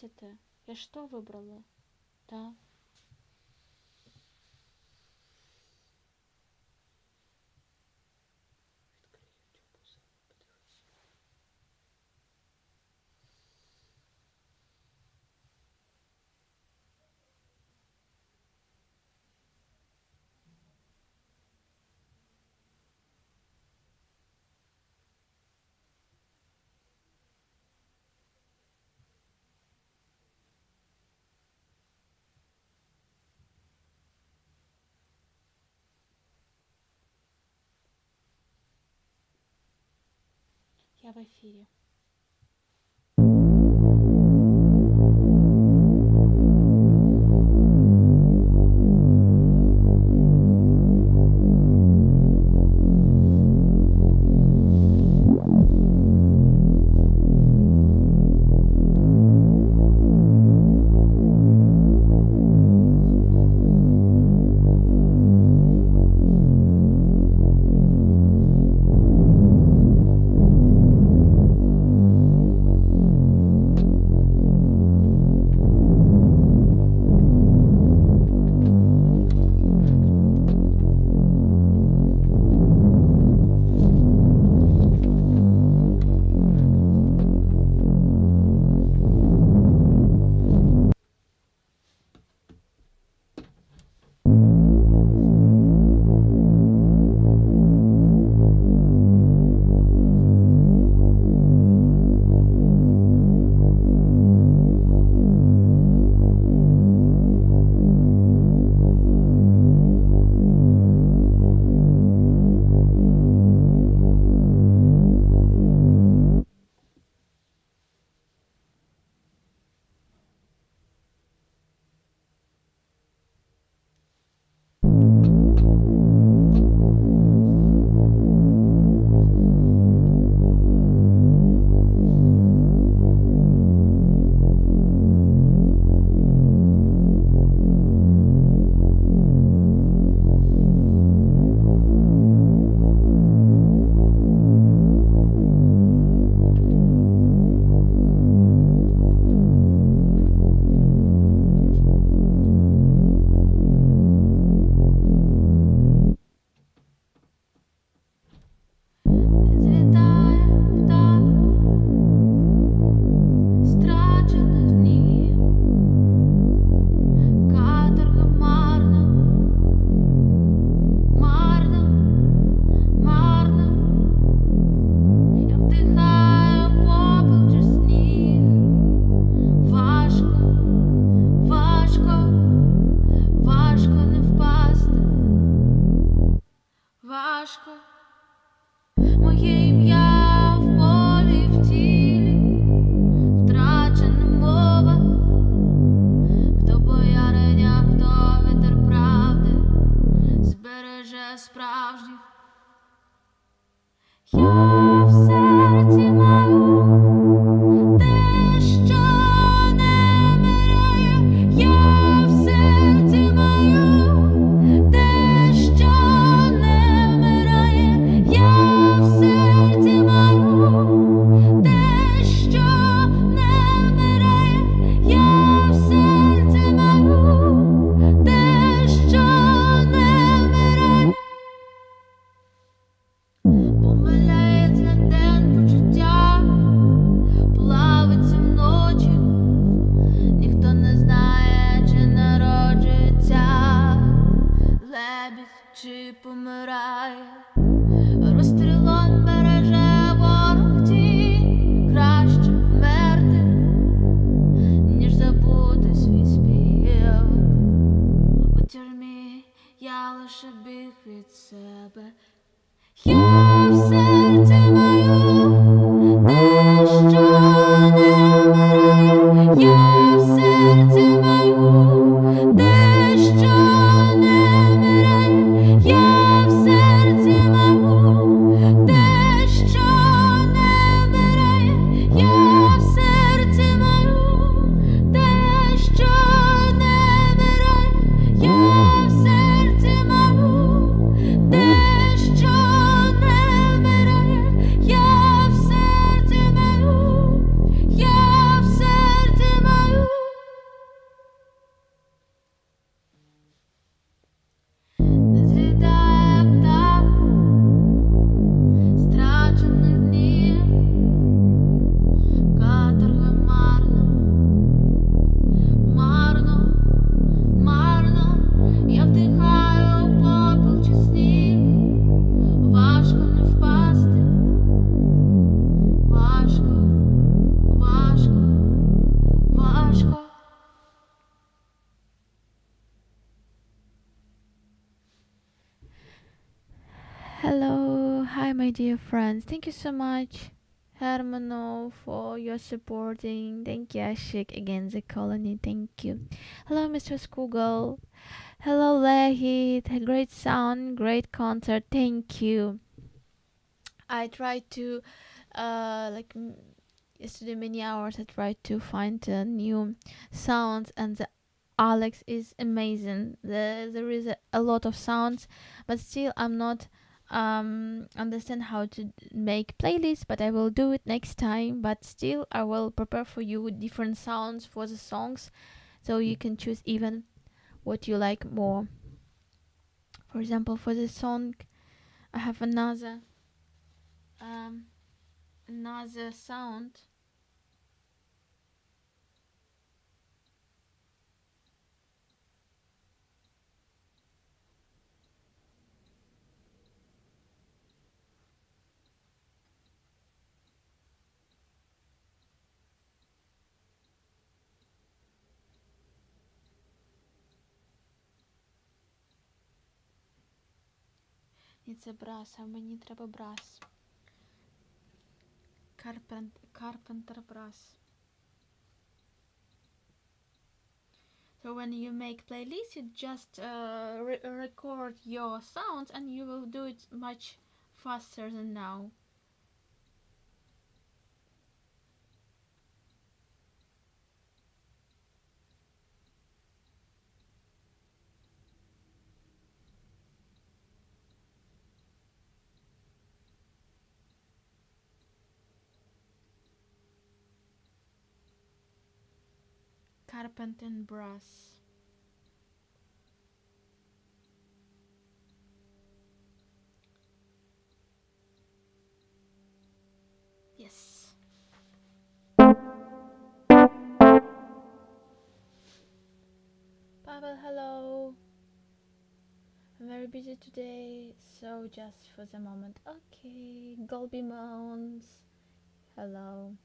Видите, я что выбрала? Да? Відкрий YouTube у себе, подивись. Я в эфире. Злітає птах страчених днів, каторга марна, марна, марна. Я вдихаю попіл чи сніг. Важко, важко, важко не впасти. Важко. Моє ім'я в полі в тілі, втрачена мова, хто бояриня, хто вітер правди, збереже справжніх. Я в серці маю те, що не вмирає, я в серці маю те, що не вмирає, я в серці маю те, що не вмирає, я в серці маю те, що не вмирає. Помиляється день почуття, плавиться вночі, ніхто не знає, чи народжується лебідь, чи помирає. Розстрілом береже ворог тінь, краще вмерти, ніж забути свій спів. У тюрмі я лише біг від себе. Я в серці маю те, що не вмирає, я в серці маю те, що не вмирає, я в серці маю те, що не вмирає, я в серці маю те, що не вмирає, я в серці маю те, що не вмирає. Hello, hi my dear friends. Thank you so much, Hermano, for your supporting. Thank you, Ashik, again the colony. Thank you. Hello, Mr. Skoogle. Hello, Lehit. Great sound, great concert. Thank you. I tried to, uh, like yesterday, many hours. I tried to find uh, new sounds, and the Alex is amazing. There, there is a, a lot of sounds, but still, I'm not um understand how to make playlists but i will do it next time but still i will prepare for you different sounds for the songs so you can choose even what you like more for example for the song i have another um another sound І це brass, а мені треба brass. Carpenter brass. So when you make playlists, you just uh, re record your sounds and you will do it much faster than now. Carpenter brass. Yes. Pavel, hello. I'm very busy today, so just for the moment. Okay, Golby Moans. Hello.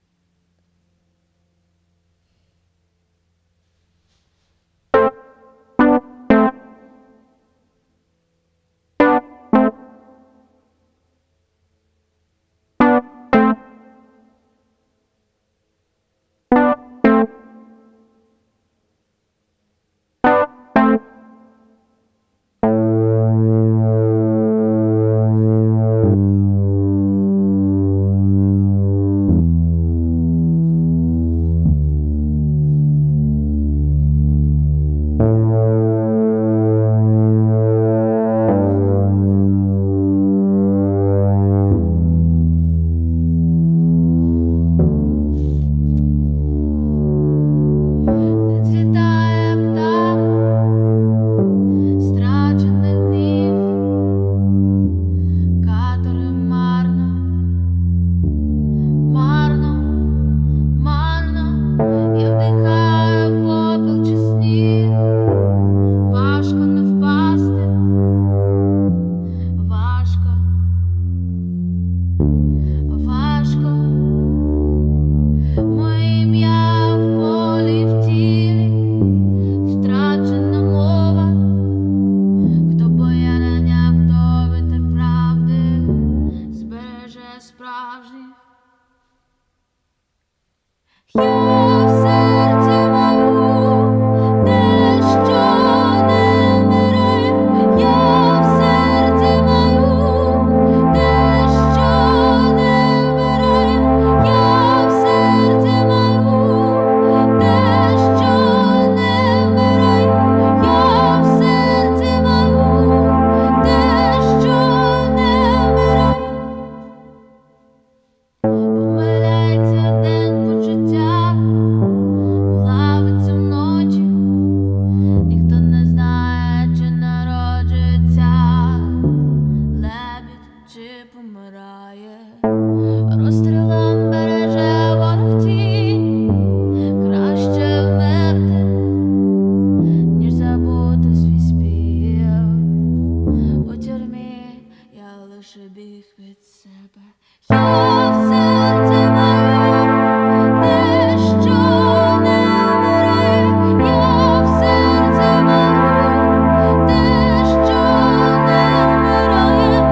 Злітає птах страчених днів, катори марно, марно, марно, я вдихаю попіл чи сніг, важко не впасти, важко, важко, моє ім'я в полі в тілі, втрачена мова. Хто боярня, хто вітер правди, збереже справжніх. Я в серці маю те, що не вмирає. Я в серці маю те, що не вмирає. Я в серці маю те, що не вмирає. Я в серці маю те, що не вмирає. Помиляється день почуття, плавиться вночі, ніхто не знає, чи народжується лебідь, чи помирає. Розстрілом береже ворог тінь, краще вмерти, ніж забути свій спів. У тюрмі я лише біг від себе. Я в серці маю те, що не вмирає. Я в серці маю те, що не вмирає.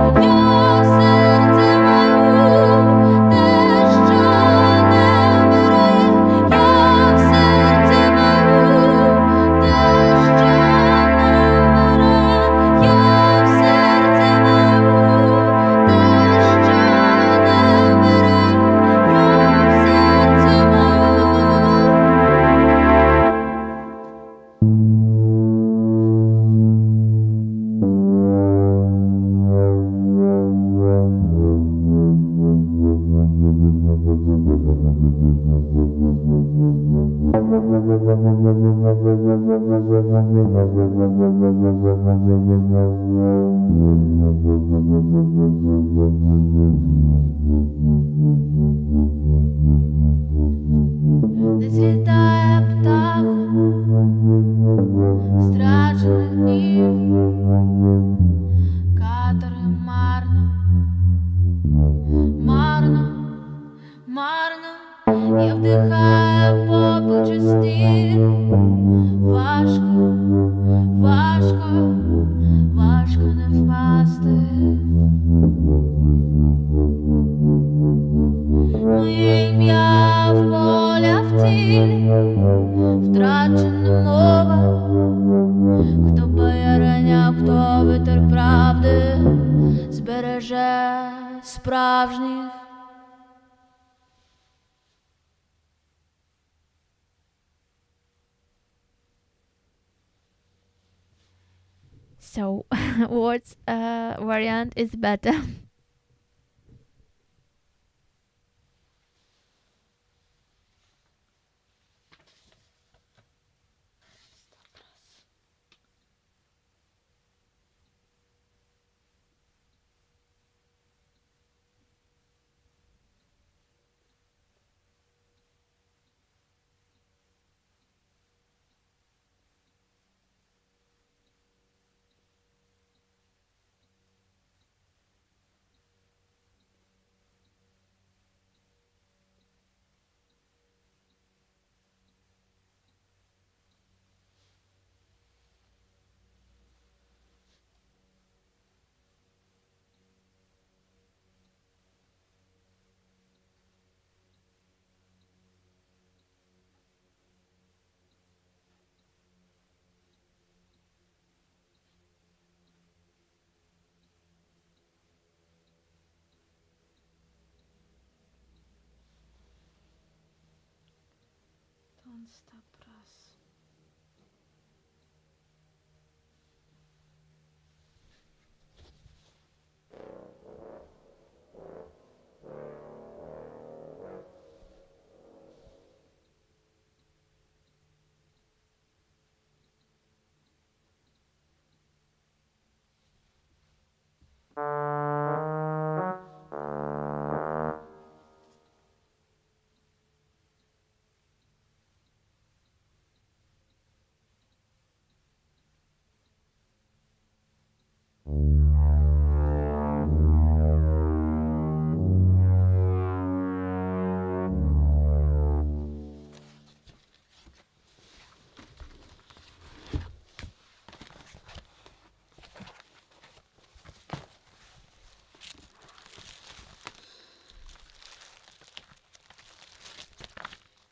Не злітає птахом страчених днів, катери марно, марно, марно, я вдихаю попел чистих, важко, важко, важко не впасти. Моє ім'я в поля в тілі, втрачена мова, хто бояриня, хто вітер правди, збереже справжніх. So, what variant is better? Стоп раз. Don't stop раз.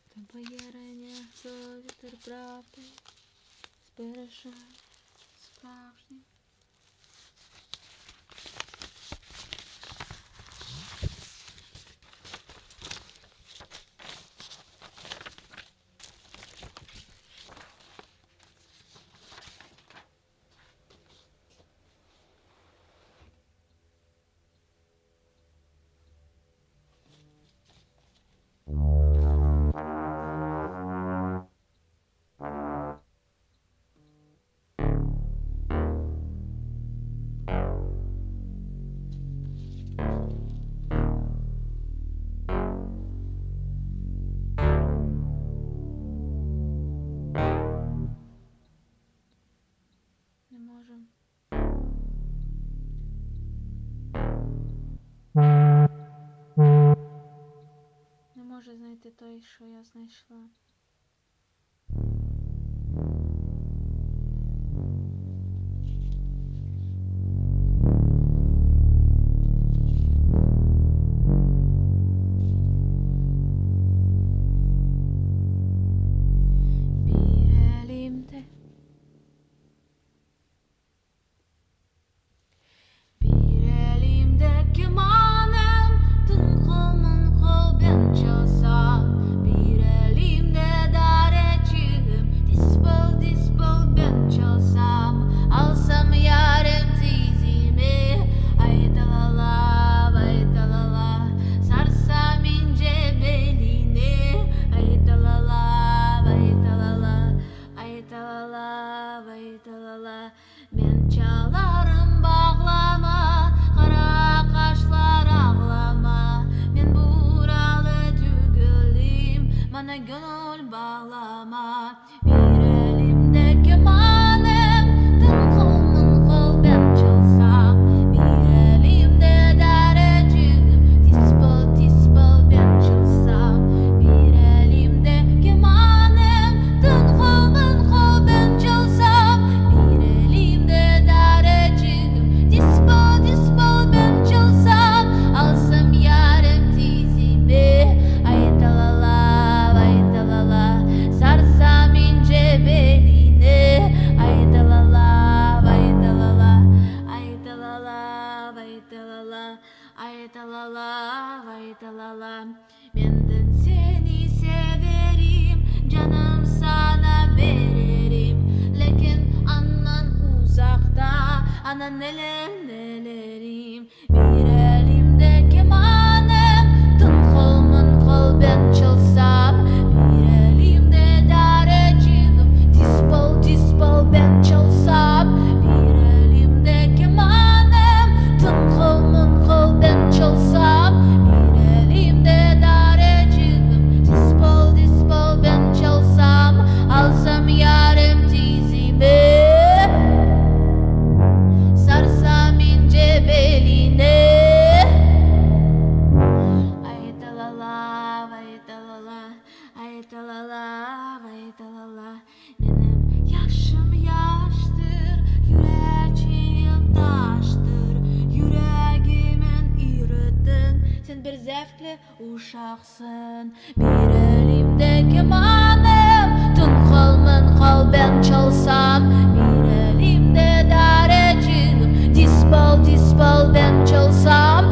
Хто бояриня, хто вітер правди, збереже справжніх. Не можу. Не можу знайти той, що я знайшла. Bir elimde Bir elimde kemanım, tınkıl mınkıl ben çalsam. Bir elimde. vay ta la la, Ay ta la la, vay ta la la. Menden seni severim, Canım saña bererim, Lâkin andan uzaqta, Ana neler nelerim. Bir elimde kemanım, Tınkıl mınkıl ben çalsam, Bir elimde dareçigim, Dispal dispal ben çalsam, Bir elimde kemanım, Tınkıl mınkıl ben çalsam, Bir elimde dareçigim, Dispal dispal ben çalsam, Alsam yarem dizime, Sarsam ince beline. Ay ta la la, vay ta la la, Ay ta la la, vay ta la la. Menim yaşım yaştır, Yüreçiğim taştır, Yüregimni irittiñ, Sen bir zevqli uşaqsıñ. Bir elimde kemanım, Tınkıl mınkıl ben çalsam, Bir elimde dareçigim, Dispal dispal ben çalsam,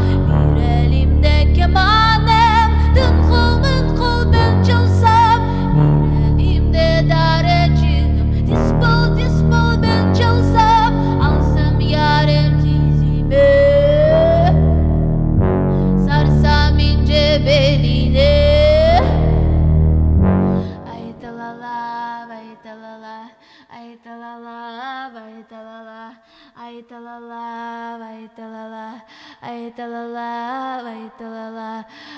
Bir elimde kemanım, Tınkıl mınkıl ben çalsam, Bir elimde dareçigim, Dispal dispal ben çalsam, Alsam yarem dizime, Sarsam ince beline. Ay ta la la, vay ta la la, Ay ta la la, vay ta la la, Ay ta la la, vay ta la la, Ay ta la la, vay ta la la,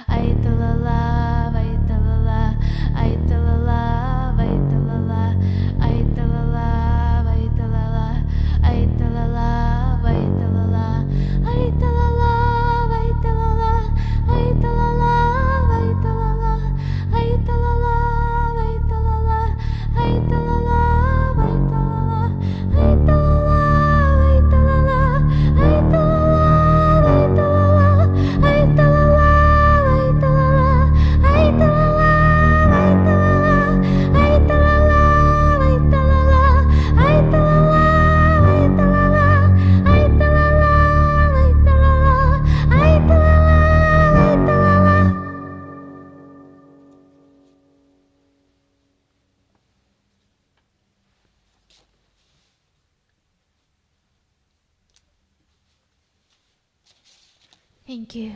Ay ta la la, vay ta la la, Ay ta la la, vay ta la la, Ay ta la la, vay ta la la, Ay ta la la, vay ta la la, Ay ta la la, vay ta la la, Ay ta la la, vay ta la la, Ay ta la la, vay ta la la, Ay ta la la, vay ta la la, Ay ta la la, vay ta la la, Ay ta la la, vay ta la la, Ay ta la la, vay ta la la, Ay ta la la, vay ta la la, Ay ta la la, vay ta la la, Ay ta la la, vay ta la la, Ay ta la la, vay ta la la, Ay ta la la, vay ta la la. Thank you.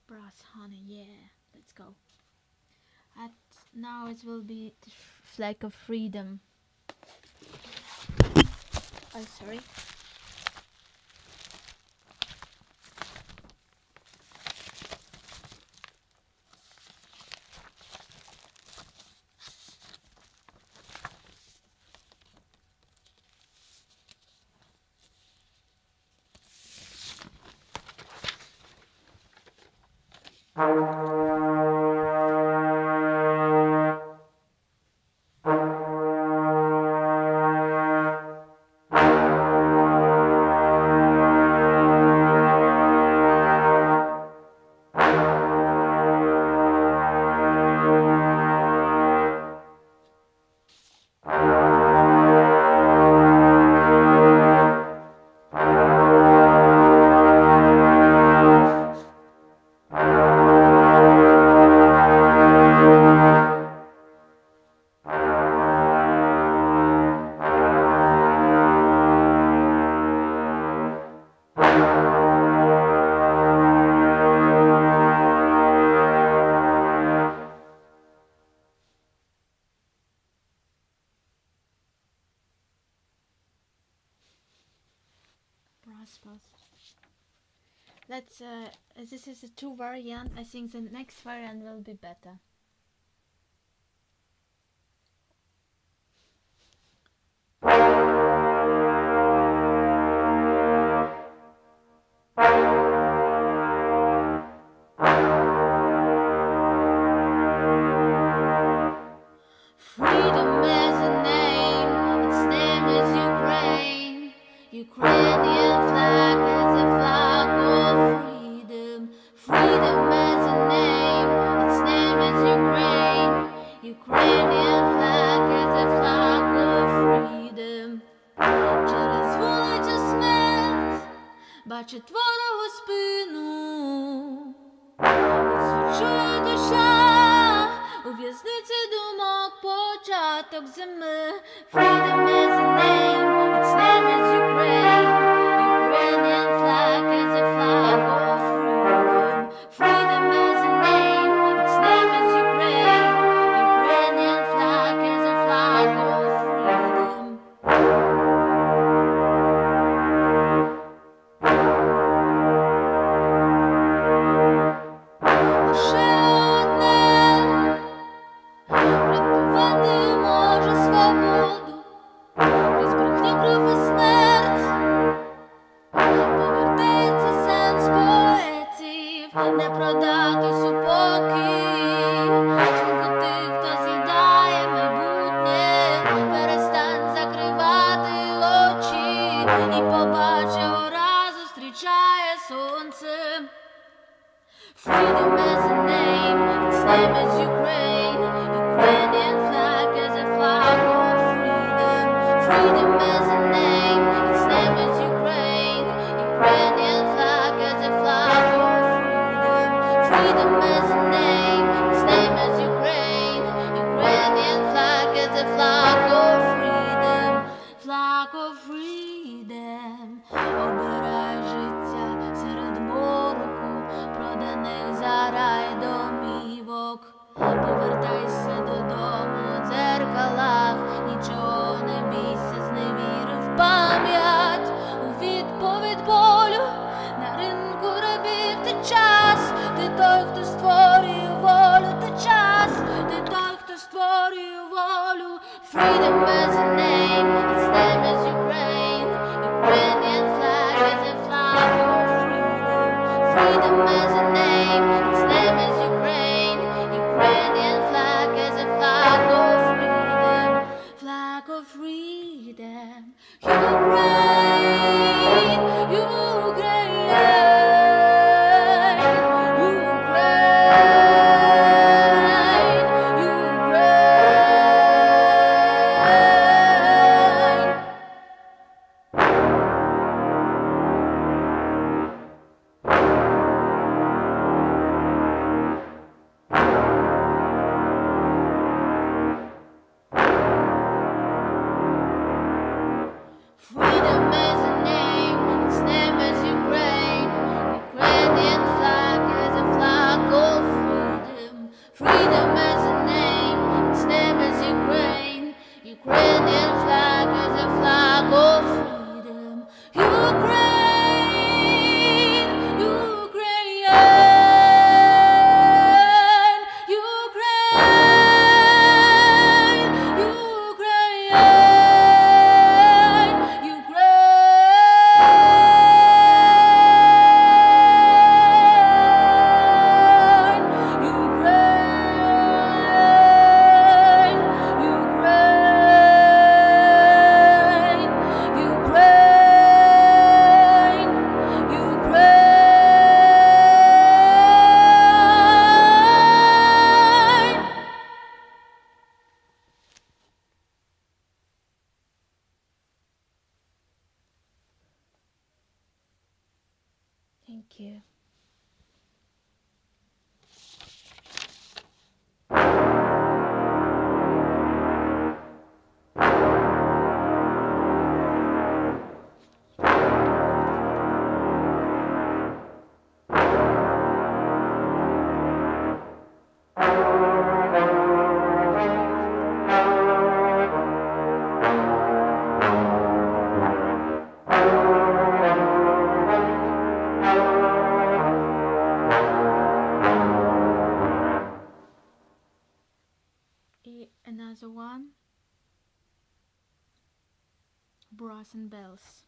Brass honey, yeah, let's go. At now it will be the flag of freedom. Oh, sorry. Let's uh, this is a two variant. I think the next variant will be better. Freedom is a name, its name is Ukraine. Ukrainian flag is a flag of freedom. Freedom is a name, its name is Ukraine. Ukrainian flag is a flag of freedom. Через вулицю смерть бачить ворогу спину. Відсвічує душа у в'язниці думок початок зими. Freedom is a name, its name is Ukraine. Ukrainian flag is a flag of freedom. Freedom is a name, its name is Ukraine. Ukrainian flag is a flag of freedom. Лише одне врятувати може свободу, крізь брехню кров і смерть, повертається сенс поетів, не продати супокій, шлунку тих, хто з'їдає майбутнє, перестань закривати очі і побачи, гора зустрічає сонце. Freedom is a name, its name is Ukraine. Ukrainian flag is a flag of freedom. Freedom is a name, its name is Ukraine. Ukrainian flag is a flag of freedom. Freedom is a name, its name is Ukraine. Ukrainian flag is a flag of freedom. Flag of freedom. Обирай життя серед мороку, проданих за рай домівок. Повертайся додому у дзеркалах, нічого не бійся, зневірив пам'ять у відповідь болю. На ринку рабів ти час, ти той, хто створює волю, ти час, ти той, хто створює волю. Freedom is a name, its name is Ukraine. Ukrainian flag is a flag of freedom. Freedom is a name, its name is Ukraine. Ukrainian flag is a flag of freedom. Flag of freedom. Ukraine, Ukraine, Ukraine, Ukraine. Freedom is a name, its name is Ukraine. Ukrainian flag is a flag of freedom. Freedom is a name, its name is Ukraine. Ukrainian flag is a flag of freedom. Ukraine, Ukraine, Ukraine, Ukraine, Ukraine, Ukraine, Ukraine, Ukraine, Ukraine. Thank you. Brass and Bells.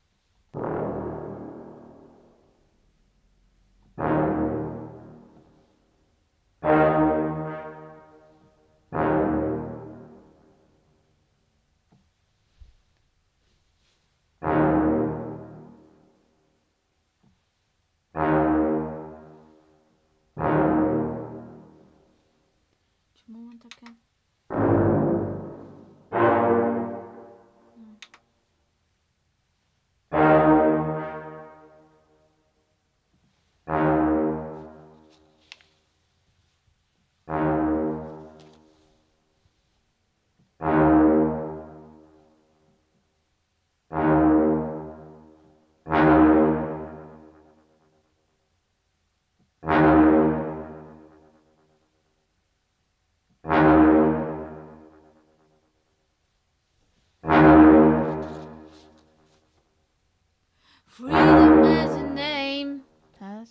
Чому воно таке? Freedom is a name. Has.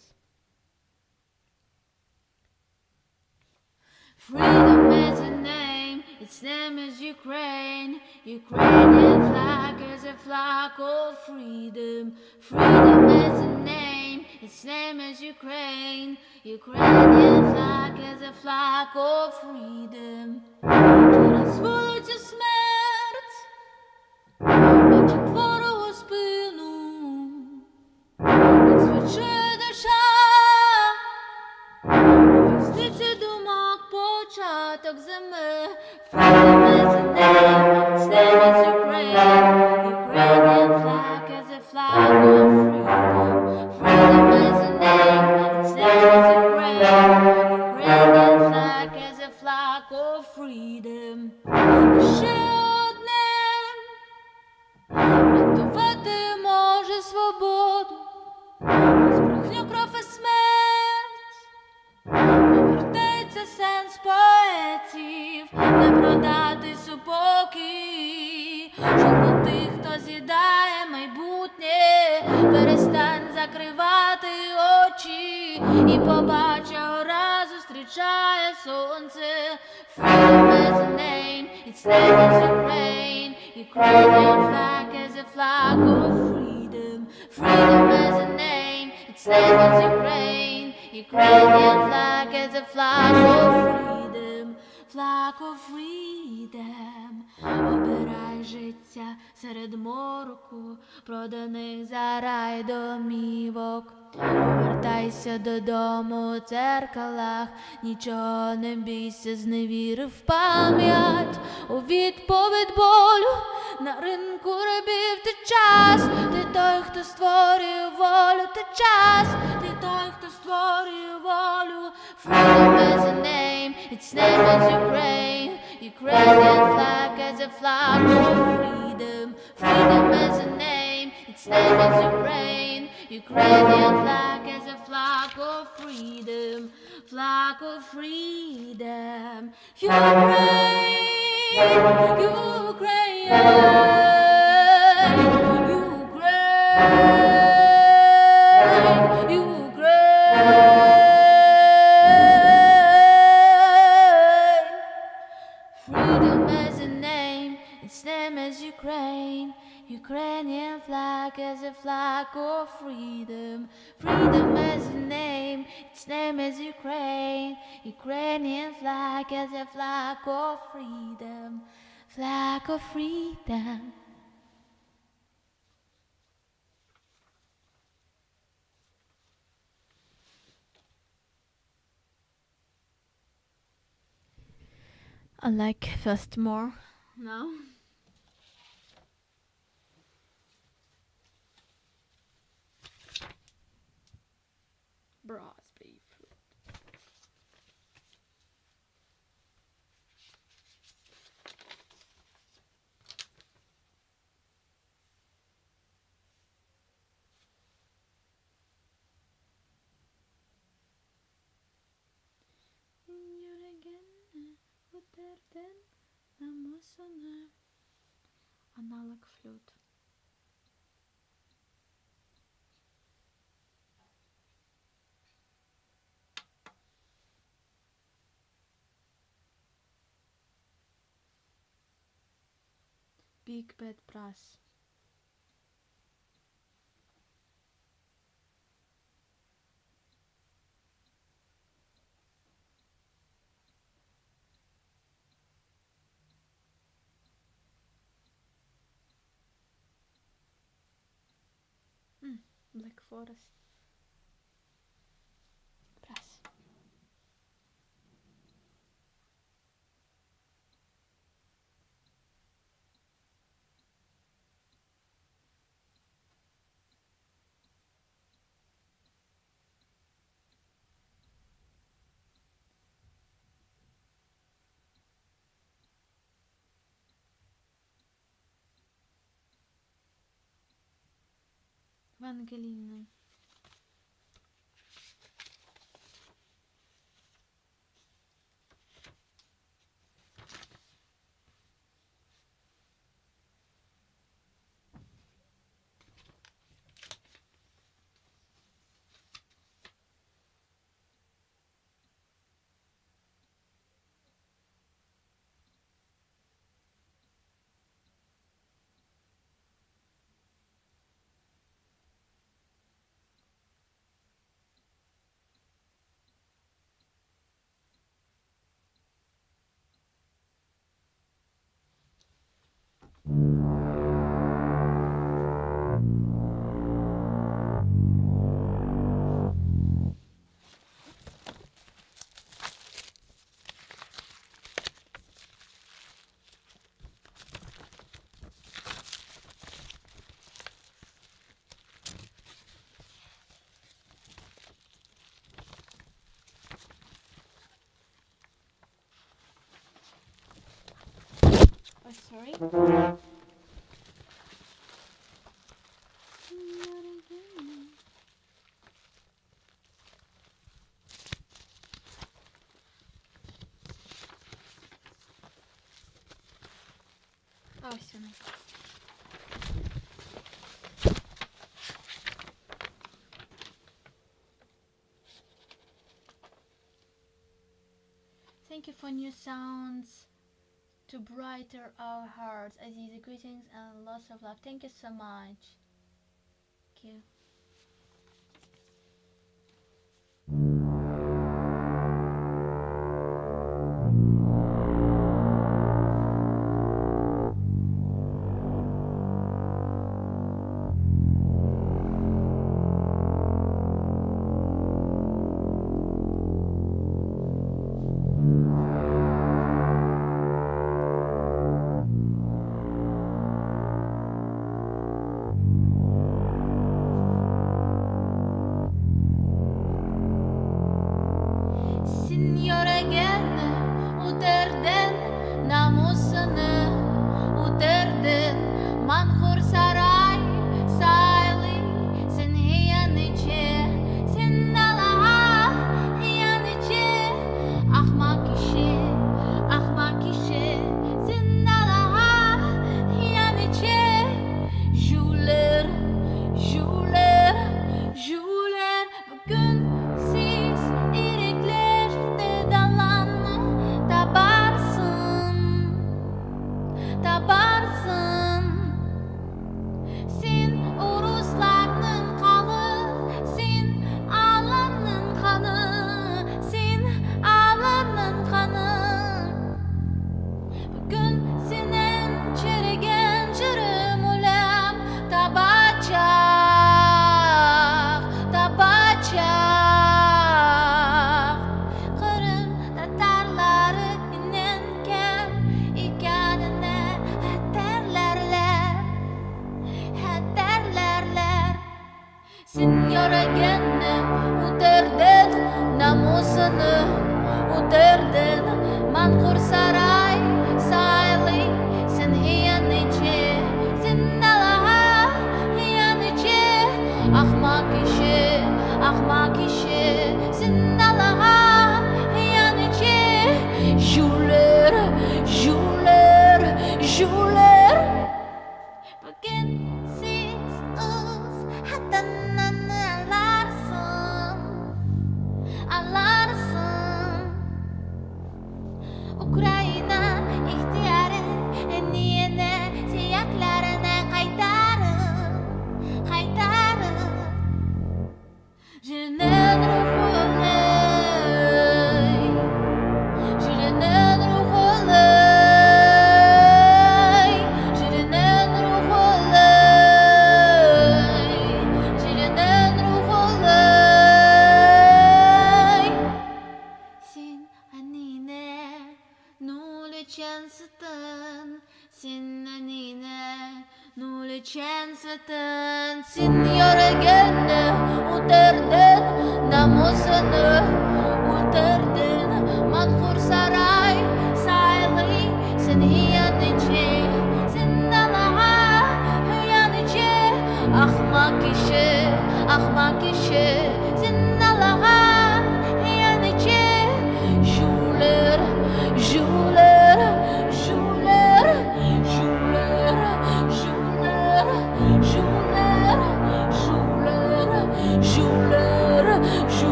Freedom is a name, its name is Ukraine. Ukrainian flag is a flag of freedom. Freedom is a name, its name is Ukraine. Ukrainian flag is a flag of freedom. Через вулицю смерть, бачить ворогу спину, відсвічує душа. У в'язниці думок початок зими. Freedom is a name, its name is Ukraine. Ukrainian flag is a flag of freedom. Freedom is a name, its name is Ukraine. Ukrainian flag is a flag of freedom. Ще одне врятувати може свободу, крізь брехню, кров і смерть. Повертається сенс поетів, не продати супокій. Жалко тих, хто з'їдає майбутнє, перестань закривати очі і побач, гора зустрічає сонце. Freedom is a name, its name is Ukraine. Ukrainian flag is a flag of freedom. Freedom is a name, its name is Ukraine. Ukrainian flag is a flag of freedom, flag of freedom. Обирай життя серед мороку, проданих за рай домівок. Повертайся додому у дзеркалах, нічого не бійся, зневіри в пам'ять, у відповідь болю на ринку рабів ти час, ти той, хто створює волю, ти час, ти той, хто створює волю. Freedom is a name, its name is Ukraine. Ukrainian flag is a flag of freedom. Freedom is a name, its name is Ukraine. Ukrainian flag is a flag of freedom, flag of freedom. Ukraine, Ukraine, Ukraine, Ukraine. Freedom is a name, its name is Ukraine. Ukrainian flag is a flag of freedom. Freedom is a name, its name is Ukraine. Ukrainian flag is a flag of freedom. Flag of freedom. I like first more now. Brass beef. Analog flute. Big Bad Brass. Black Forest. Biraz. Вангалина. Oh, sorry. Oh, sorry. Thank you for new sounds to brighter our hearts. Aziza, greetings and lots of love. Thank you so much. Thank you. Sen üterden namusını üterden manhur saray saylı sen hiyanetçi sen Allah'a hiyanetçi ahmaq kişi ahmaq kişi sen Allah'a hiyanetçi Juler juler juler bugün siz iriklerde dalanı tabarsın tabarsın Sen uruslarnıñ qalı sen alarnıñ qanı sen alarnıñ qanı Bugün seniñ çirigen cırım ölüm tabacaq tabacaq Qırım tatarları menen kim ekenini hatırlarlar hatırlarlar Sen yüregini üterden namusını üterden manhur saray saylı sen hiyanetçi sen Allah'a hiyanetçi ahmaq kişi ahmaq kişi sen Allah'a hiyanetçi juler juler juler Bugün siz öz hatanını alarsın alarsın Ukraina ihtiyarı eniyene suyaklarını qaytarır qaytarır Jenen ruhu öley Jenen ruhu öley Jenen ruhu öley Jenen.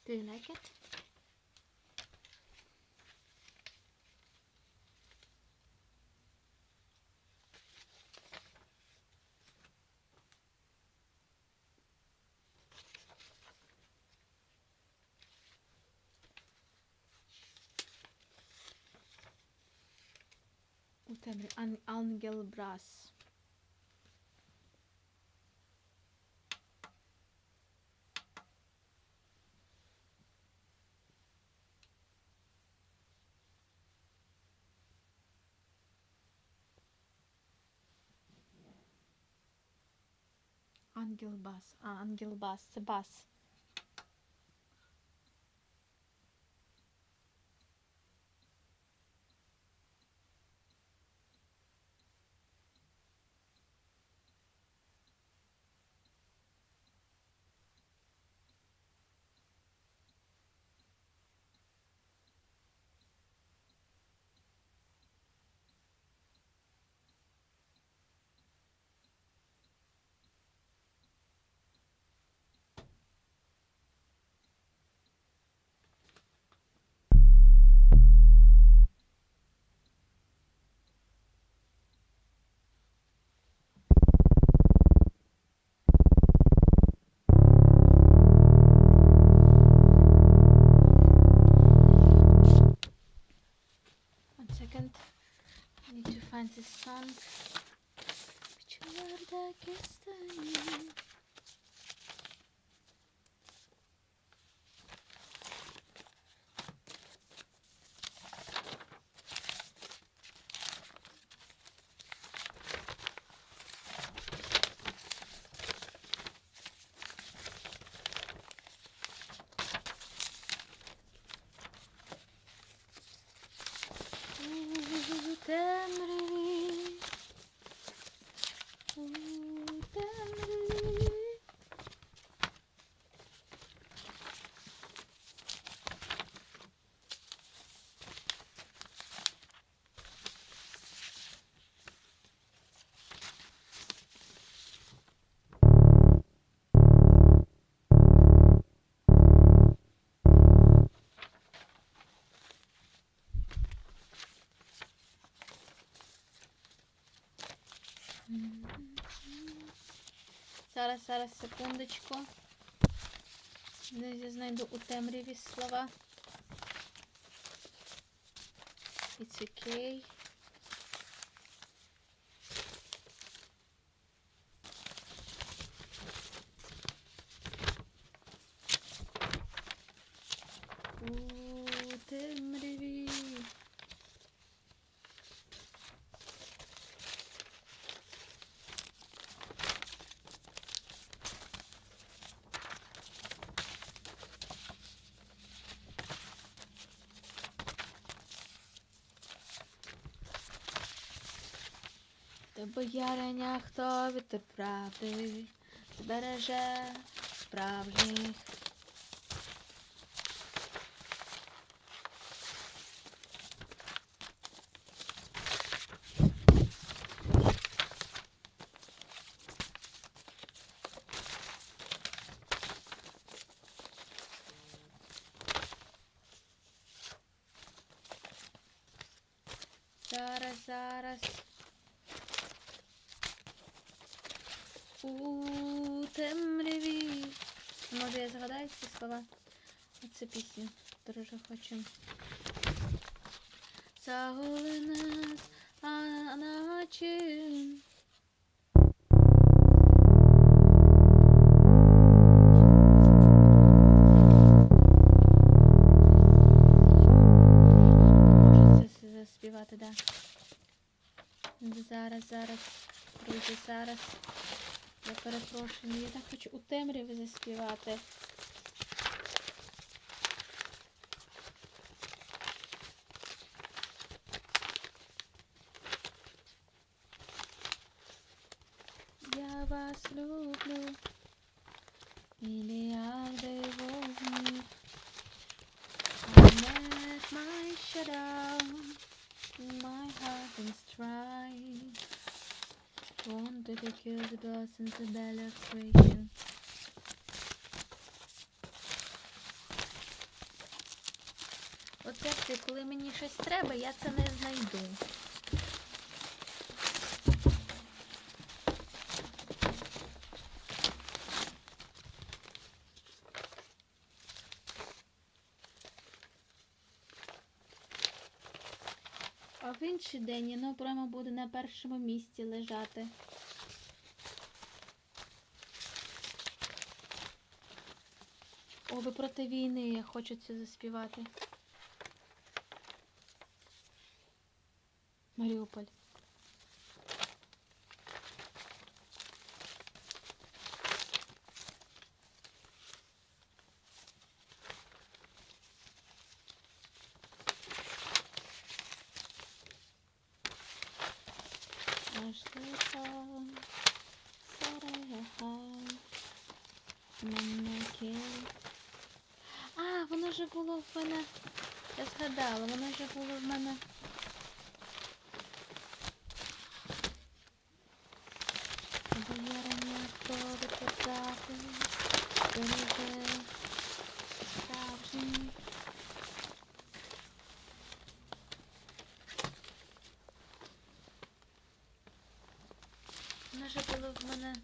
Do you like it? Angel Brass. Ангел Бас. А, Ангел Бас, це бас. One second. I need to find this song. Pıçılarda kestane. У темряві, у темряві. Зараз, зараз, секундочку. Десь я знайду у темряві слова. It's okay. У темряві. Та бояриня, хто вітер правди збереже справжніх. У темряві. Може, я згадаю ці слова? Оцю пісню дуже хочу. Загули нас, а наче. Можу це заспівати, да. Зараз, зараз, друзі, зараз. Я перепрошую, ну я так хочу у темряві заспівати. Я вас люблю. Мільярди вогнів. I met my shadow, my heart in strife. Wanted to kill the birds in the belly of creation. Оце все, коли мені щось треба, я це не знайду. А в інший день воно прямо буде на першому місці лежати. О, ви проти війни, я хочу це заспівати. Маріуполь. Аж лиха, сарай, мене кіл. А, воно вже було в мене. Я згадала, воно вже було в мене. Береже справжній. Воно вже було в мене.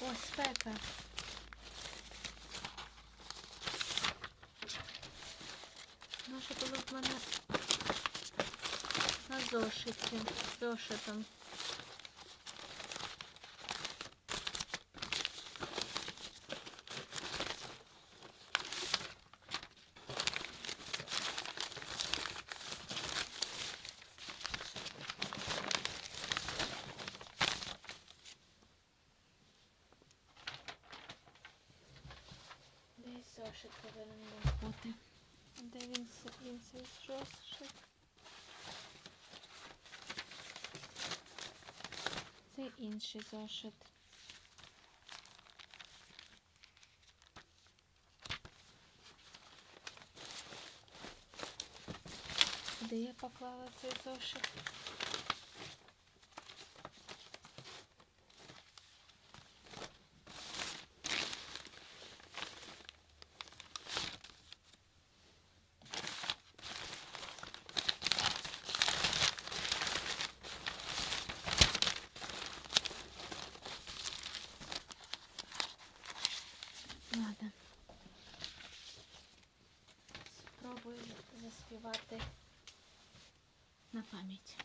О, спека. Воно вже було в мене на зошиті, зошитом. Десь зошит повинен був бути. Де він, він цей зошит? Це інший зошит. Де я поклала цей зошит? Ладно. Спробую заспівати на пам'ять.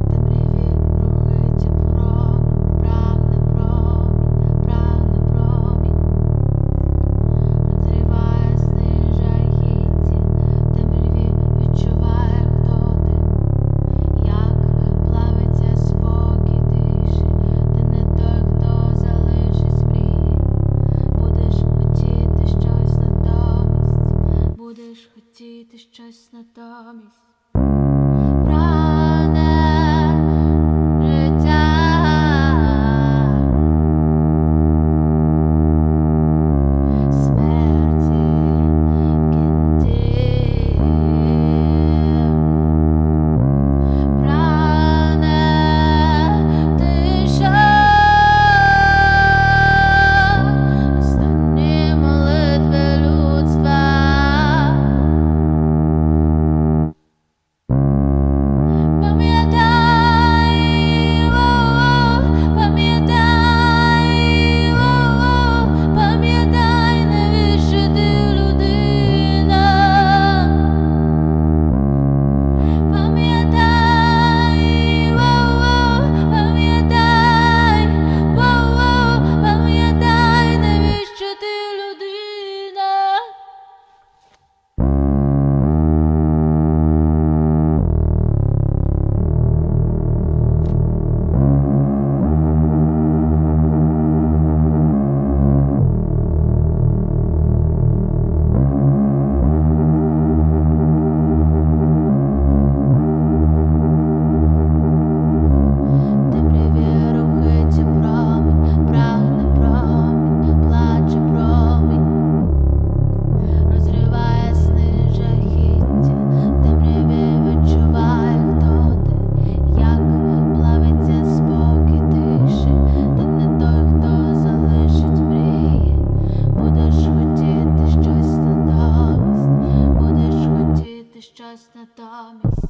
Темряві рухається промінь, прагне промінь, прагне промінь. Розриває сни жахіття, в темряві відчуває, хто ти, як плавиться спокій тиші, ти не той, хто залишить мрії, будеш хотіти щось натомість, будеш хотіти щось натомість. Прагне життя. Смерті в кінці. Натомість.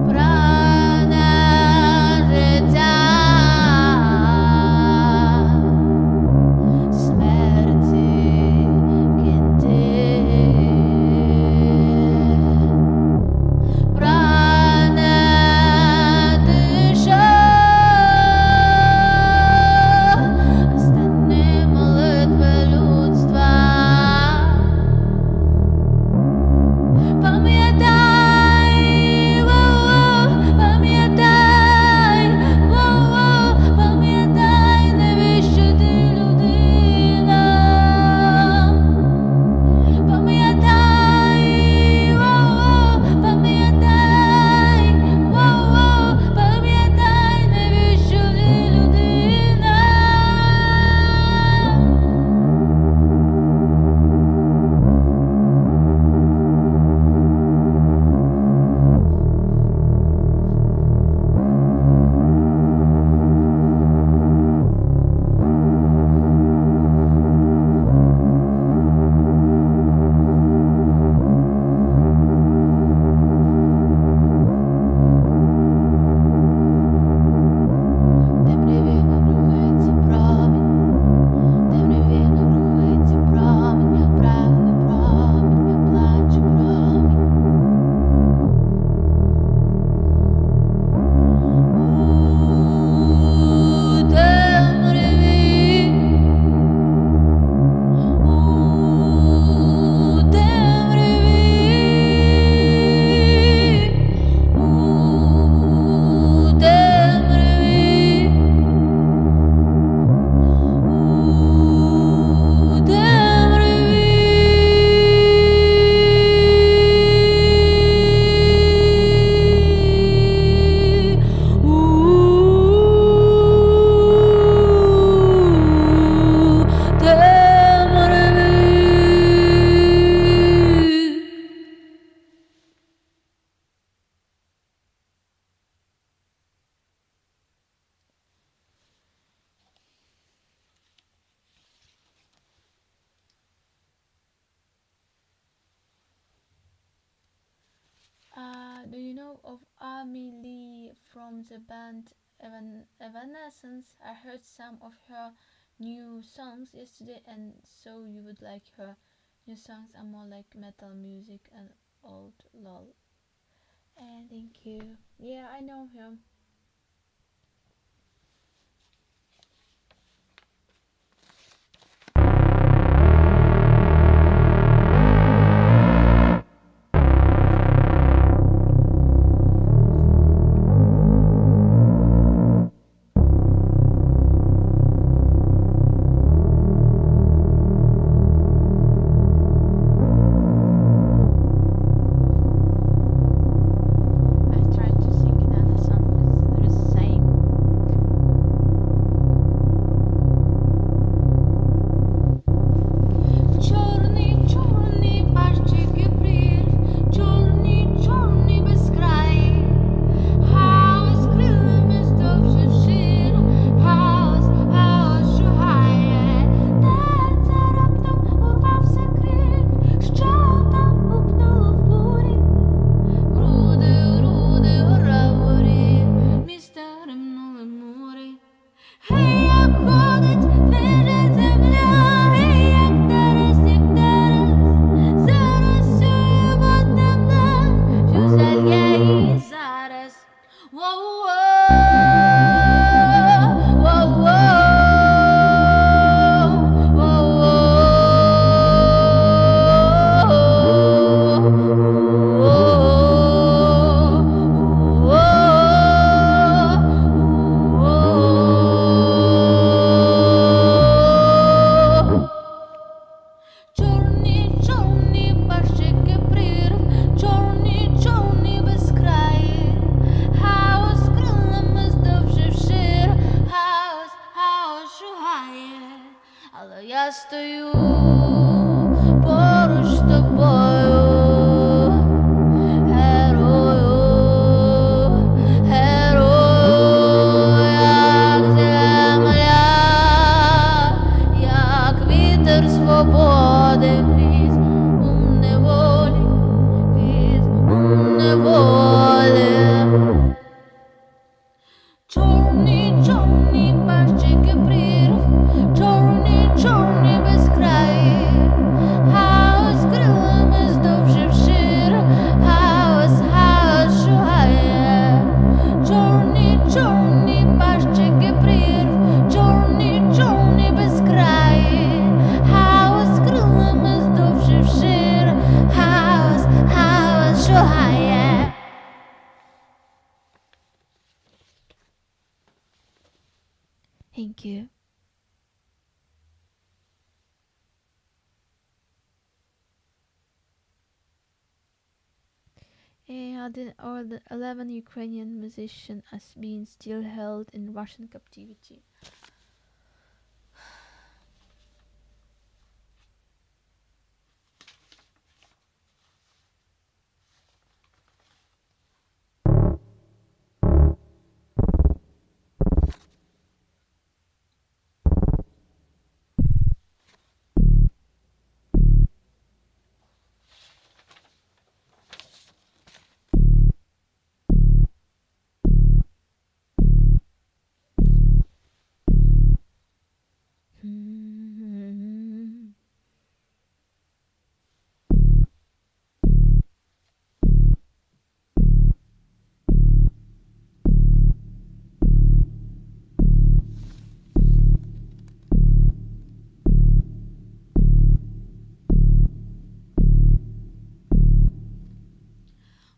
Прагне життя смерті в кінці. Прагне тиша, останні молитви людства. Пам'ятай, воу, пам'ятай, воу, пам'ятай, навіщо ти людина? Пам'ятай, воу, пам'ятай, воу, пам'ятай, навіщо ти людина? В темряві рухається промінь, в темряві рухається промінь, прагне промінь, плаче промінь. У темряві, у темряві, у темряві, у темряві, у темряві. Do you know of Amy Lee from the band Evanescence? I heard some of her new songs yesterday and so you would like her. New songs are more like metal music and old lol. And thank you. Yeah, I know him. I tried to sing another song because they're the same. Чорний, чорний пащики прірв, чорний, чорний безкрай, хаос крилами здовж вшир, хаос, хаос шугає, де це раптом урвався крик, що там гупнуло в бурі, груди, груди, гора вгорі, міста гримнули мури. Гей, як ходить, движить земля, гей, як Тарас, як Тарас, зараз всю темна, всю зальє і зараз. Воу-воу, воу-воу, воу-воу, Чорні, чорні пащики прірв, чорні, чорні безкраї, хаос крилами здовж і вшир, хаос, хаос шугає, але я стою поруч з тобою, герою. Thank you. Or the 11 Ukrainian musicians as being still held in Russian captivity.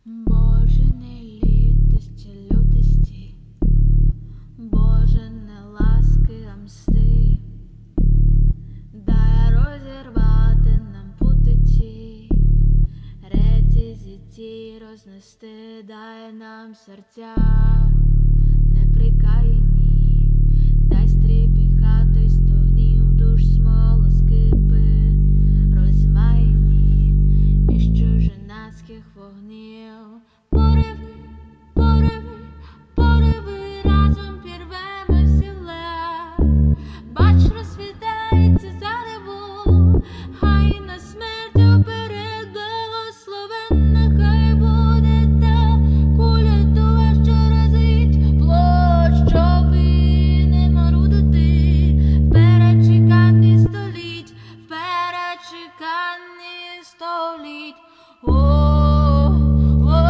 Боже, не літості, лютості, Боже, не ласки, а мсти, дай розірвати нам путиці, реці зіті рознести, дай нам серця неприкаяні, дай стріпіхати стогнів душ смолоскипи, розмаяні між чужинацьких вогнів. Пориви, пориви, пориви, разом пірвемо сіле. Бач, розсвітається зарево, хай на смерть уперед благословенна, хай буде та куля туга, що разить плоть, щоб і не марудити, в перечеканні століть, в перечеканні століть. О, о, о,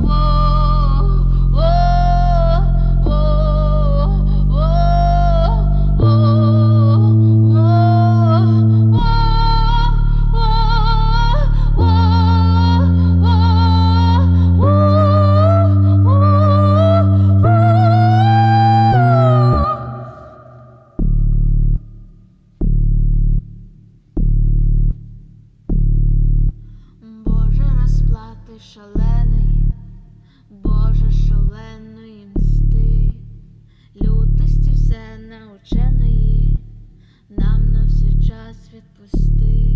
о, о, о, о, о, о, о, о. Боже, розплати шаленої, Боже, шаленої мсти, лютості все наученої, нам на все час відпусти.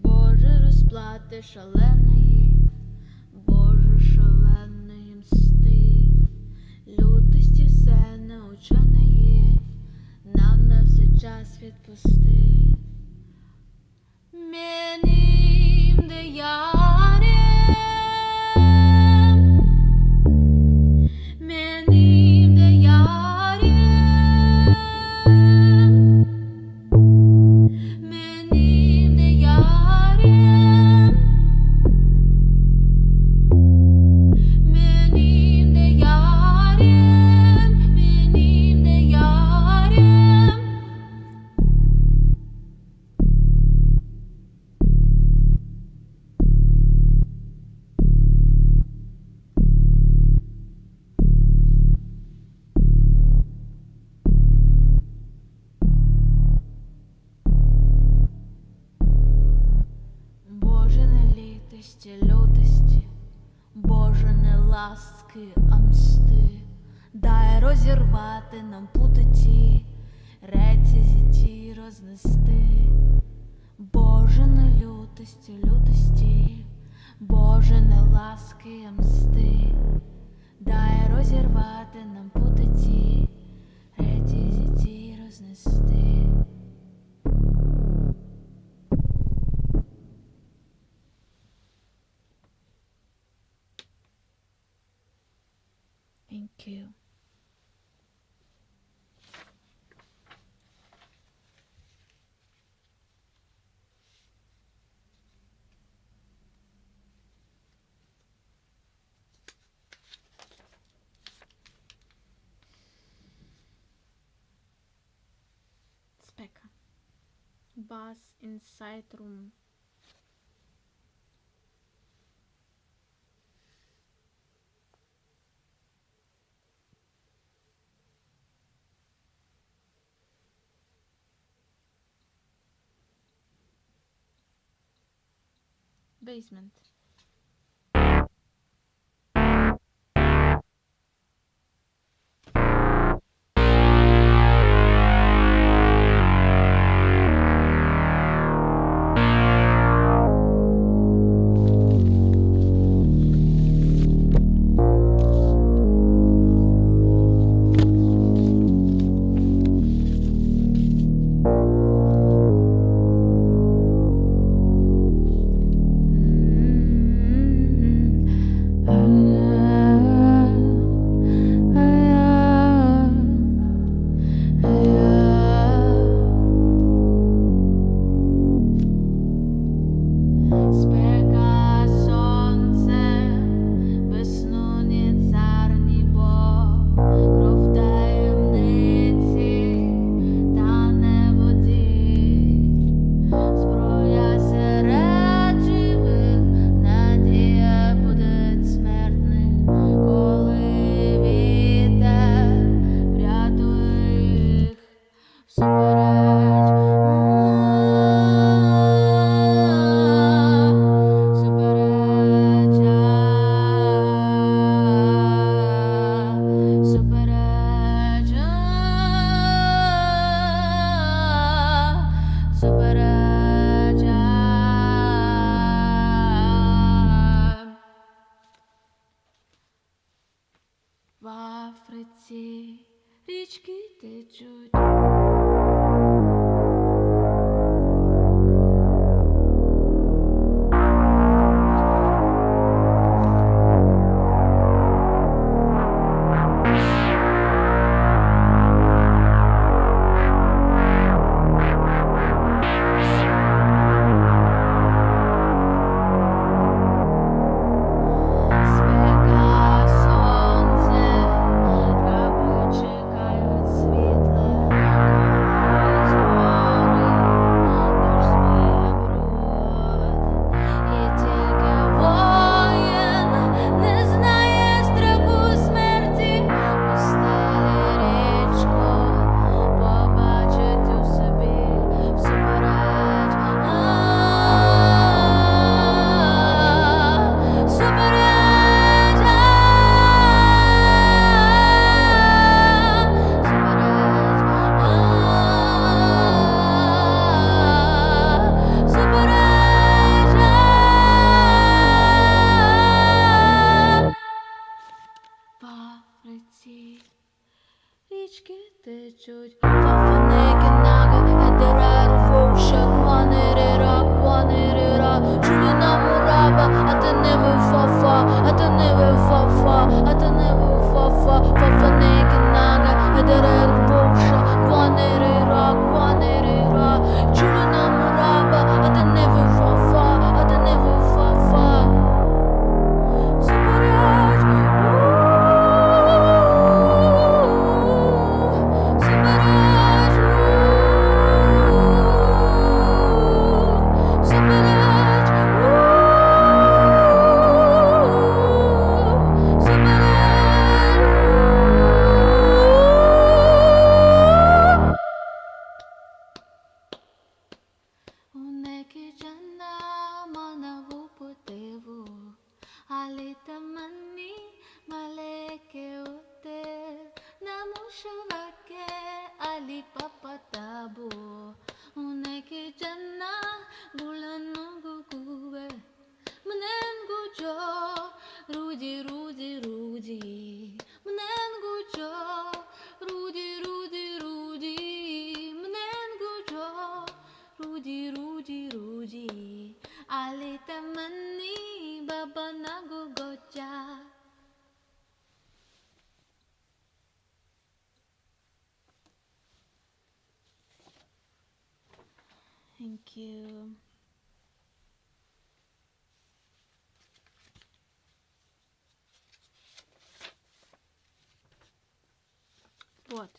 Боже, розплати шаленої, Боже, шаленої мсти, лютості все наученої, нам на все час відпусти. Benim de yarim, benim de yarim, benim de yarim, benim de yarim, benim de yarim. Боже, не літості, лютості, Боже, не ласки, а мсти, дай розірвати нам путоті, реці зіті рознести. Боже, не лютості, лютості, Боже, не ласки, а мсти, дай розірвати нам путоті, реці зіті рознести. Thank you. Speka. Bus inside room. Basement. Спека сонце, без сну ні цар, ні Бог, кров таємниці тане в воді, зброя серед живих, надія буде смертних, коли вітер врятує їх всупереч, всупереч, всупереч, всупереч. В Африці річки течуть. Спека сонце, раби чекають світла, коли згори дощ змиє бруд. І тільки воїн не знає страху смерті, пустелі річку побачить у собі всупереч, всупереч, всупереч, всупереч. В Африці річки течуть. Фафанеки нага, едереру вовша, кванерера, кванерера, чуліна мураба, а ти не фафа, а ти не фафа, а ти не фафа, фафанеки нага, едереру вовша, кванерера, кванерера, чуліна мураба, а ти не фафа, а ти не фафа. Всупереч, всупереч, всупереч, всупереч. Унекijana manavupotevu alitamani maleke ute namushavake alipapatabu unekijana bulanugukuwe mnengujo rudi rudi rudi mnengujo rudi rudi rudi mnengujo rudi rudi rudi alitamani baba nagugoja. Thank you. Вот.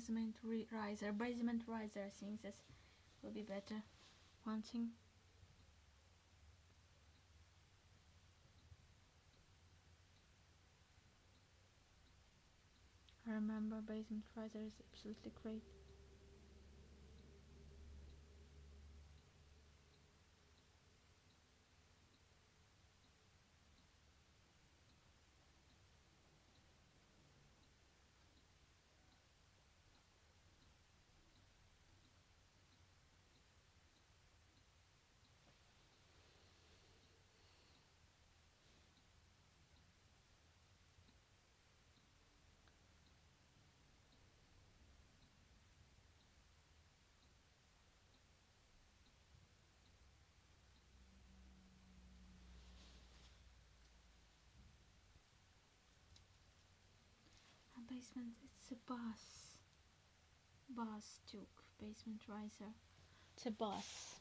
Basement riser. Basement riser. I think this will be better. One thing. I remember basement riser is absolutely great. A basement, it's a bus. Bus took basement riser. It's a bus.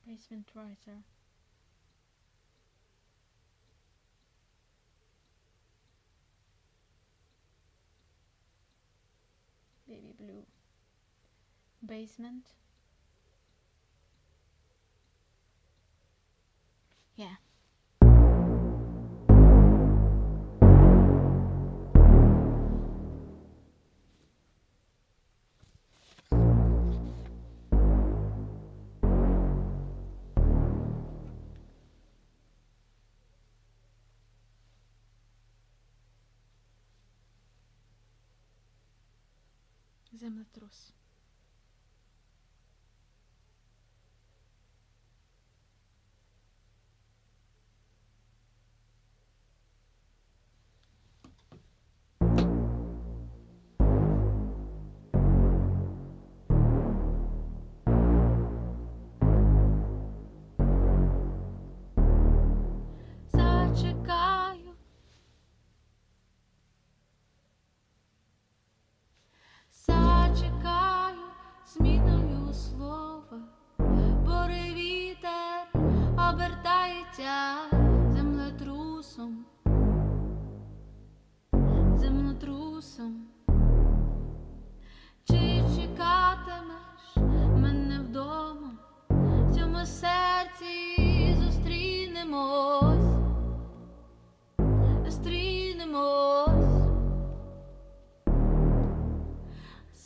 Basement riser. Baby blue. Basement. Yeah. Землетрус. Зачекаю. Зачекаю зміною слова, бори вітер обертається землетрусом, землетрусом. Чи чекатимеш мене вдома? В цьому серці зустрінемось, зустрінемось.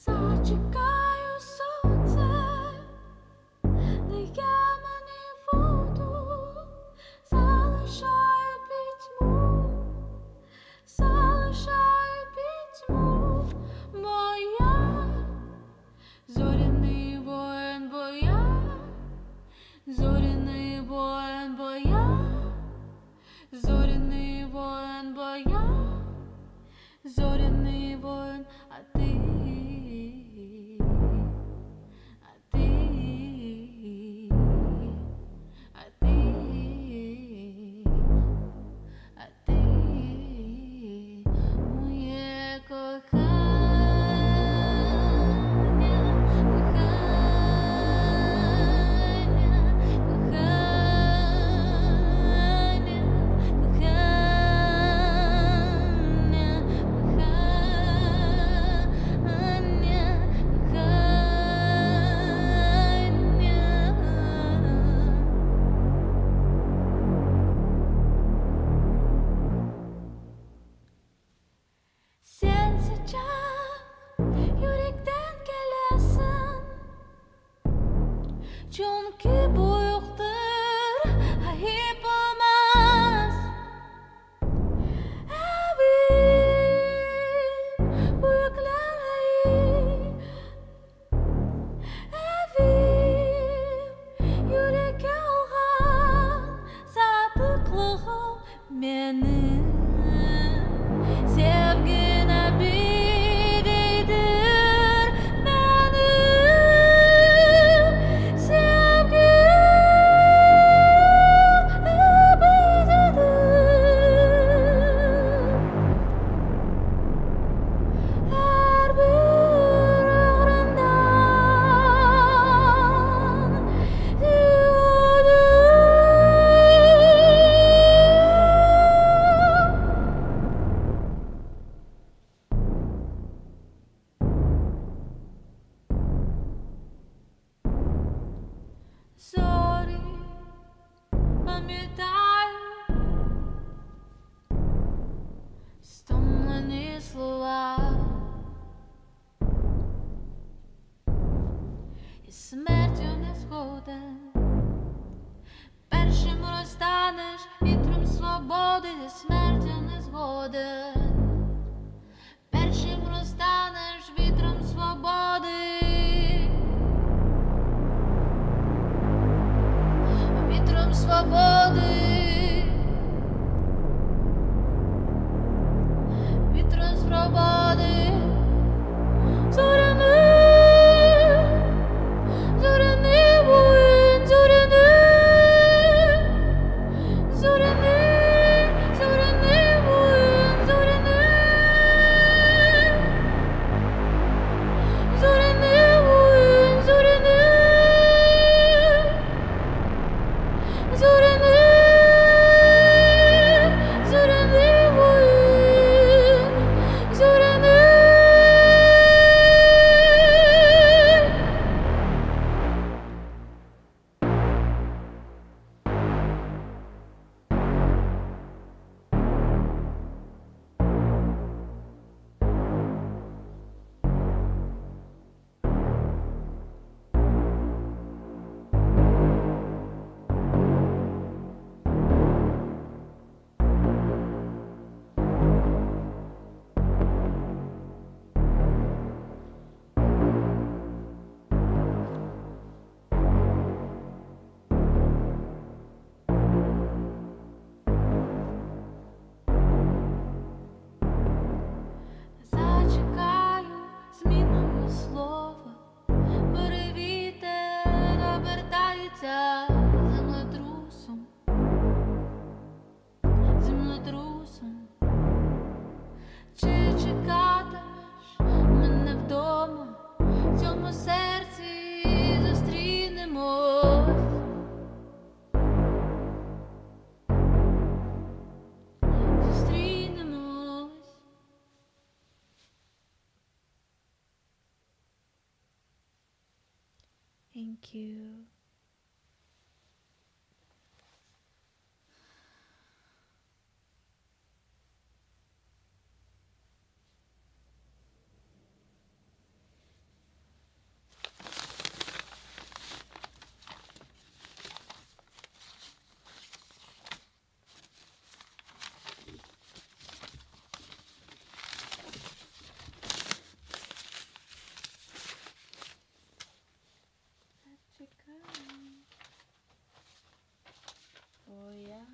Зачекаю сонце, дає мені воду, залишаю пітьму, залишаю пітьму, моя зоряний воїн, бо я, зоряний воїн, бо я, зоряний воїн, бо я, зоряний воїн, а ти, а ти, а ти, а ти, моє кохання, кохання, кохання, кохання, кохання, кохання. Sen sıcak yürekten gelesin Çünkü büyüktür ayıp olmaz Evim büyükler ayıp Evim yürekke olğan sadıqlığım menim Sevgin ebediydir menim. І смертю не згоден. Першим розтанеш вітром свободи, зі смертю не згоден. Першим розтанеш вітром свободи. Вітром свободи. Вітром свободи. Зоряний, зоряний воїн, зоряний, зоряний, зоряний воїн, зоряний, зоряний воїн, зоряний, зоряний, зоряний воїн, зоряний. Зачекаю зміною слова, Бери вітер, обертається землетрусом, землетрусом. Чи чекатимеш мене вдома? В цьому серці зустрінемось. Зустрінемось. Thank you. Чекаю. Бо я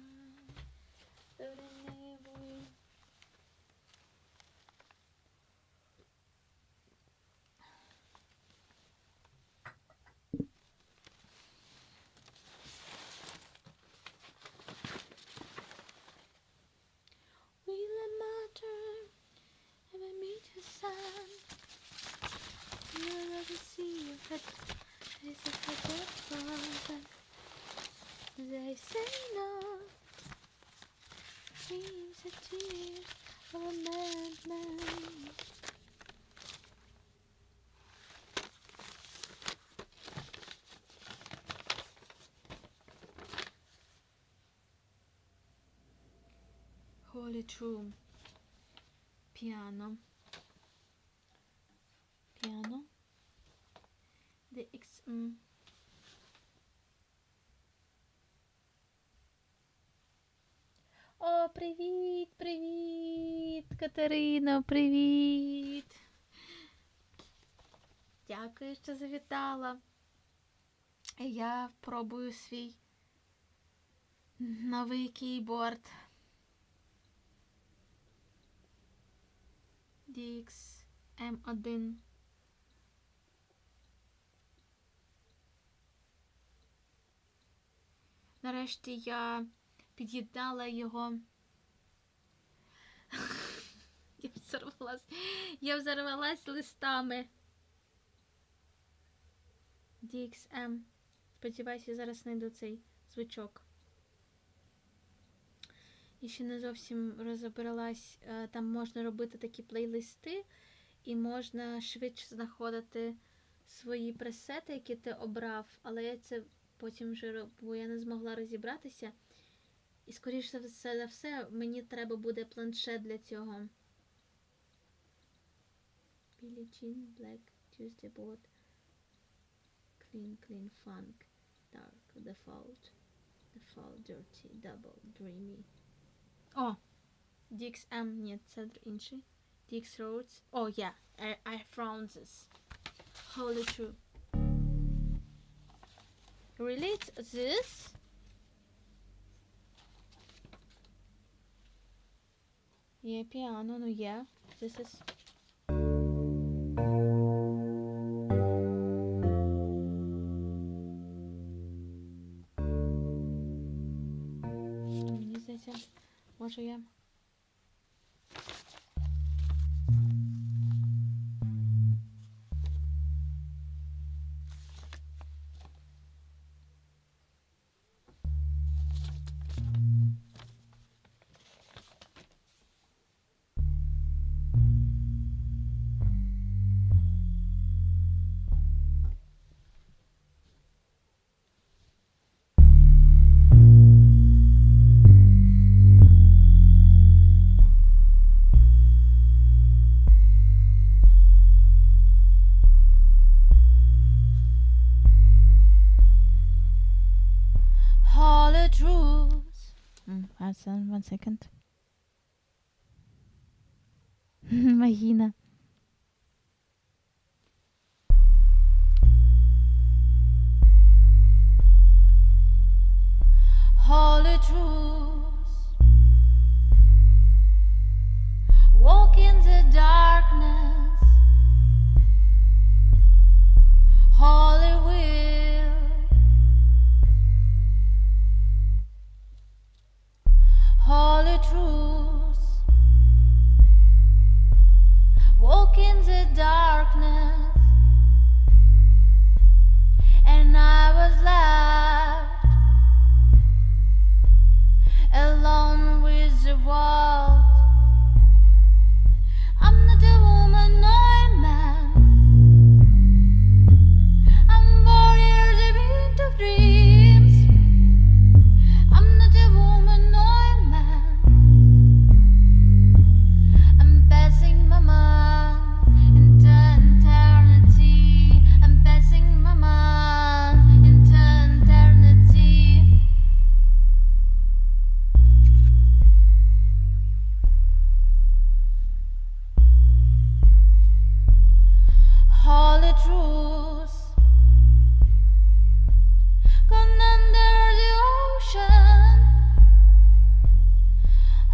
зоряний воїн. Will it matter if I meet your son? You'll never see your head. Face of her dead father. They say no. Dreams are tears of a madman. Holy True. Piano. Piano. The X. О, привіт, привіт, Катерино, привіт. Дякую, що завітала. Я пробую свій новий keyboard. DX M1. Нарешті я під'єднала його. Я взорвалась. Я взорвалась листами. DXM. Сподіваюся, я зараз знайду цей звучок. І ще не зовсім розібралась. Там можна робити такі плейлисти, і можна швидше знаходити свої пресети, які ти обрав, але я це потім вже бо я не змогла розібратися. І, скоріше за все, мені треба буде планшет для цього. Billie Jean, Black, Tuesday Board. Clean, clean, funk, dark, default, default, dirty, double, dreamy. О! DXM, ні, це інший. DX Rhodes. Oh, yeah, I found this. Holy true. Really? It's this? Yeah, piano, no, yeah. This is. Мені здається, може я. Holy truths. One second. Махина. Holy truths. Walk in the darkness. Holy will. Holy truths. Walk in the darkness. And I was left alone with the world. I'm not a woman, I'm a man. I'm warrior, the wind of dreams. I'm not a woman, I'm a man. I'm passing my mind into eternity. I'm passing my mind into eternity. Holy truths gone under the ocean.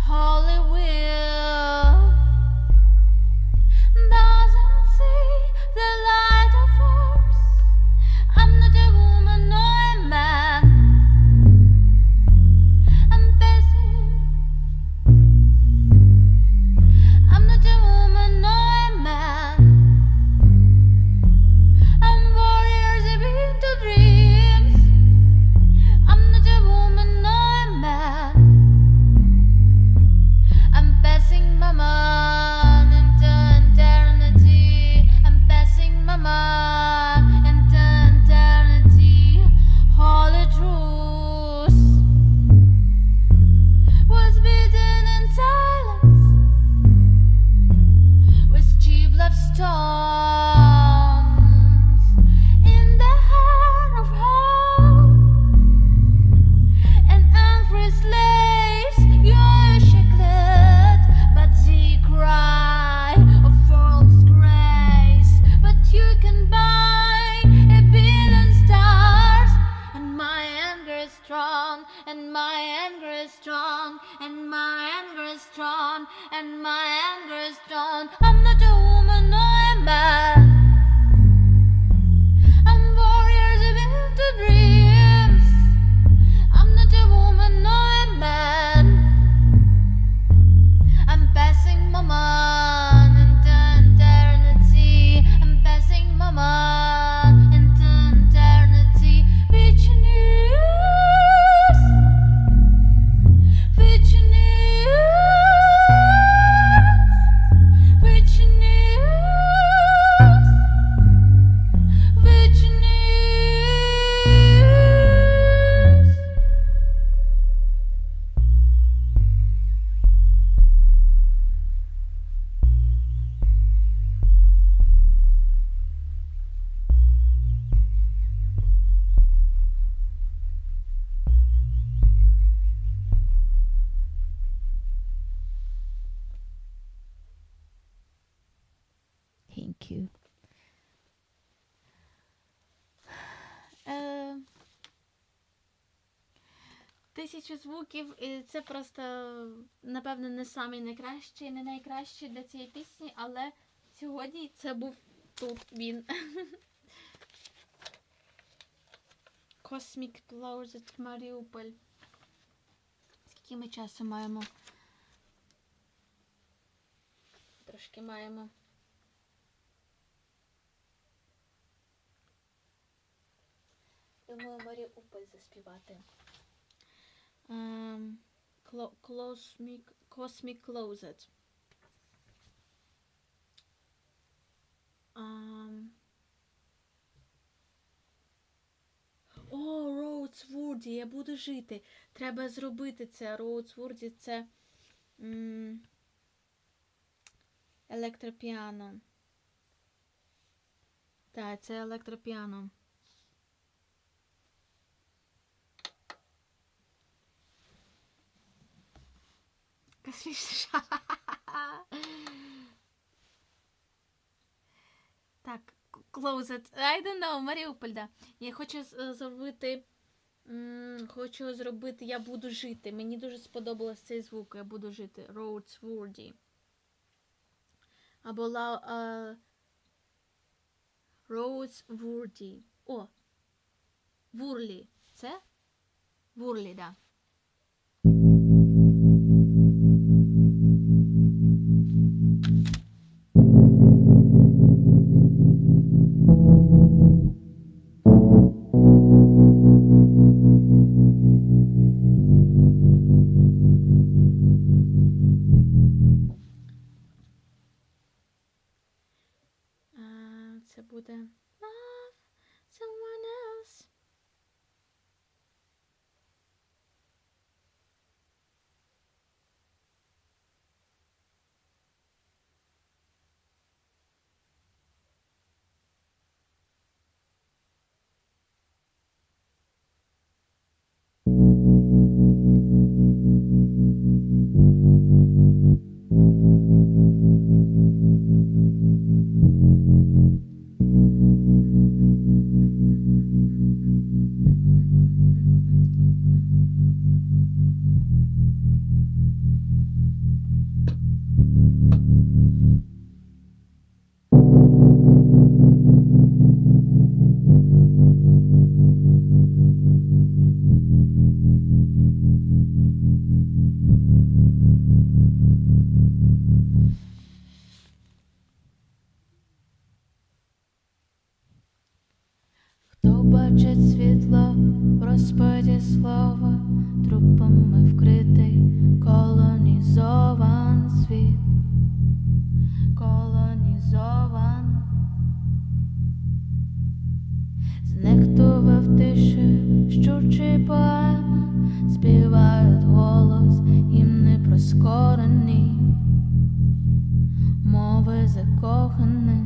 Holy will doesn't see the light of ours. I'm not a woman, no a man. I'm passing. I'm not a woman, no a man. I'm warriors into dreams. I'm not a woman, no a man. I'm passing my mind into eternity. I'm passing my mind into eternity. Holy truth was beaten in silence with cheap love stones in the heart of hope and unfree slaves you're shackled, but the cry of false grace. But you can buy a billion stars, and my anger is strong, and my anger is strong, and my anger is strong, and my anger is strong. I'm not a woman, I'm a man. I'm warriors into dreams. I'm not a woman, I'm a man. I'm passing my mind into eternity. I'm passing my mind into eternity. Which news? Which news? Which news? Thank you. Е, 1000 звуків, і це просто, напевно, не самий найкращий, не найкращий для цієї пісні, але сьогодні це був тут він. Cosmic Closet Маріуполь. Скільки ми часу маємо? Трошки маємо. Думаю, Маріуполь заспівати. Cosmic, Cosmic Closet. О, Роудсворді, я буду жити. Треба зробити це. Роудсворді це електропіано. Так, це електропіано. Космічний. Так, Closet. I don't know, Маріуполь, да. Я хочу зробити. Хочу зробити Я буду жити. Мені дуже сподобався цей звук. Я буду жити. Роудсворді. Або Ла, Роудсворді. О! Вурлі. Це? Вурлі, да. Це буде Love someone else. Хто бачить світло в розпаді слова, трупами вкритий колонізован світ, колонізован. Знехтував тиші щурчі поеми, співають голос гімни прискорені, мови закоханих.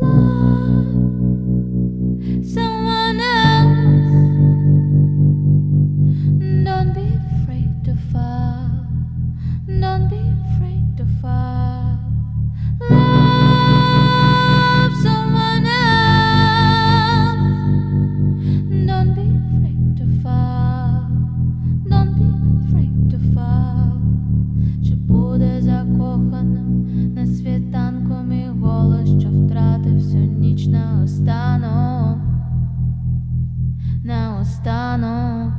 Love someone else. Don't be afraid to fall. Don't be afraid to fall. Love someone else. Don't be afraid to fall. Don't be afraid to fall. Чи буде закоханим на світанку мій голос, що втратив всю ніч наостанок, наостанок.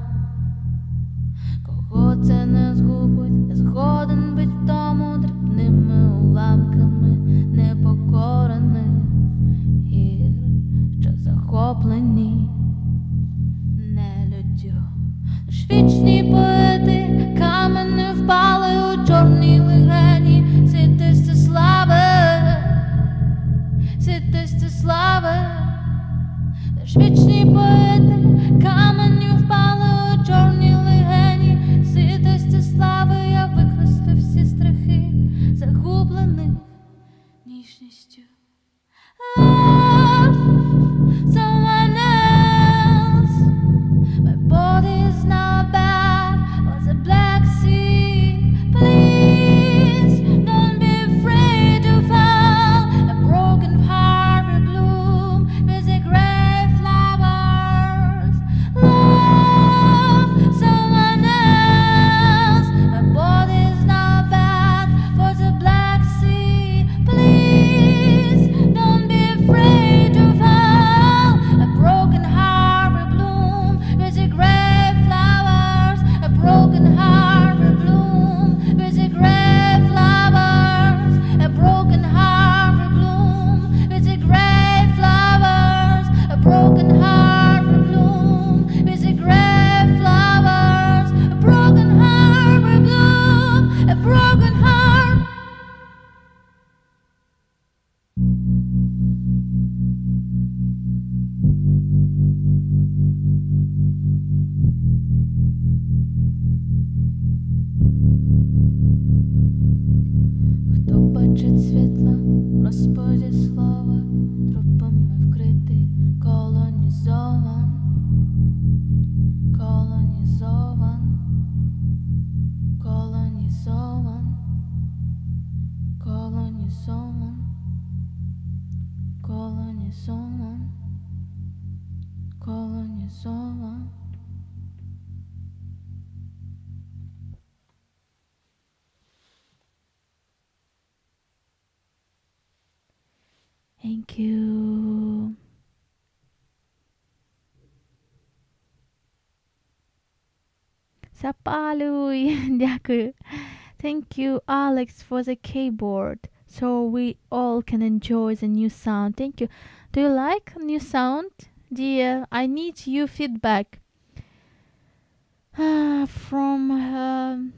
Кого це не згубить, я згоден бить в тому дрібними уламками непокорених гір, що захоплені нелюддю. Лиш вічні поети камени впали у чорні легені, світисте слави, світисте слави. Лиш вічні поети камені впали у чорні легені, світисте слави, я викреслив всі страхи, загублених ніжністю. Love someone else. My body's not bad, was a black sea. Please don't be afraid. Thank you. Запалюй! Дякую. Thank you, Alex, for the keyboard. So we all can enjoy the new sound. Thank you. Do you like new sound? Dear, I need you feedback. From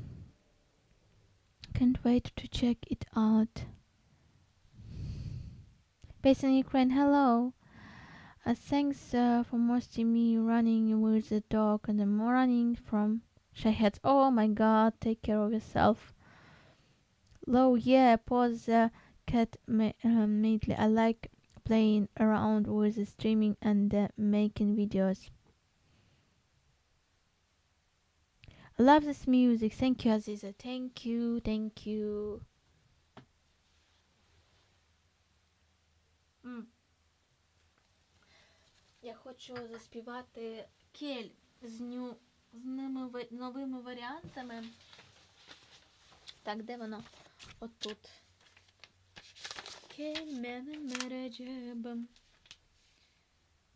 can't wait to check it out. Based in Ukraine, hello. Thanks for mostly me running with the dog and the running from Shahed. Oh my god, take care of yourself. Low, yeah, pause the cat immediately. I like playing around with the streaming and making videos. I love this music. Thank you, Aziza. Thank you, thank you. Я хочу заспівати Кель з ними новими варіантами. Так, де воно? Отут. Кель мене мереджебем.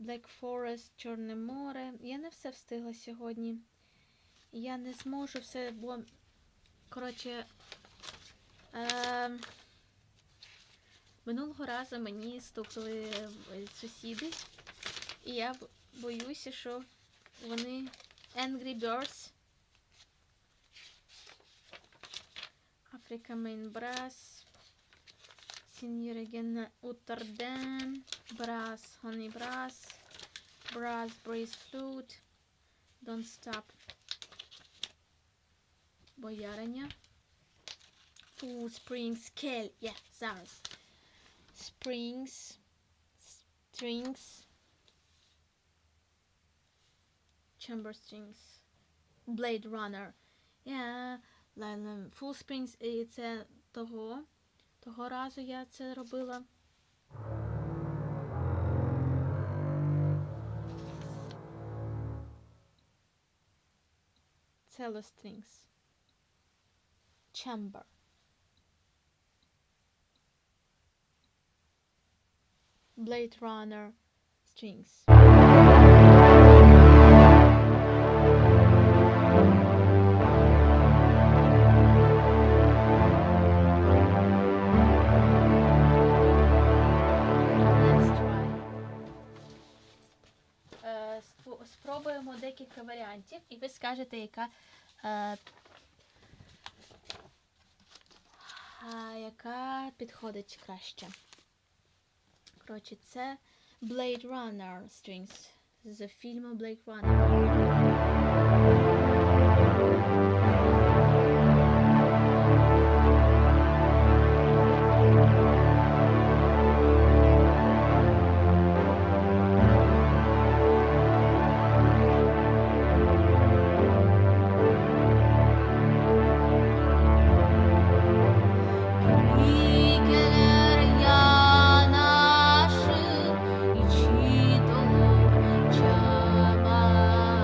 Black Forest, Чорне море. Я не все встигла сьогодні. Я не зможу все, бо, коротше, минулого разу мені стукали сусіди, і я боюся, що вони Angry Birds. Africa Main Brass. Сіньореген Утерден. Brass, Honey Brass. Brass, Breeze Flute. Don't Stop. Бояриня. Full Springs, Кель. Yeah, зараз. Springs. Strings. Chamber Strings. Blade Runner. Yeah. Full Springs, і це того. Того разу я це робила. Cello Strings. Chamber. Blade Runner Strings. Let's try. Спробуємо декілька варіантів, і ви скажете, яка підходить краще. Коротше, це Blade Runner Strings з фільму Blade Runner. Gelir yanaşır, içi dolu çamaşır.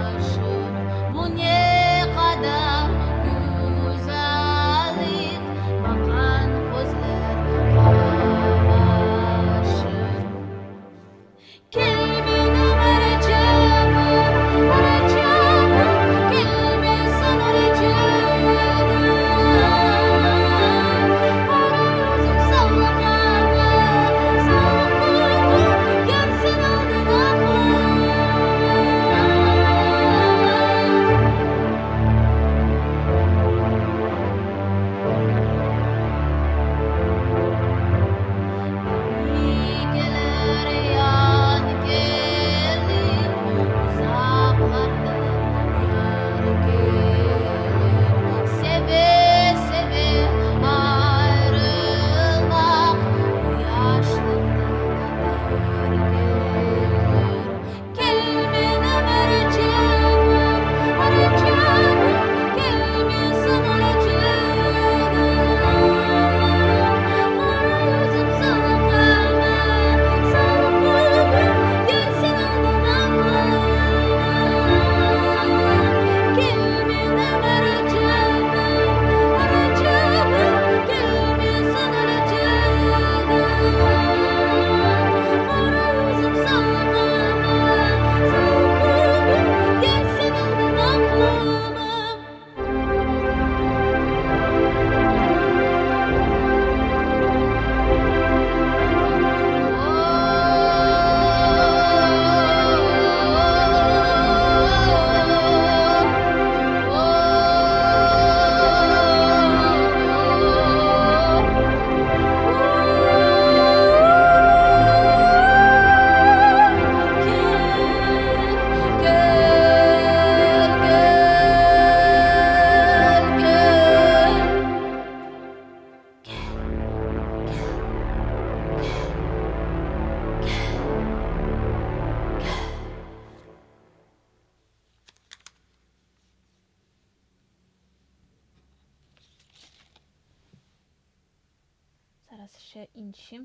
Зараз ще інші.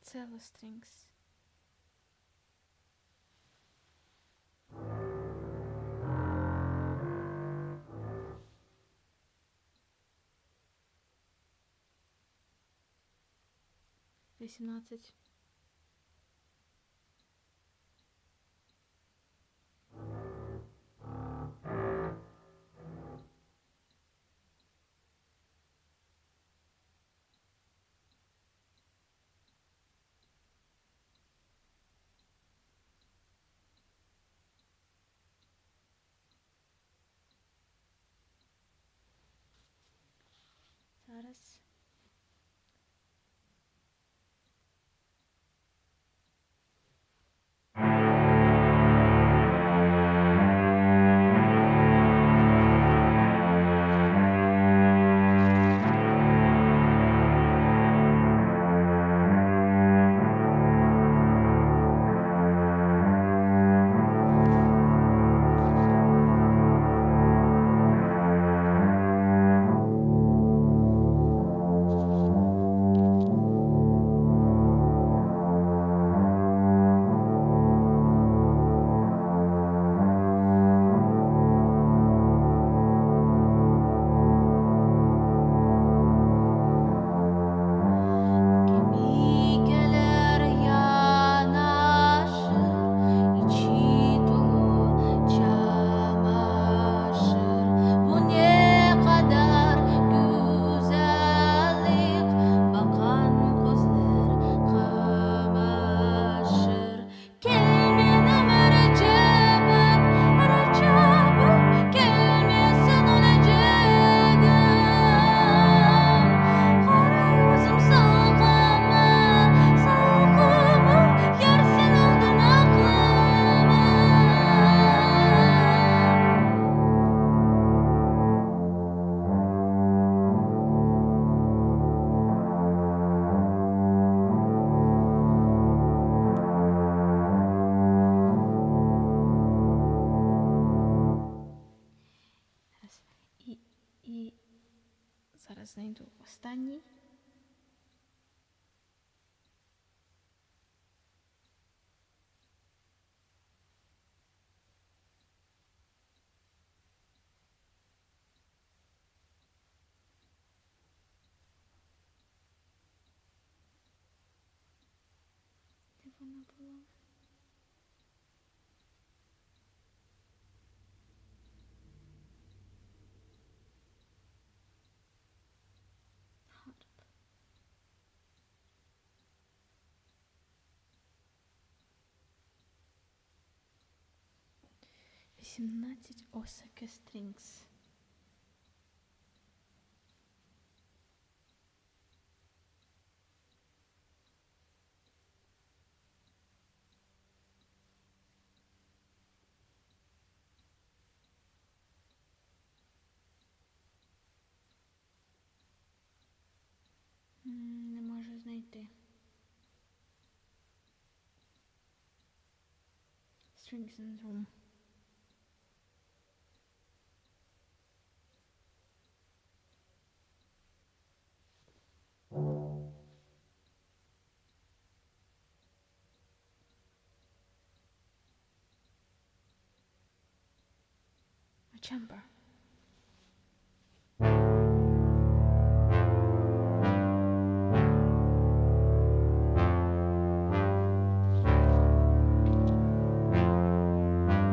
Cello strings. 18. Зараз. Kimi kelir yanaşır, içi tolu çamaşır. Bu ne qadar güzellik, baqqan közler qamaşır. Kel menim Erecepim, Erecepim, kelmeseñ ölecegim. Qara yüzüm salqımı, salqımı, yar sen aldıñ aqlımı. Зараз. І зараз знайду останній. Де вона була? Harp. 18 Osaka Strings. Не можу знайти. Strings in the room. A chamber.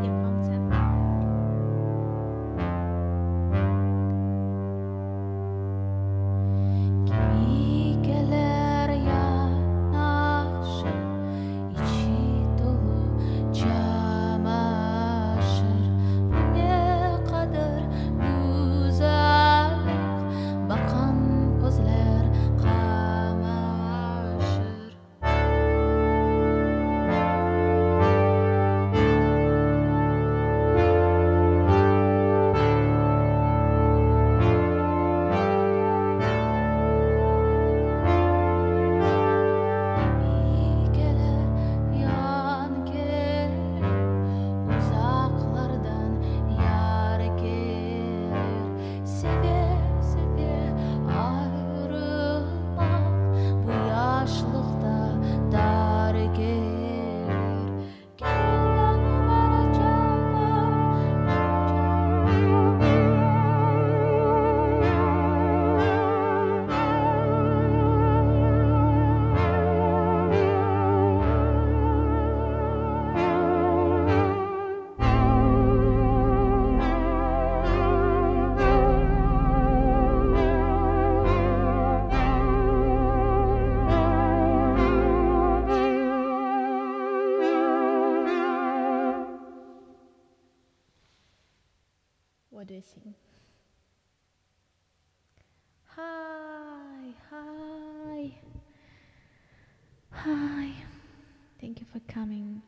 Як вам це? Kimi kelir yanaşır, içi tolu çamaşır. Bu ne qadar coming.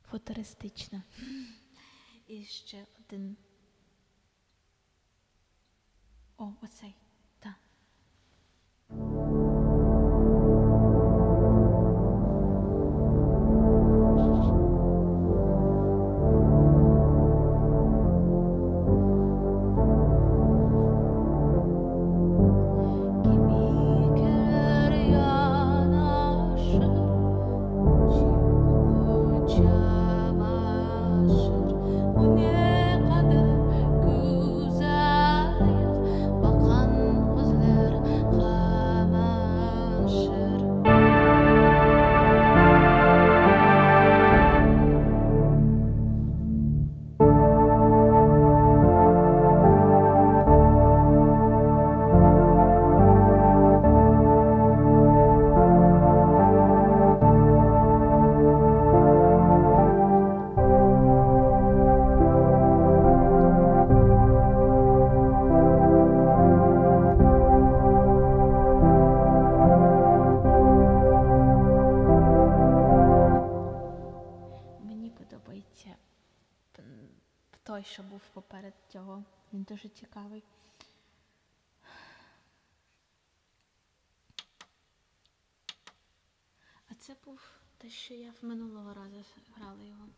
Футуристично. І ще один. О, оцей. Так. Kimi keler yanaşır, Çullu çamaşır. Bu ne qadar güzellik, Baqqan közler qamaşır. Мені подобається той, що був поперед цього. Він дуже цікавий. А це був те, що я в минулого разу грала його.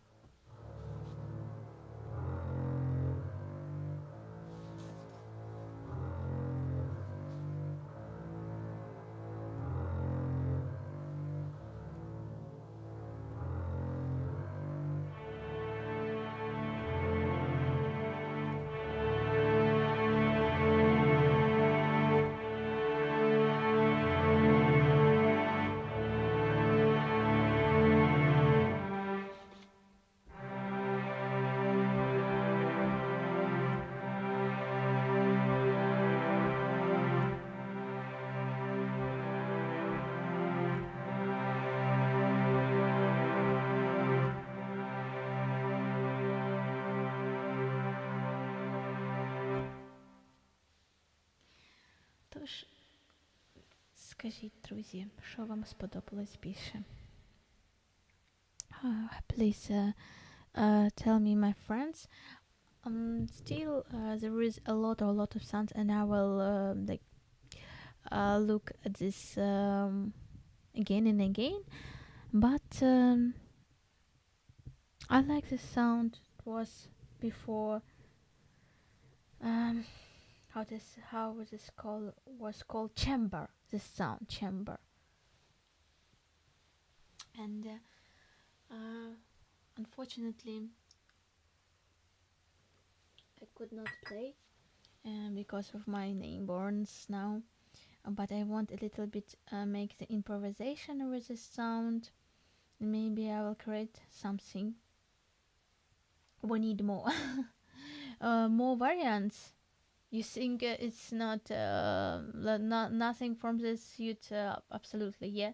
Тож, скажіть, друзі, що вам сподобалось більше? Please tell me, my friends. Still, there is a lot of sounds, and I will like look at this again and again. But I like the sound it was before. How was this called? Was called chamber. This sound chamber. And unfortunately, I could not play because of my neighbors now. But I want a little bit make the improvisation with the sound. Maybe I will create something. We need more variants. You think it's not nothing from this suite? Absolutely, yeah.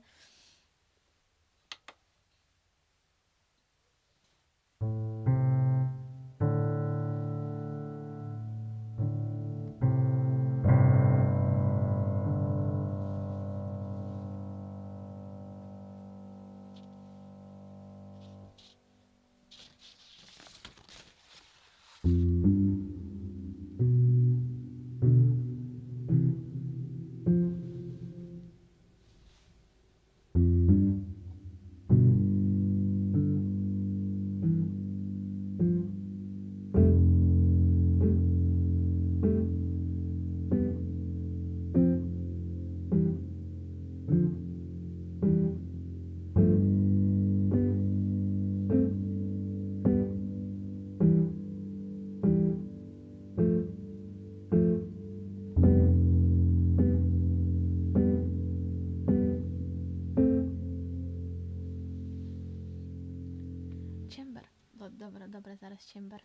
Chamber. Добре, добре, зараз chamber.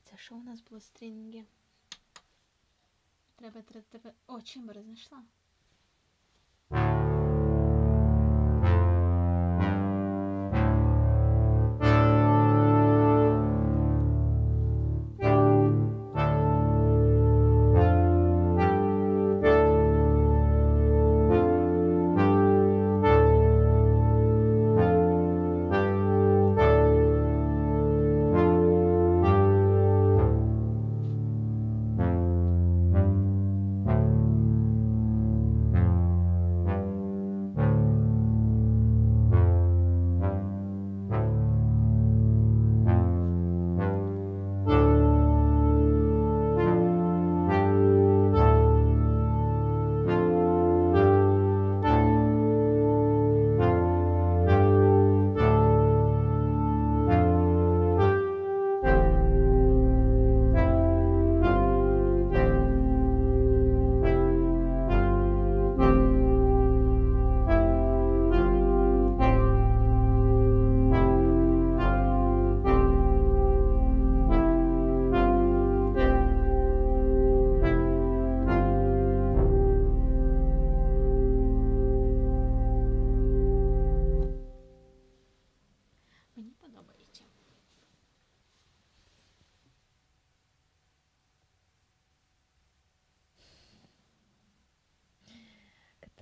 Це що у нас було стрінги? Треба, треба, треба. О, chamber знайшла.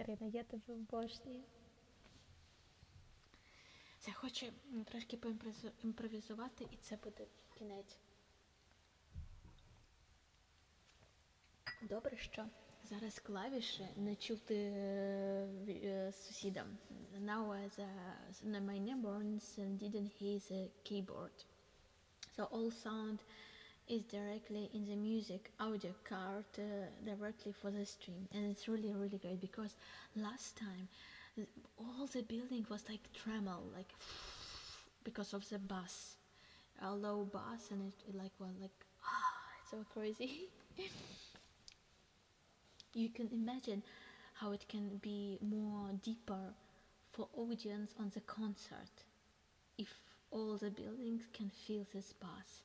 Катерина, я тебе обожнюю. Все, хочу трошки поімпровізувати, і це буде кінець. Добре, що зараз клавіші не чути сусідам. Now the, my neighbors didn't hear the keyboard. So all sound is directly in the music audio card uh, directly for the stream and it's really really great because last time all the building was like tremble like because of the bass a low bass and it, it like was like ah it's so crazy you can imagine how it can be more deeper for audience on the concert if all the buildings can feel this bass.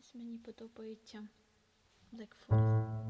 Десь мені подобається Black Forest.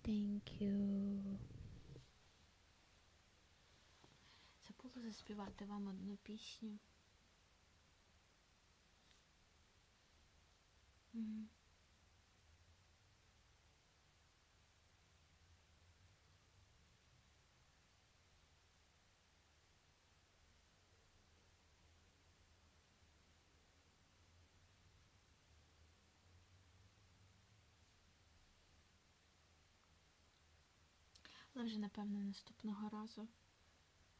Thank you. Забула заспівати вам одну пісню. Mm. Але вже, напевно, наступного разу.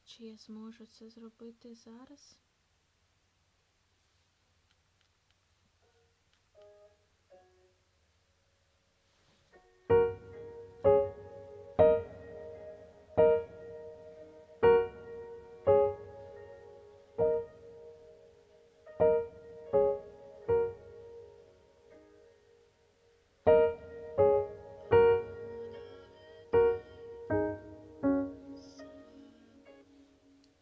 Чи я зможу це зробити зараз?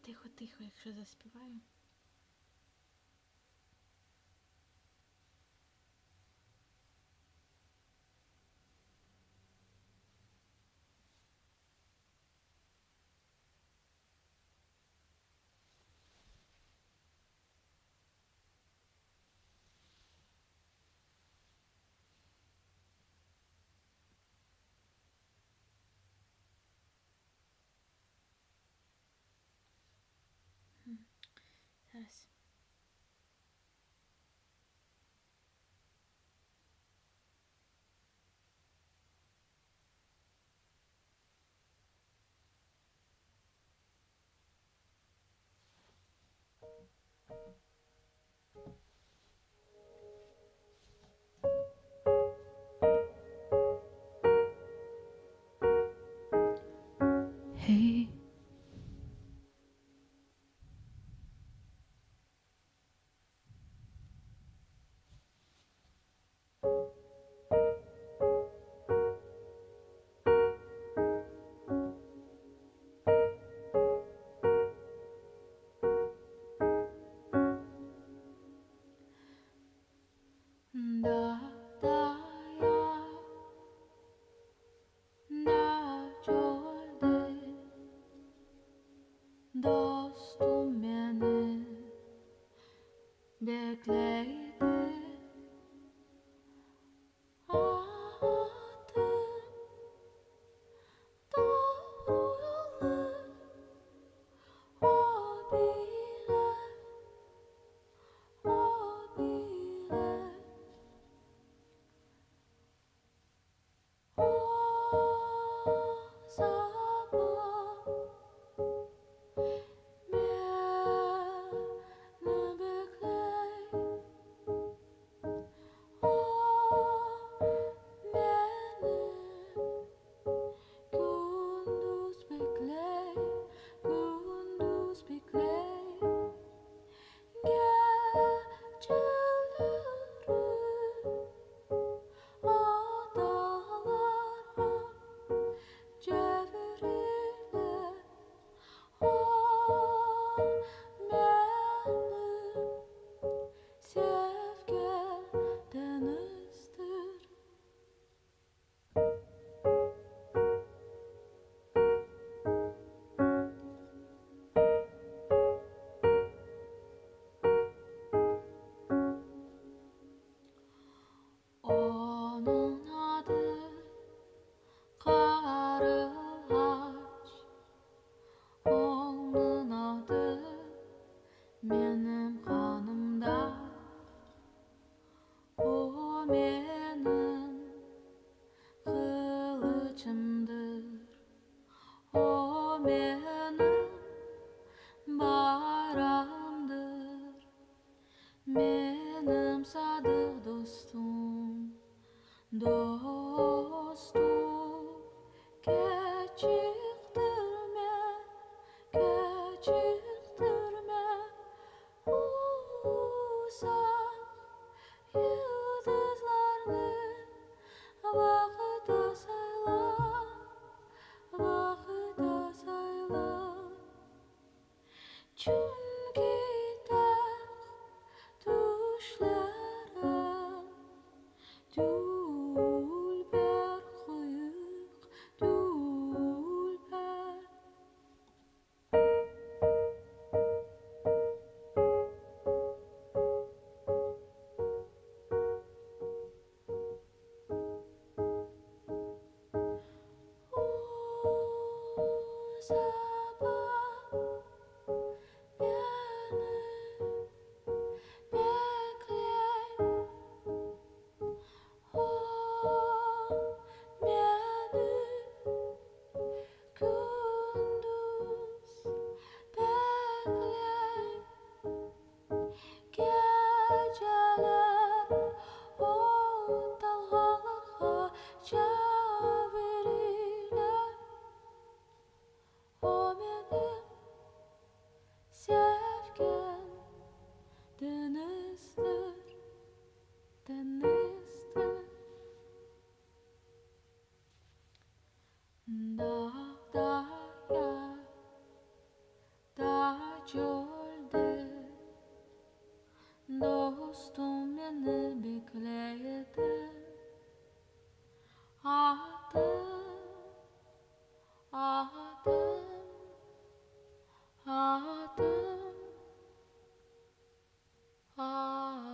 Тихо, тихо, якщо заспіваю. Зараз. Hey. Da da ya da çölde dostum beni bekleydi. Attım doğru yolu o bilir, o bilir. O sabah beni bekley, o beni gündüz bekley, gündüz bekley. Geceleri odalara çevrilir, o benim sevgili denizdir. Onun adı Qarılğaç, onun adı benim qanımda. O benim qılıçımdır, o benim bayrağımdır, benim sadıq dostum, dostum. Keçiktirme, keçiktirme, uzaq yıldızlarnı vaqıt sayla, vaqıt sayla. Çünki tek tüşlerim dülber qıyıq. Dağda ya da çölde dostum meni bekley edi. Atım, atım, atım, atım.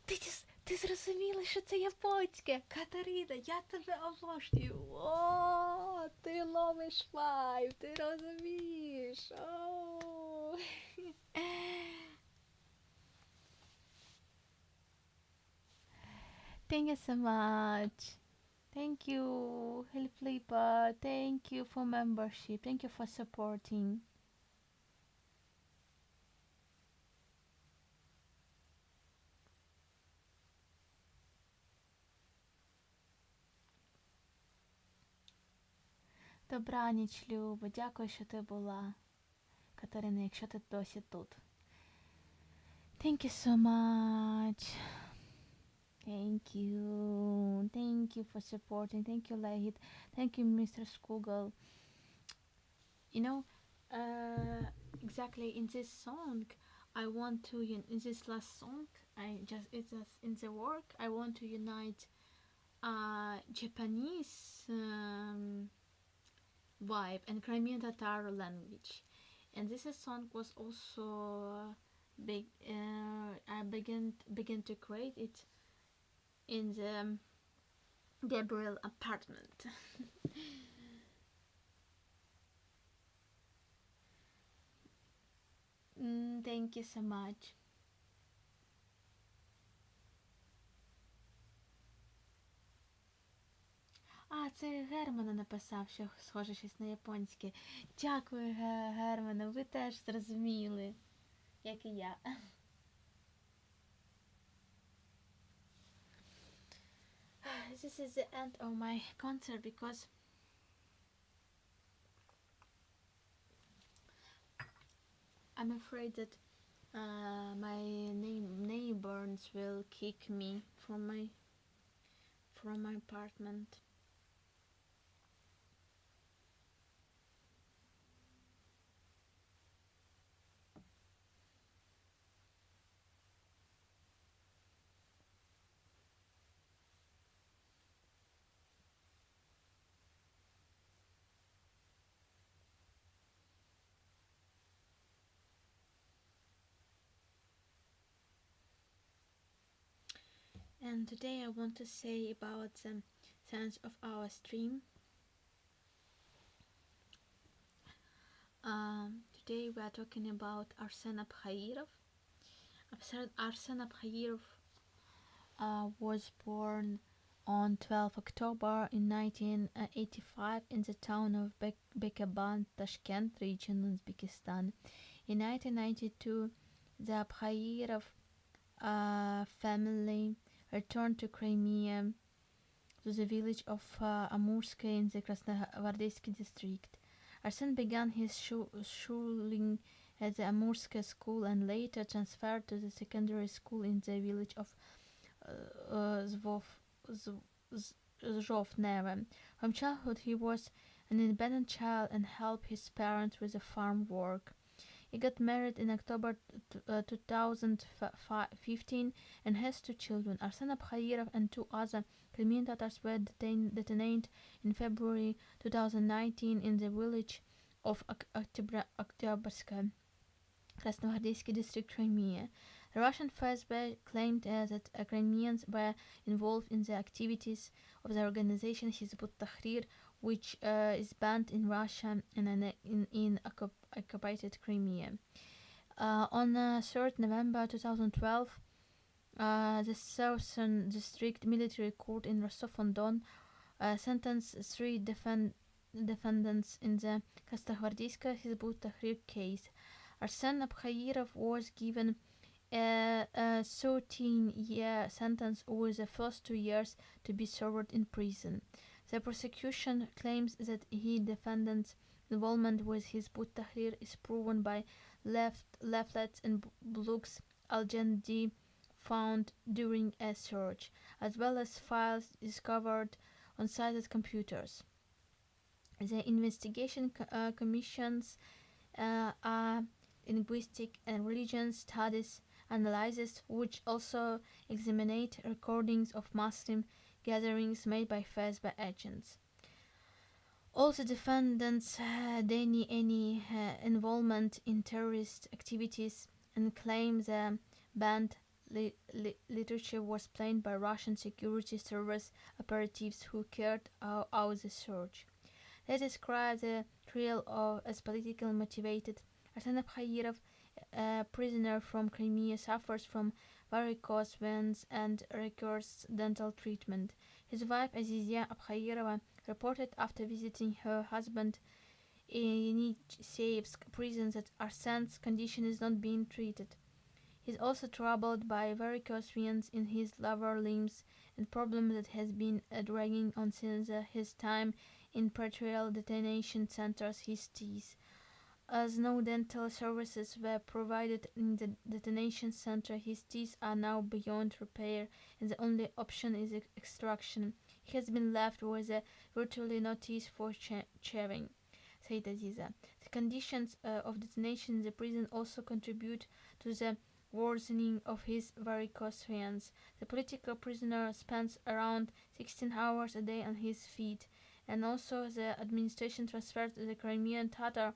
Ти, ти зрозуміла, що це японське? Катерина, я тебе обожнюю. О, ти ловиш вайб, ти розумієш. О. Thank you so much. Thank you, Hillflipper. Thank you for membership. Thank you for supporting. Добраніч, Люба. Дякую, що ти була. Катерина, якщо ти досі тут. Thank you so much. Thank you. Thank you for supporting. Thank you, Lahit. Thank you, Mr. Skugel. You know, exactly in this song, I want to, in this last song, I just, it's just in the work, I want to unite Japanese vibe and Crimean Tatar language. And this song was also big, I began to create it in the Gabriel apartment. Thank you so much. А, це Германа написав, що схоже щось на японське. Дякую, Германе, ви теж зрозуміли, як і я. This is the end of my concert because I'm afraid that my neighbors will kick me from my apartment. And today I want to say about the sense of our stream. Today we are talking about Arsen Abkhairov. Arsen Abkhairov was born on 12 October in 1985 in the town of Bekaban, Tashkent region, Uzbekistan. In 1992, the Abkhairov family returned to Crimea, to the village of Amurskaya in the Krasnogvardeysky district. Arsen began his schooling at the Amurskaya school and later transferred to the secondary school in the village of Zhovtneve. From childhood he was an independent child and helped his parents with the farm work. He got married in October 2015 and has 2 children. Arsen Abkhairov and 2 other Crimean Tatars were detained in February 2019 in the village of Oktyabrskaya, Krasnogvardeysky district, Crimea. The Russian FSB claimed that Crimeans were involved in the activities of the organization Hizb ut-Tahrir, which is banned in Russia and in occupied Crimea. On 3rd November 2012, the Southern District Military Court in Rostov-on-Don sentenced 3 defendants in the Krasnogvardeyskaya Hizb ut-Tahrir case. Arsen Abkhairov was given a 13-year sentence with the first 2 years to be served in prison. The prosecution claims that he defendant's involvement with Hizb ut-Tahrir is proven by left leaflets and books allegedly found during a search, as well as files discovered on cited computers. The investigation commissions are linguistic and religion studies analysis, which also examine recordings of Muslim gatherings made by FSB agents. All the defendants deny any involvement in terrorist activities and claim the banned literature was planned by Russian Security Service operatives who carried out the search. They describe the trial as politically motivated. Arsen Abkhairov, a prisoner from Crimea, suffers from varicose veins and requires dental treatment. His wife, Azizia Abkhairova, reported after visiting her husband in Yeniseyevsk prison that Arsen's condition is not being treated. He is also troubled by varicose veins in his lower limbs, and problem that has been dragging on since his time in pretrial detention centers, his teeth. As no dental services were provided in the detention center, his teeth are now beyond repair and the only option is extraction. He has been left with virtually no teeth for chewing, said Aziza. The conditions of detention in the prison also contribute to the worsening of his varicose veins. The political prisoner spends around 16 hours a day on his feet, and also the administration transferred the Crimean Tatar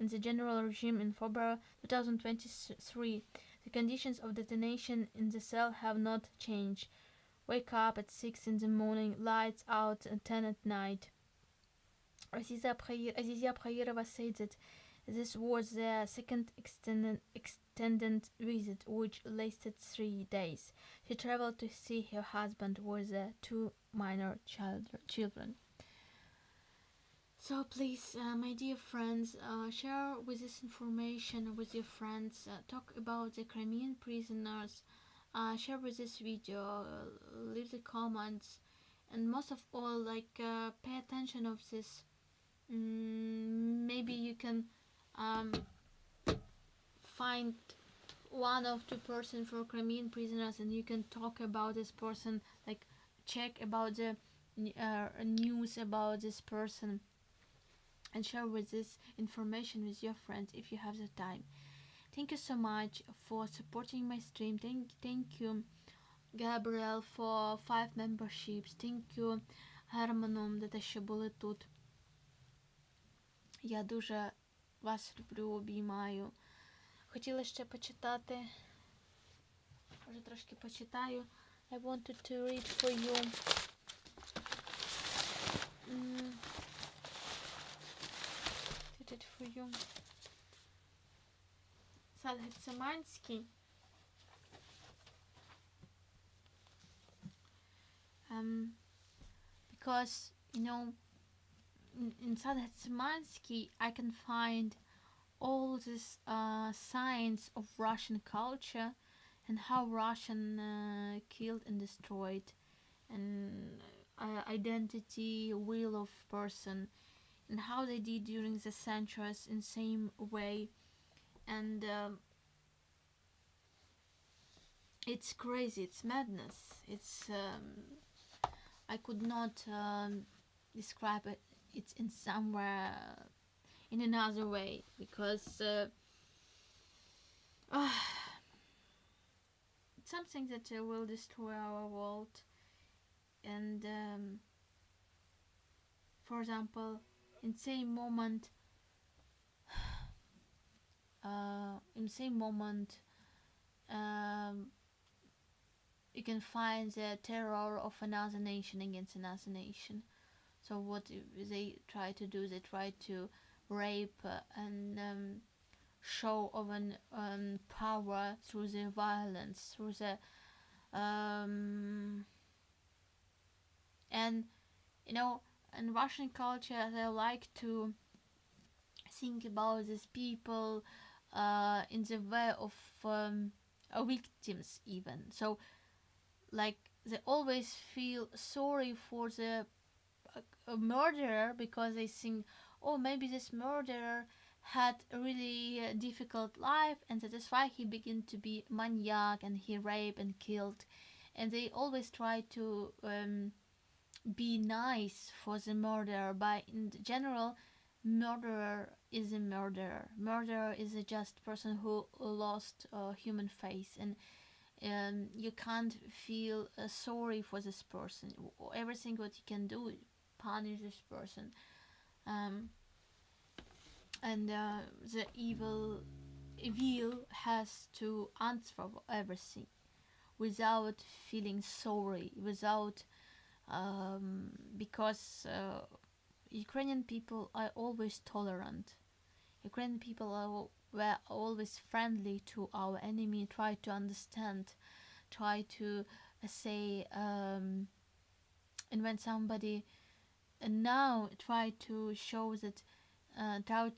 in the general regime in February 2023. The conditions of detention in the cell have not changed. Wake up at 6 in the morning, lights out at 10 at night. Aziza Abkhairova said that this was their second extended visit, which lasted 3 days. She traveled to see her husband with the 2 minor children. So please, my dear friends, share with this information with your friends, talk about the Crimean prisoners, share with this video, leave the comments, and most of all, pay attention of this. Maybe you can find one of 2 person for Crimean prisoners, and you can talk about this person, check about the news about this person, and share with this information with your friends if you have the time. Thank you so much for supporting my stream. Thank you, Gabriel, for 5 memberships. Thank you, Hermanom, за те, що були тут. Я дуже вас люблю, обіймаю. Хотіла ще почитати. Може, трошки почитаю. I wanted to read for you. Read it for you. Сад Гетсиманський. Because, in Сад Гетсиманський I can find all these signs of Russian culture and how Russian killed and destroyed, and identity, will of person, and how they did during the centuries in same way. And it's crazy, it's madness. I could not describe it. It's in somewhere in another way, because it's something that will destroy our world. And for example, in same moment, in same moment, you can find the terror of another nation against another nation. So what they try to do, they try to rape and show of an power through the violence, through the and you know, in Russian culture they like to think about these people in the way of victims even. So they always feel sorry for the a murderer because they think, oh, maybe this murderer had a really uh, difficult life and that is why he began to be maniac and he raped and killed and they always try to um, be nice for the murderer but in general murderer is a murderer murderer is a just person who lost a human face and um, you can't feel uh, sorry for this person everything what you can do punish this person um, and uh, the evil evil has to answer for everything without feeling sorry without um, because uh, Ukrainian people are always tolerant. Ukrainian people are, were always friendly to our enemy, try to understand, try to uh, say, um, and when somebody and now try to show that uh, try,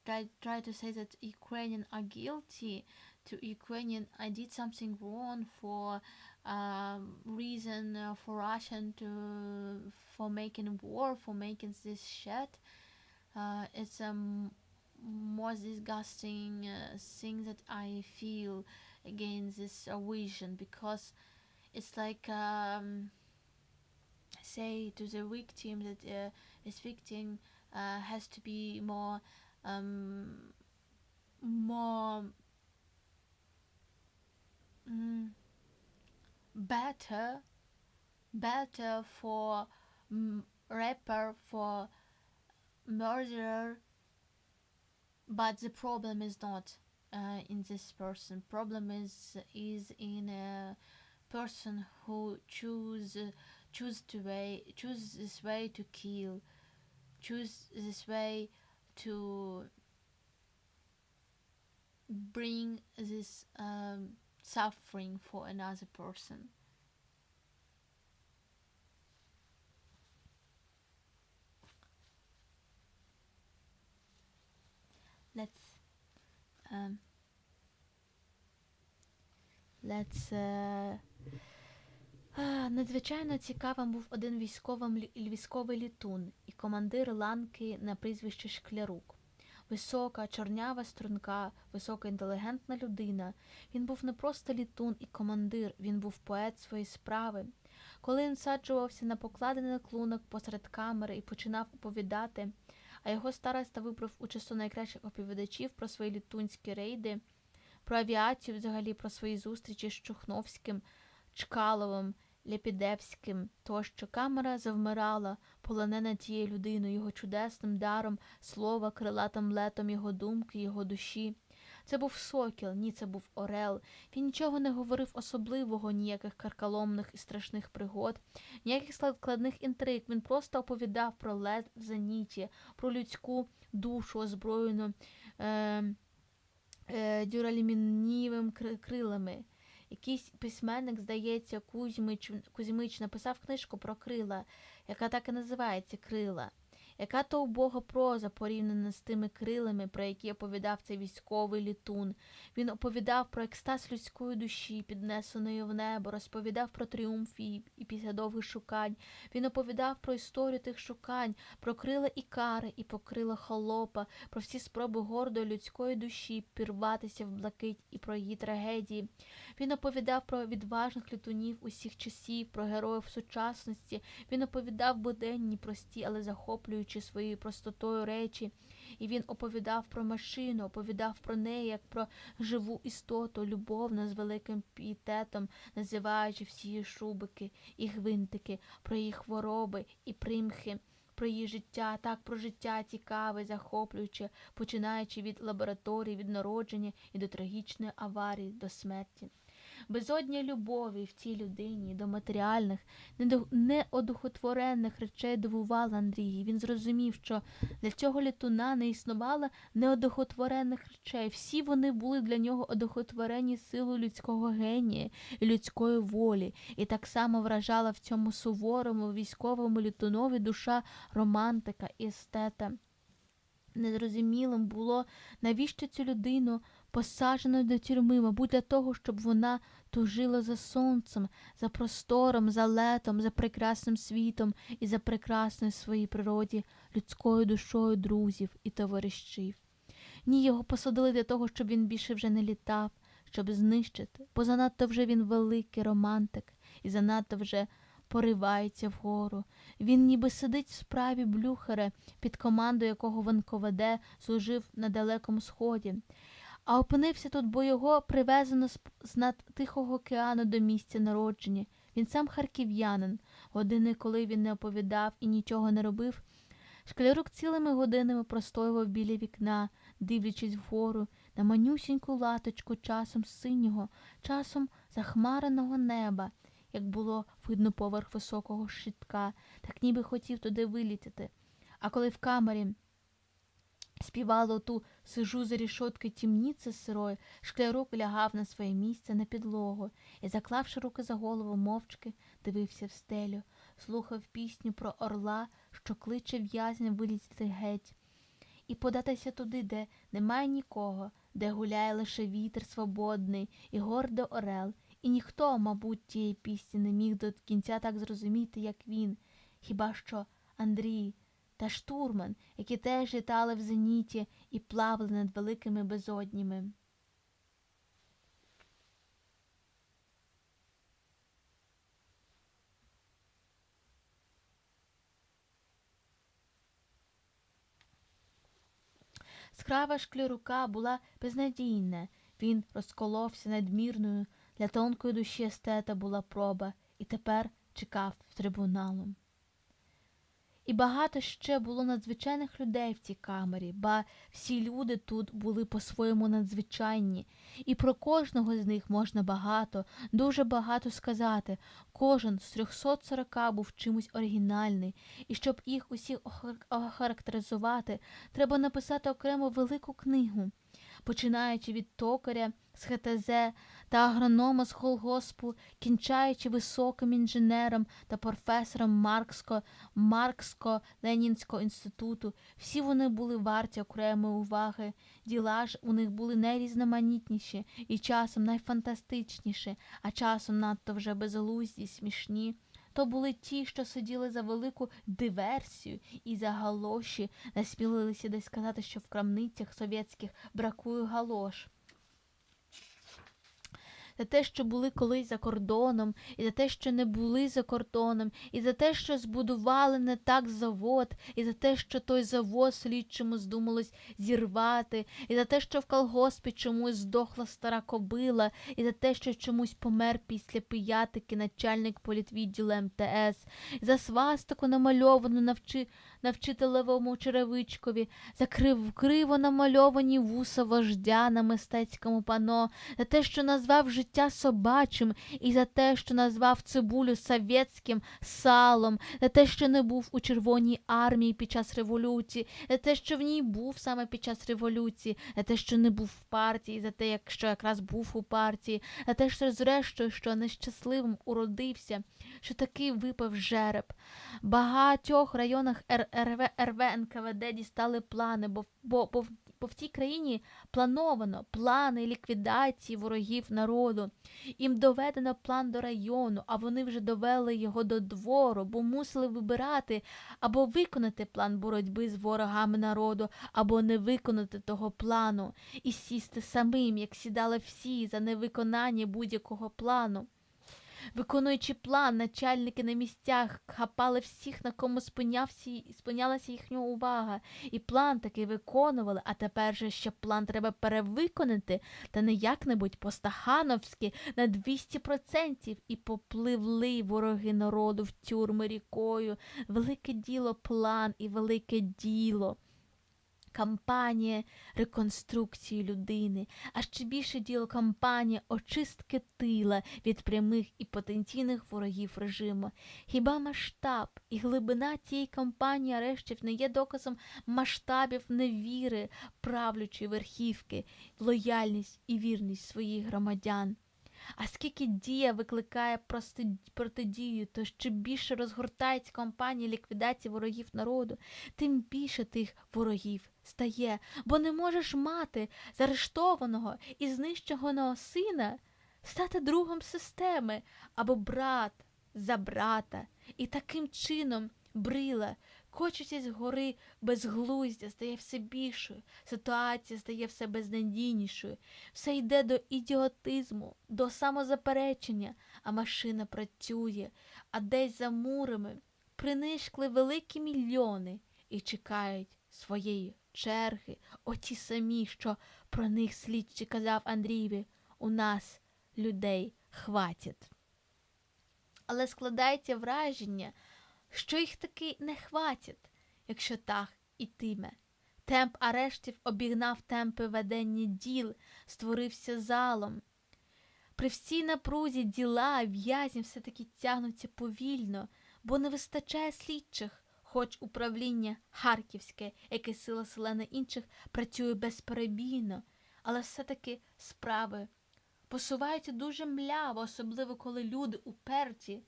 try, try to say that Ukrainian are guilty to Ukrainian I did something wrong for um, reason uh, for Russian to for making war for making this shit uh, it's a um, more disgusting uh, thing that I feel against this uh, vision because it's like um, say to the victim that uh, this victim uh, has to be more um, more mm, better better for mm, rapper for murderer but the problem is not uh, in this person problem is is in a person who choose choose to way choose this way to kill choose this way to bring this um, suffering for another person. Let's um, let's uh, Надзвичайно цікавим був один військовий літун і командир ланки на прізвище Шклярук. Висока, чорнява, струнка, висока інтелігентна людина. Він був не просто літун і командир, він був поет своєї справи. Коли він саджувався на покладений клунок посеред камери і починав оповідати, а його староста вибрав у число найкращих оповідачів про свої літунські рейди, про авіацію, взагалі про свої зустрічі з Чухновським, Чкаловим, Ляпідевським тощо, камера завмирала, полонена тією людиною, його чудесним даром слова, крилатим летом його думки, його душі. Це був сокіл, ні, це був орел. Він нічого не говорив особливого, ніяких карколомних і страшних пригод, ніяких складних інтриг. Він просто оповідав про лет в зеніті, про людську душу, озброєну е, е, дюралюмінієвими крилами. Якийсь письменник, здається, Кузьмич, Кузьмич написав книжку про крила, яка так і називається Крила. Яка то убога проза порівняна з тими крилами, про які оповідав цей військовий літун. Він оповідав про екстаз людської душі, піднесеної в небо, розповідав про тріумф і, і після довгих шукань. Він оповідав про історію тих шукань, про крила Ікара і про крила холопа, про всі спроби гордої людської душі пірватися в блакить і про її трагедії. Він оповідав про відважних літунів усіх часів, про героїв сучасності. Він оповідав буденні, прості, але захоплюючі своєю простотою речі. І він оповідав про машину, оповідав про неї, як про живу істоту, любовно, з великим пієтетом, називаючи всі її шубики і гвинтики, про її хвороби і примхи, про її життя, так про життя цікаве, захоплююче, починаючи від лабораторії, від народження і до трагічної аварії, до смерті. Безодня любові в цій людині до матеріальних, неодухотворених речей дивувала Андрія. Він зрозумів, що для цього літуна не існувало неодухотворених речей. Всі вони були для нього одухотворені силою людського генія і людської волі. І так само вражала в цьому суворому військовому літунові душа романтика і естета. Незрозумілим було, навіщо цю людину. Посаджено до тюрми, мабуть, для того, щоб вона тужила за сонцем, за простором, за летом, за прекрасним світом і за прекрасною своїй природі людською душою друзів і товаришів. Ні, його посадили для того, щоб він більше вже не літав, щоб знищити, бо занадто вже він великий романтик і занадто вже поривається вгору. Він ніби сидить в справі Блюхера, під команду якого в НКВД служив на Далекому Сході. А опинився тут, бо його привезено з над Тихого океану до місця народження. Він сам харків'янин. Години, коли він не оповідав і нічого не робив, Шклярук цілими годинами простоював біля вікна, дивлячись вгору на манюсіньку латочку часом синього, часом захмареного неба, як було видно поверх високого щитка, так ніби хотів туди вилітіти. А коли в камері співало ту «Сижу за решеткой темницы сырой», Шклярук лягав на своє місце на підлогу і, заклавши руки за голову, мовчки дивився в стелю, слухав пісню про орла, що кличе в'язня вилітіти геть, і податися туди, де немає нікого, де гуляє лише вітер свободний і гордо орел, і ніхто, мабуть, тієї пісні не міг до кінця так зрозуміти, як він, хіба що Андрій та штурман, які теж літали в зеніті і плавали над великими безоднями. Справа Шклярука була безнадійна, він розколовся надмірною, для тонкої душі естета була проба, і тепер чекав трибуналу. І багато ще було надзвичайних людей в цій камері, ба всі люди тут були по-своєму надзвичайні, і про кожного з них можна багато, дуже багато сказати. Кожен з 340 був чимось оригінальний, і щоб їх усіх охарактеризувати, треба написати окремо велику книгу, починаючи від токаря з ХТЗ та агронома з колгоспу, кінчаючи високим інженером та професором Марксько, Марксько-Ленінського інституту, всі вони були варті окремої уваги, діла ж у них були найрізноманітніші і часом найфантастичніші, а часом надто вже безглузді, смішні. То були ті, що сиділи за велику диверсію і за галоші, насмілилися десь сказати, що в крамницях совєтських бракує галош. За те, що були колись за кордоном, і за те, що не були за кордоном, і за те, що збудували не так завод, і за те, що той завод слідчому здумалось зірвати, і за те, що в колгоспі чомусь здохла стара кобила, і за те, що чомусь помер після пиятики начальник політвідділу МТС, і за свастику намальовану на, вчи... на вчителевому черевичкові, за крив... криво намальовані вуса вождя на мистецькому пано, за те, що назвав життя собачим, і за те, що назвав цибулю совєтським салом, за те, що не був у Червоній армії під час революції, за те, що в ній був саме під час революції, за те, що не був в партії, за те, якщо якраз був у партії, за те, що зрештою, що нещасливим уродився, що таки випав жереб. Багатьох районах РВ, РВ НКВД дістали плани, бо, бо, бо, бо в цій країні плановано плани ліквідації ворогів народу. Їм доведено план до району, а вони вже довели його до двору, бо мусили вибирати або виконати план боротьби з ворогами народу, або не виконати того плану і сісти самим, як сідали всі за невиконання будь-якого плану. Виконуючи план, начальники на місцях хапали всіх, на кому спинявся, спинялася їхня увага, і план таки виконували, а тепер же ще план треба перевиконати, та не як-небудь по-стахановськи на 200%, і попливли вороги народу в тюрми рікою. Велике діло план і велике діло. Кампанія реконструкції людини, а ще більше діло кампанія очистки тила від прямих і потенційних ворогів режиму. Хіба масштаб і глибина цієї кампанії арештів не є доказом масштабів невіри правлячої верхівки, в лояльність і вірність своїх громадян? А скільки дія викликає протидію, то що більше розгортається кампанія ліквідації ворогів народу, тим більше тих ворогів стає, бо не можеш мати заарештованого і знищеного сина стати другом системи або брат за брата. І таким чином брила, кочуться з гори безглуздя, стає все більшою, ситуація стає все безнадійнішою, все йде до ідіотизму, до самозаперечення, а машина працює, а десь за мурами принишкли великі мільйони і чекають своєї черги, оті самі, що про них слідчий казав Андрієві, у нас людей хватить. Але складається враження, що їх таки не хватить, якщо так ітиме. Темп арештів обігнав темпи ведення діл, створився залом. При всій напрузі діла в'язнів все-таки тягнуться повільно, бо не вистачає слідчих, хоч управління Харківське, яке сила селена інших, працює безперебійно, але все-таки справи посуваються дуже мляво, особливо коли люди уперті,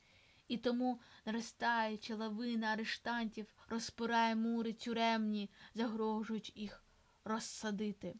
і тому наростаюча лавина арештантів розпирає мури тюремні, загрожуючи їх розсадити.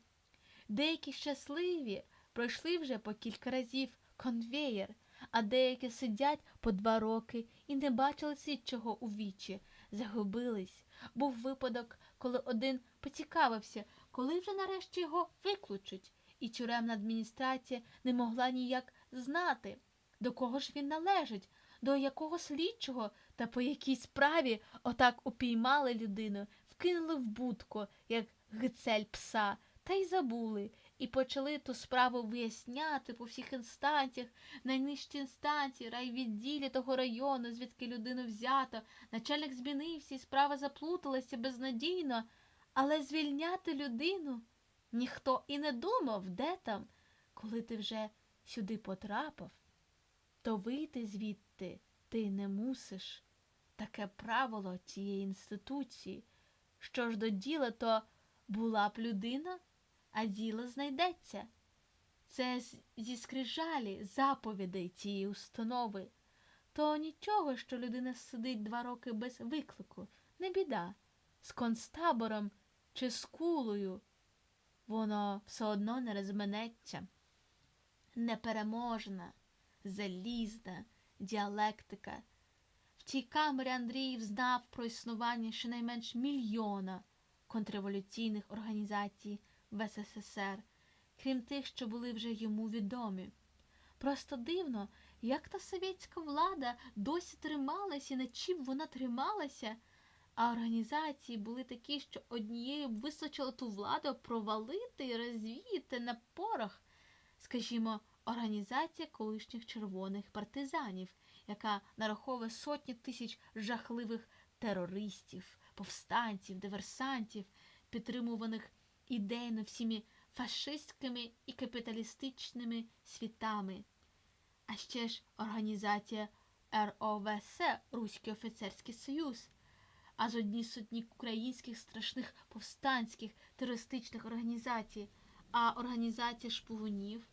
Деякі щасливі пройшли вже по кілька разів конвеєр, а деякі сидять по два роки і не бачили слідчого у вічі, загубились. Був випадок, коли один поцікавився, коли вже нарешті його викличуть, і тюремна адміністрація не могла ніяк знати, до кого ж він належить, до якого слідчого та по якій справі отак упіймали людину, вкинули в будку, як гицель пса, та й забули, і почали ту справу виясняти по всіх інстанціях, найнижчі інстанції, райвідділі того району, звідки людину взято. Начальник змінився, і справа заплуталася безнадійно, але звільняти людину ніхто і не думав, де там, коли ти вже сюди потрапив, то вийти звідти ти не мусиш. Таке правило цієї інституції. Що ж до діла, то була б людина, а діло знайдеться. Це зі скрижалі заповідей цієї установи. То нічого, що людина сидить два роки без виклику, не біда. З концтабором чи з кулею воно все одно не розминеться. Непереможна, залізна діалектика. В тій камері Андріїв знав про існування щонайменш мільйона контрреволюційних організацій в СССР, крім тих, що були вже йому відомі. Просто дивно, як та совєтська влада досі трималася і над чим вона трималася, а організації були такі, що однією б вистачило ту владу провалити і розвіяти на порох. Скажімо, організація колишніх червоних партизанів, яка нараховує сотні тисяч жахливих терористів, повстанців, диверсантів, підтримуваних ідейно всіми фашистськими і капіталістичними світами. А ще ж організація РОВС Руський офіцерський союз, а з одні сотні українських страшних повстанських терористичних організацій, а організація шпигунів,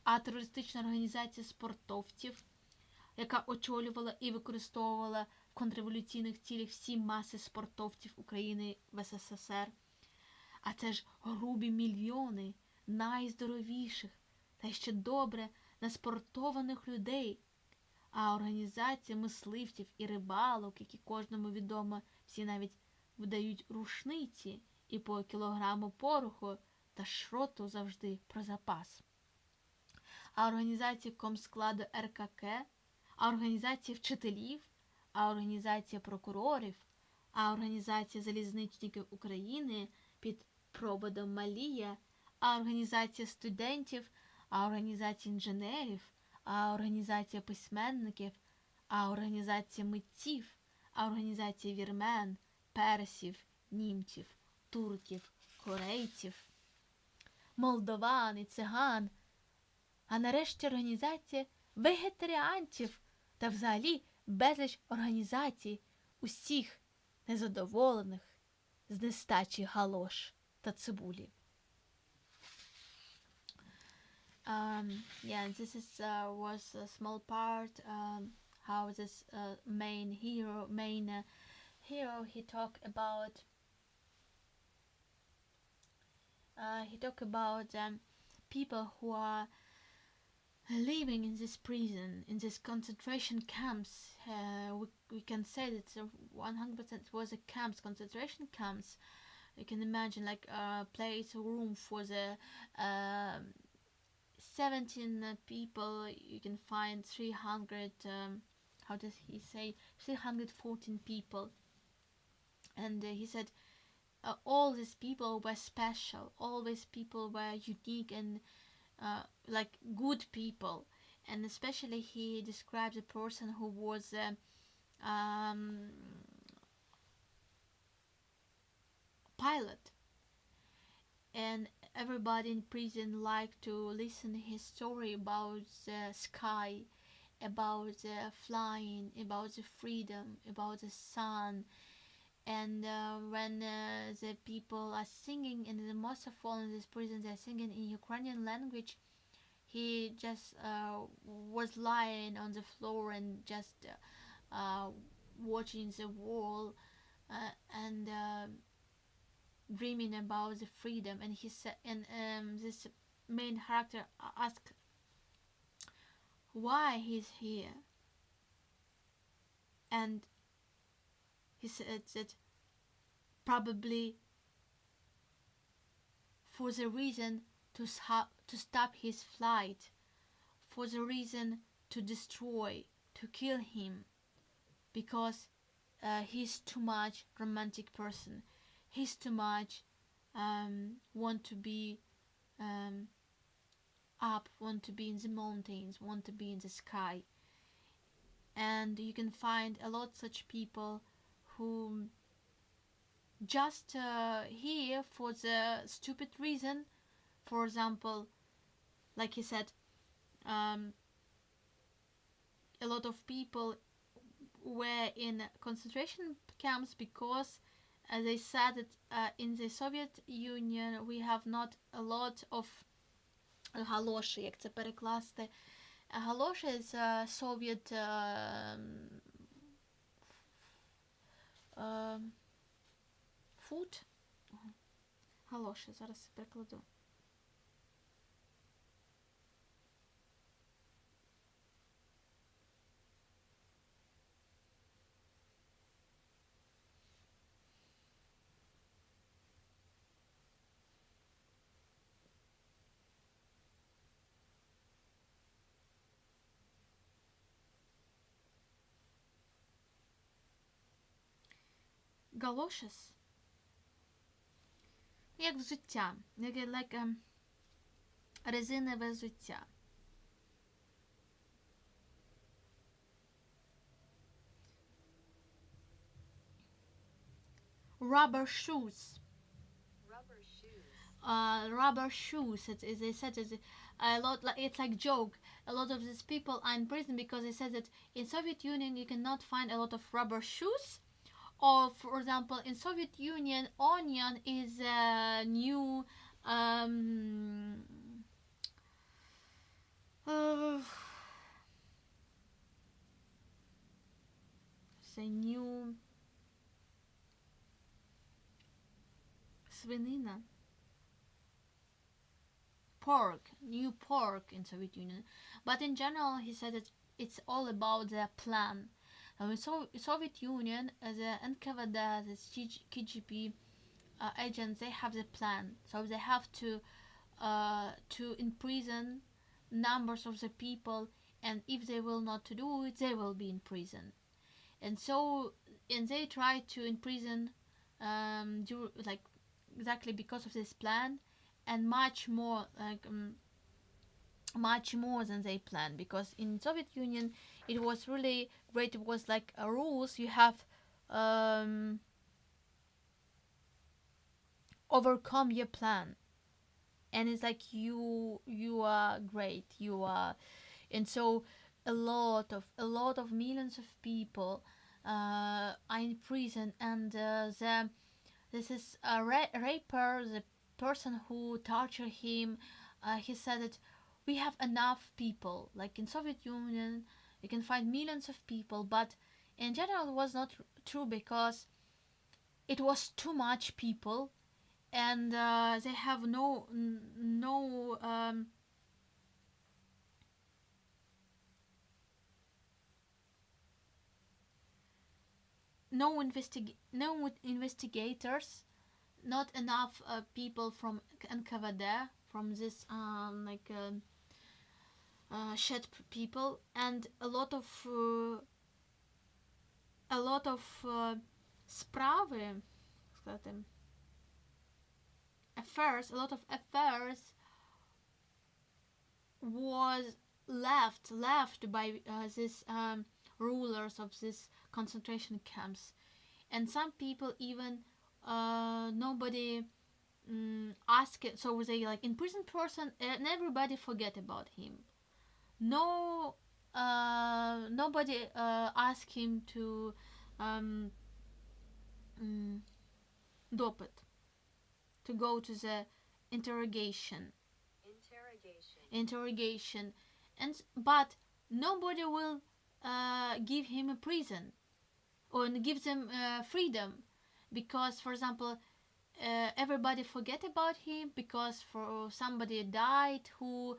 а терористична організація спортовців, яка очолювала і використовувала в контрреволюційних цілях всі маси спортовців України в СССР. А це ж грубі мільйони найздоровіших та ще добре наспортованих людей. А організація мисливців і рибалок, які кожному відомо, всі навіть видають рушниці і по кілограму пороху та шроту завжди про запас. А організація комскладу РКК, а організація вчителів, а організація прокурорів, а організація залізничників України під проводом Малія, а організація студентів, а організація інженерів, а організація письменників, а організація митців, а організація вірмен, персів, німців, турків, корейців, молдован і циган, а нарешті організація вегетаріанців та взагалі безліч організацій усіх незадоволених з нестачі галош та цибулі. Yeah, this is was a small part how this main hero he talk about people who are living in this prison, in this concentration camps. We can say that 100% was a camps, concentration camps. You can imagine like a place, a room for the 17 people. You can find 300, how does he say, 314 people. And he said all these people were special, all these people were unique and like good people. And especially he described a person who was a pilot, and everybody in prison liked to listen his story about the sky, about the flying, about the freedom, about the sun. And when the people are singing, and the most of all in this prison they're singing in Ukrainian language, he just was lying on the floor and just watching the wall and dreaming about the freedom. And he said, and this main character asked why he's here, and he said that probably for the reason to stop his flight, for the reason to destroy, to kill him, because he's too much romantic person. He's too much want to be up, want to be in the mountains, want to be in the sky. And you can find a lot such people who just here for the stupid reason. For example, like he said, a lot of people were in concentration camps because they said that in the Soviet Union we have not a lot of галоші, як це перекласти? Галоші is Soviet foot. Галоші, зараз перекладу. Galoshes. Як взуття. Як, like, резинове взуття. Rubber shoes. Rubber shoes. Rubber shoes. They said that a lot. Like, it's like joke. A lot of these people are in prison because they said that in Soviet Union you cannot find a lot of rubber shoes. Or, for example, in Soviet Union, onion is a new say new свинина, pork, new pork in Soviet Union. But in general, he said that it's all about the plan. Now, in Soviet Union, the NKVD, the KGB agents, they have the plan. So they have to imprison numbers of the people, and if they will not to do it, they will be in prison. And so, and they try to imprison, do, like exactly because of this plan, and much more like. Much more than they planned, because in Soviet Union it was really great. It was like a rules you have overcome your plan, and it's like you are great, you are. And so a lot of millions of people are in prison, and the this is a raper, the person who tortured him, he said that. We have enough people. Like in Soviet Union, you can find millions of people, but in general it was not true because it was too much people, and they have no investigators, not enough people from NKVD, from this shed people, and a lot of справи, сказати, affairs, a lot of affairs was left by these rulers of these concentration camps, and some people even nobody asked it, so they like imprisoned person and everybody forget about him. No, nobody asked him to допит, to go to the interrogation. Interrogation. Interrogation, and but nobody will give him a prison or give them freedom, because, for example, everybody forget about him because for somebody died who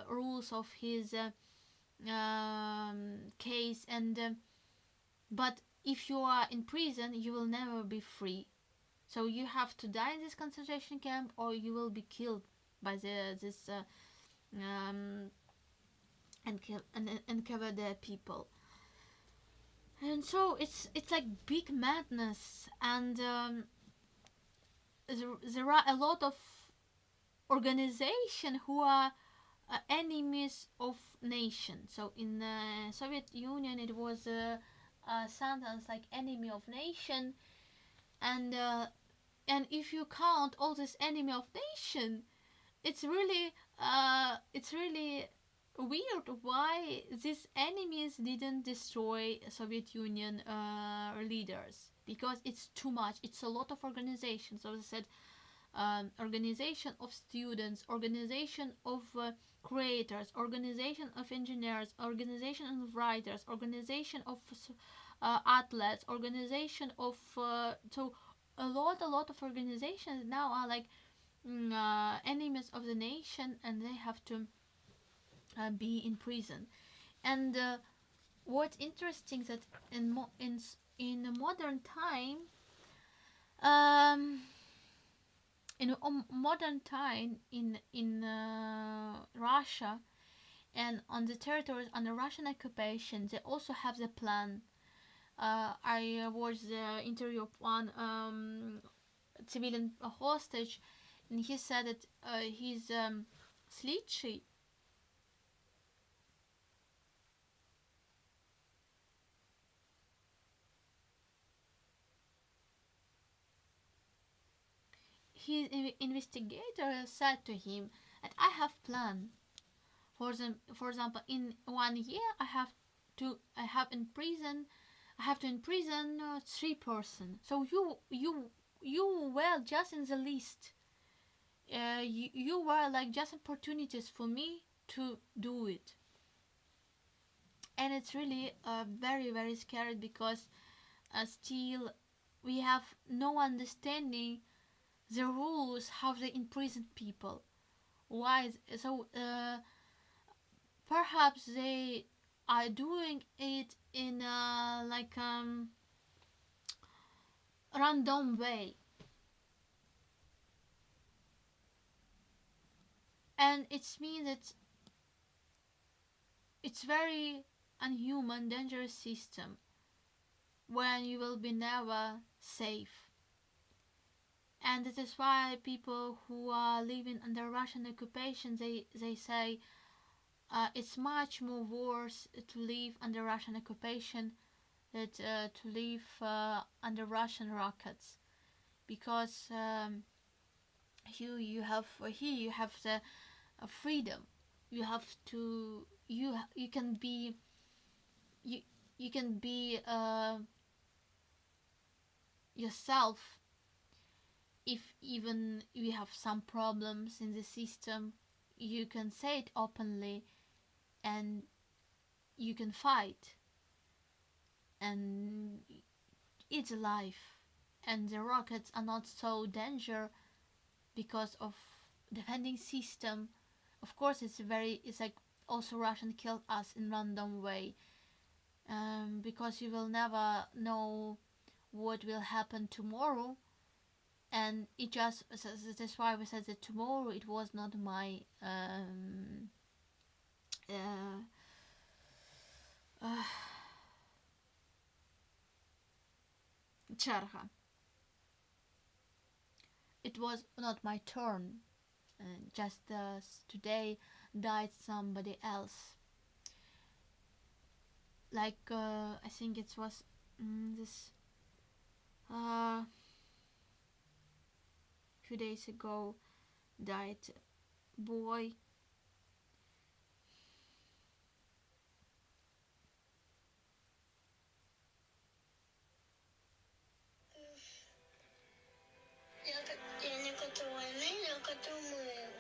rules of his case, and but if you are in prison, you will never be free. So you have to die in this concentration camp, or you will be killed by the this and cover the people. And so it's like big madness, and there are a lot of organizations who are enemies of nation. So in the Soviet Union, it was a sentence like enemy of nation, and if you count all this enemy of nation, it's really weird why these enemies didn't destroy Soviet Union leaders, because it's too much. It's a lot of organizations. So as I said, organization of students, organization of creators, organization of engineers, organization of writers, organization of athletes, organization of so a lot of organizations now are enemies of the nation, and they have to be in prison. And what's interesting that in the modern time, in modern time in Russia and on the territories under Russian occupation, they also have the plan. I watched the interview of one civilian hostage, and he said that he's slidчий. His investigator said to him that I have plan. For example, in 1 year I have to, I have in prison, I have to imprison 3 person. So you were just in the list. You were just opportunities for me to do it. And it's really very, very scary, because still we have no understanding the rules how they imprison people. Why? So perhaps they are doing it in a random way. And it means that it's very unhuman, dangerous system when you will be never safe. And this is why people who are living under Russian occupation, they say it's much more worse to live under Russian occupation than to live under Russian rockets, because here you have the freedom. You have to, you, you can be, you, you can be yourself. If even you have some problems in the system, You can say it openly and you can fight. And it's life. And the rockets are not so danger because of defending system. Of course, it's very, it's like also Russian killed us in random way, because you will never know what will happen tomorrow. And it just, so, so that's why we said that tomorrow it was not my черга. It was not my turn. Just today died somebody else. Like I think it was this few days ago died boy. Я не коту войны, я коту миру.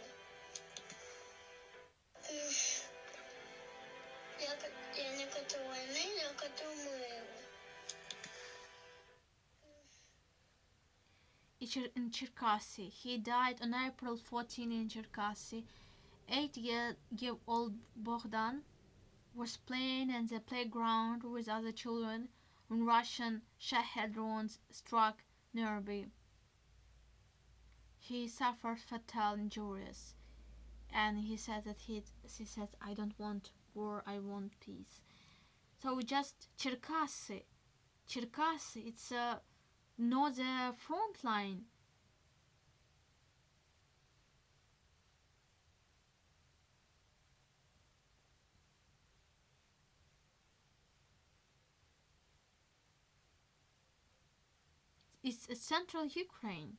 Я не коту войны, я коту миру. In Cherkasy. He died on April 14 in Cherkasy. 8-year-old Bogdan was playing in the playground with other children when Russian Shahed drones struck nearby. He suffered fatal injuries, and he said that he said, I don't want war, I want peace. So just Cherkasy, Cherkasy, it's a not the front line. It's a central Ukraine.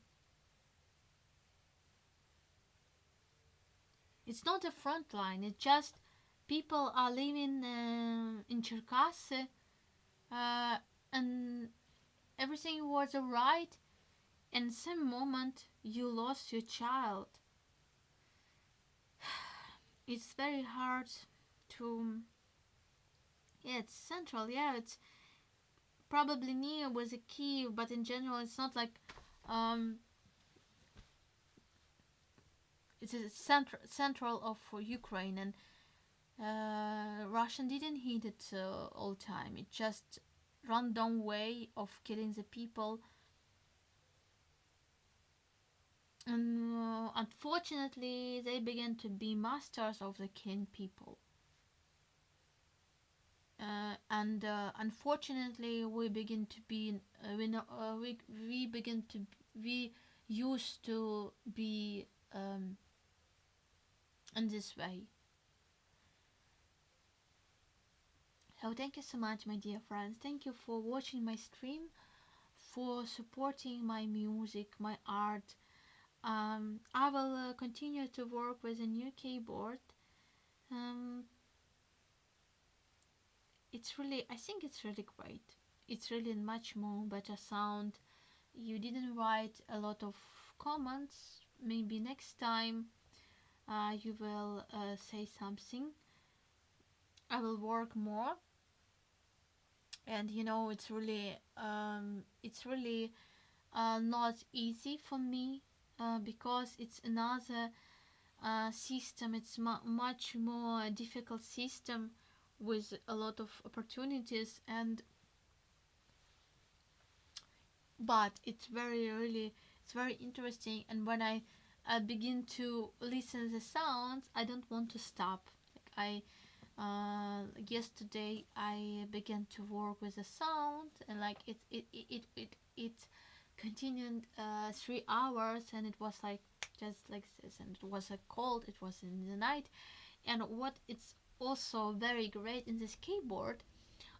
It's not a front line, it's just people are living in Cherkasy, and everything was all right, and some moment you lost your child. It's very hard to... Yeah, it's central, yeah, it's probably near with the Kiev, but in general it's not like... It's a central of Ukraine, and Russian didn't hit it all time. It just random way of killing the people. And unfortunately, they began to be masters of the killing people. And unfortunately, we begin to be we know, we begin to we used to be. In this way. So thank you so much, my dear friends. Thank you for watching my stream, for supporting my music, my art. I will continue to work with a new keyboard. I think it's really great. It's really much more better sound. You didn't write a lot of comments. Maybe next time you will say something. I will work more. And it's really not easy for me because it's another system. It's much more difficult system with a lot of opportunities, and but it's very, really, it's very interesting. And when I begin to listen the sounds, I don't want to stop. Yesterday I began to work with the sound, and it continued 3 hours, and it was just like this, and it was a cold, it was in the night. And what it's also very great in this keyboard,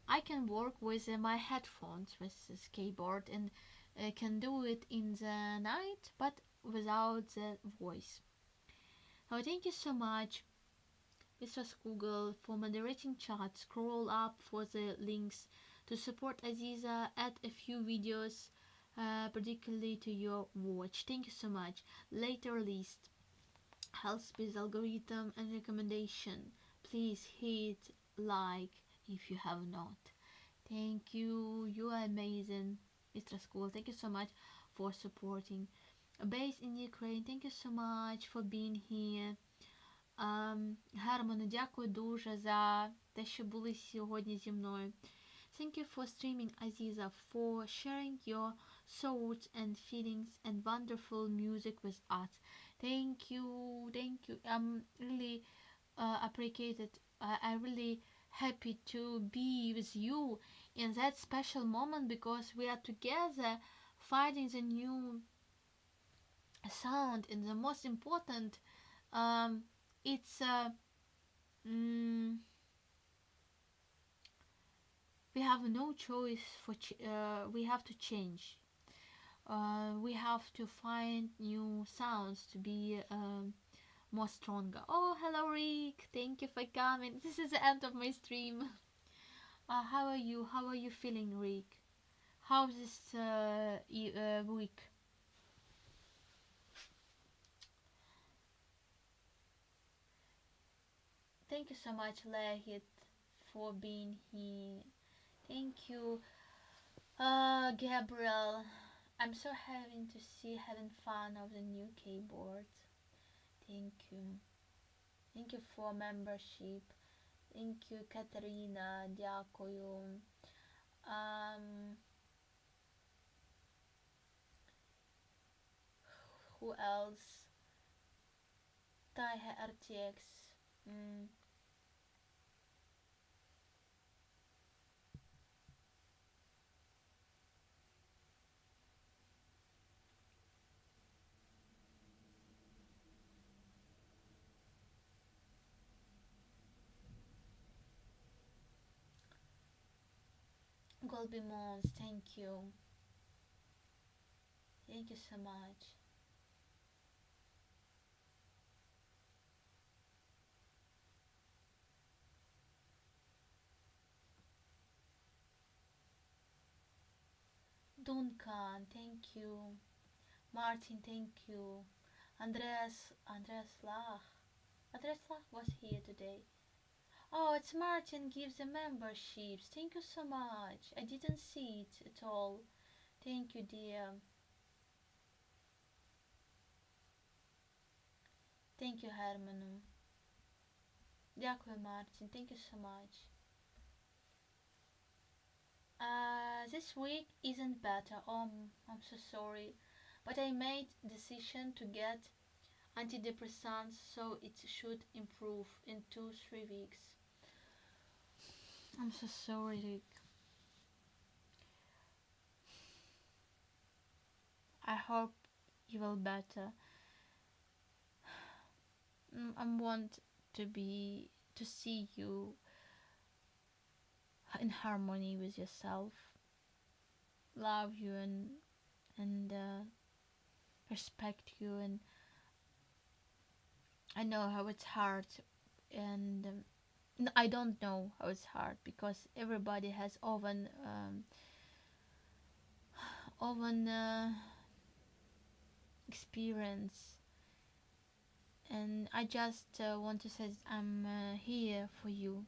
I can work with my headphones with this keyboard, and I can do it in the night, but without the voice. So thank you so much, Mr. Google, for moderating chat. Scroll up for the links to support Aziza, add a few videos, particularly to your watch. Thank you so much. Later list. Helps with algorithm and recommendation. Please hit like if you have not. Thank you. You are amazing, Mr. School. Thank you so much for supporting. Based in Ukraine, thank you so much for being here. Um, Германе, дякую дуже за те, що були сьогодні зі мною. Thank you for streaming, Aziza, for sharing your thoughts and feelings and wonderful music with us. Thank you, thank you. I'm really appreciated. I really happy to be with you in that special moment because we are together finding the new sound and the most important it's we have no choice for we have to change. We have to find new sounds to be more stronger. Oh, hello Rick, thank you for coming. This is the end of my stream. How are you? How are you feeling, Rick? How's this week? Thank you so much, Lehit, for being here. Thank you, Gabriel. I'm so happy to see having fun of the new keyboard. Thank you. Thank you for membership. Thank you, Katerina. Дякую. Who else? Taihe RTX. Golby Mons, thank you. Thank you so much. Duncan, thank you. Martin, thank you. Andreas Lach. Andreas Lach was here today. Oh, it's Martin gives the memberships. Thank you so much. I didn't see it at all. Thank you, dear. Thank you, Hermanu. Дякую, Martin. Thank you so much. This week isn't better. Oh, I'm so sorry. But I made decision to get antidepressants, so it should improve in 2-3 weeks. I'm so sorry, Rick. I hope you will better. I want to see you in harmony with yourself. Love you and respect you, and I know how it's hard, and I don't know how it's hard because everybody has own experience, and I just want to say that I'm here for you.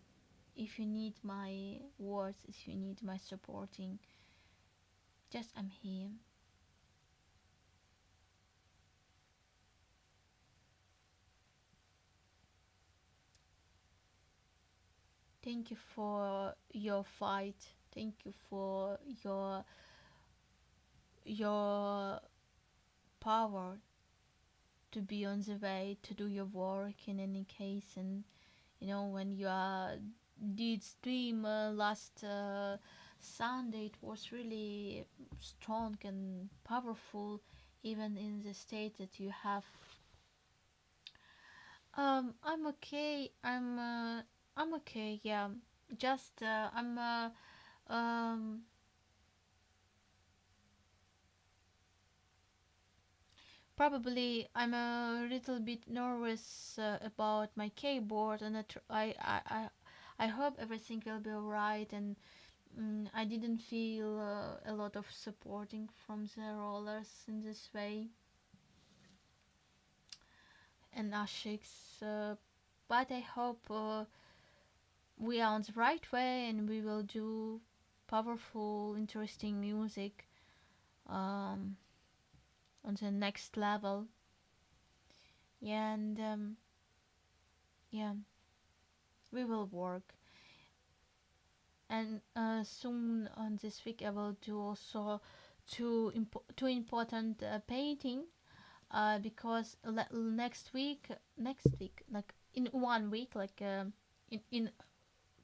If you need my words, if you need my supporting, just I'm here. Thank you for your fight. Thank you for your power to be on the way to do your work in any case. And when you are did stream last Sunday, it was really strong and powerful, even in the state that you have. I'm okay. I'm okay. Yeah, just I'm. Probably I'm a little bit nervous about my keyboard, and I hope everything will be all right. And I didn't feel a lot of supporting from the rollers in this way. and ashiks. But I hope we are on the right way and we will do powerful, interesting music um, on the next level. Yeah, and yeah, we will work. And soon on this week, I will do also two important painting because next week, next week, like in 1 week, like in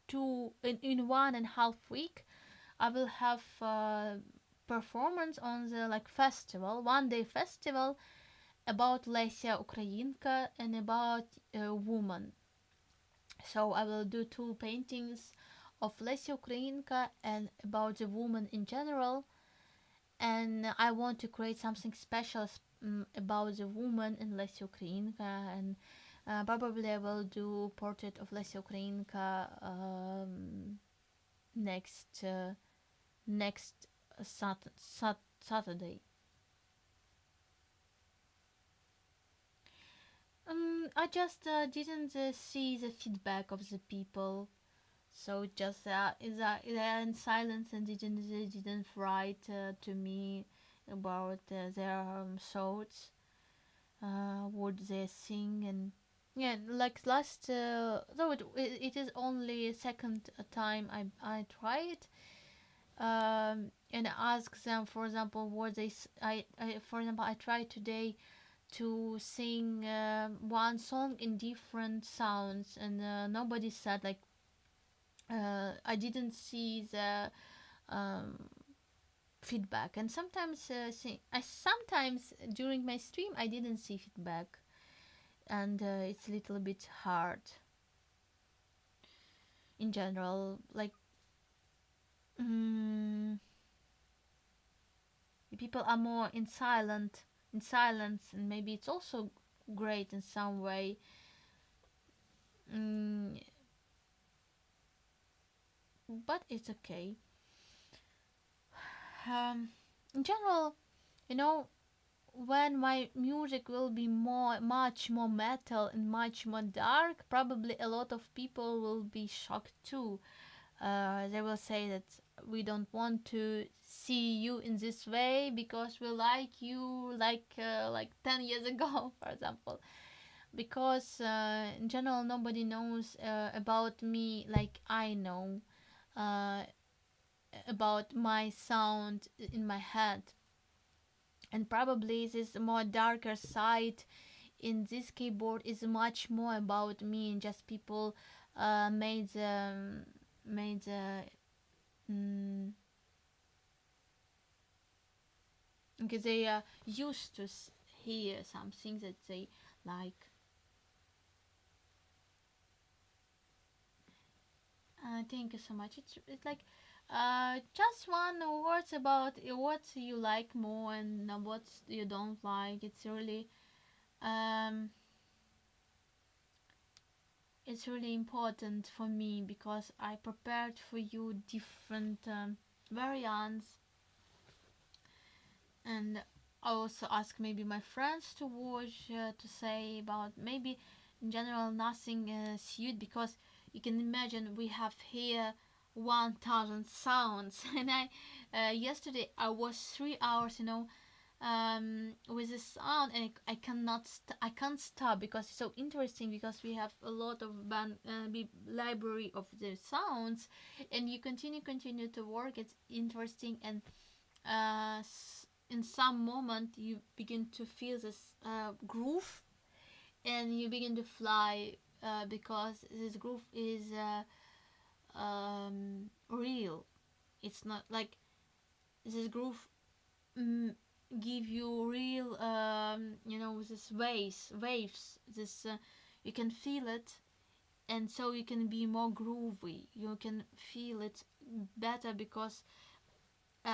two in 1.5 week, I will have performance on the like festival, 1 day festival about Lesia Ukrainka and about a woman. So I will do two paintings of Lesia Ukrainka and about the woman in general. And I want to create something special about the woman in Lesia Ukrainka and probably I will do portrait of Lesia Ukrainka next Saturday. I just didn't see the feedback of the people, so just they are in silence and didn't they didn't write to me about their thoughts, what they think, and yeah, like last though it is only second time I tried and ask them, for example, what they I for example I tried today to sing one song in different sounds and nobody said like I didn't see the feedback and sometimes I sometimes during my stream I didn't see feedback and it's a little bit hard in general like mm, people are more in silence and maybe it's also great in some way mm, but it's okay in general you know when my music will be more much more metal and much more dark probably a lot of people will be shocked too they will say that we don't want to see you in this way because we like you like 10 years ago for example because in general nobody knows about me like I know about my sound in my head and probably this more darker side in this keyboard is much more about me and just people made the made the mm, because they are used to hear something that they like. Thank you so much. It's like just one words about what you like more and what you don't like. Um, it's really important for me because I prepared for you different variants and I also ask maybe my friends to watch to say about maybe in general nothing suit because you can imagine we have here 1000 sounds and I yesterday I was 3 hours you know with the sound and I cannot I can't stop because it's so interesting because we have a lot of band library of the sounds and you continue to work it's interesting and uh, in some moment you begin to feel this groove and you begin to fly because this groove is real it's not like this groove mm, give you real you know this waves this you can feel it and so you can be more groovy you can feel it better because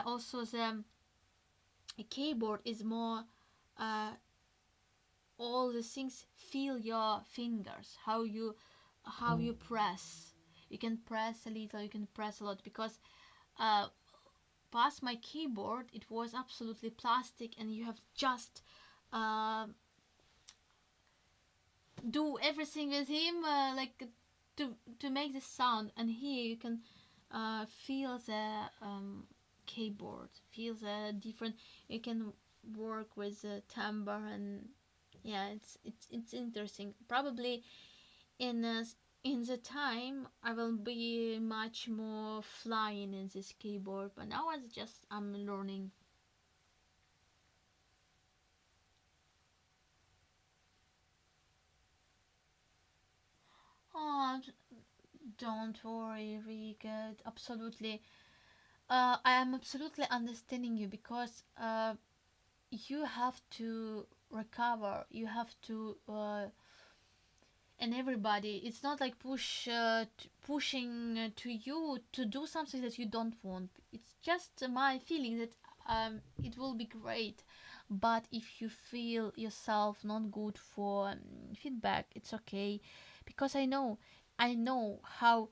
also the keyboard is more uh, all the things feel your fingers how you press you can press a little you can press a lot because uh, past my keyboard it was absolutely plastic and you have just uh, do everything with him, like to make the sound. And here you can feel the keyboard, feel the different. You can work with the timbre, and yeah, it's interesting. Probably in the time I will be much more flying in this keyboard, but now it's just I'm learning. Oh, don't worry, Rick. Absolutely. I am absolutely understanding you, because you have to recover. You have to, and everybody. It's not like pushing to you to do something that you don't want. It's just my feeling that it will be great. But if you feel yourself not good for feedback, it's okay, because I know how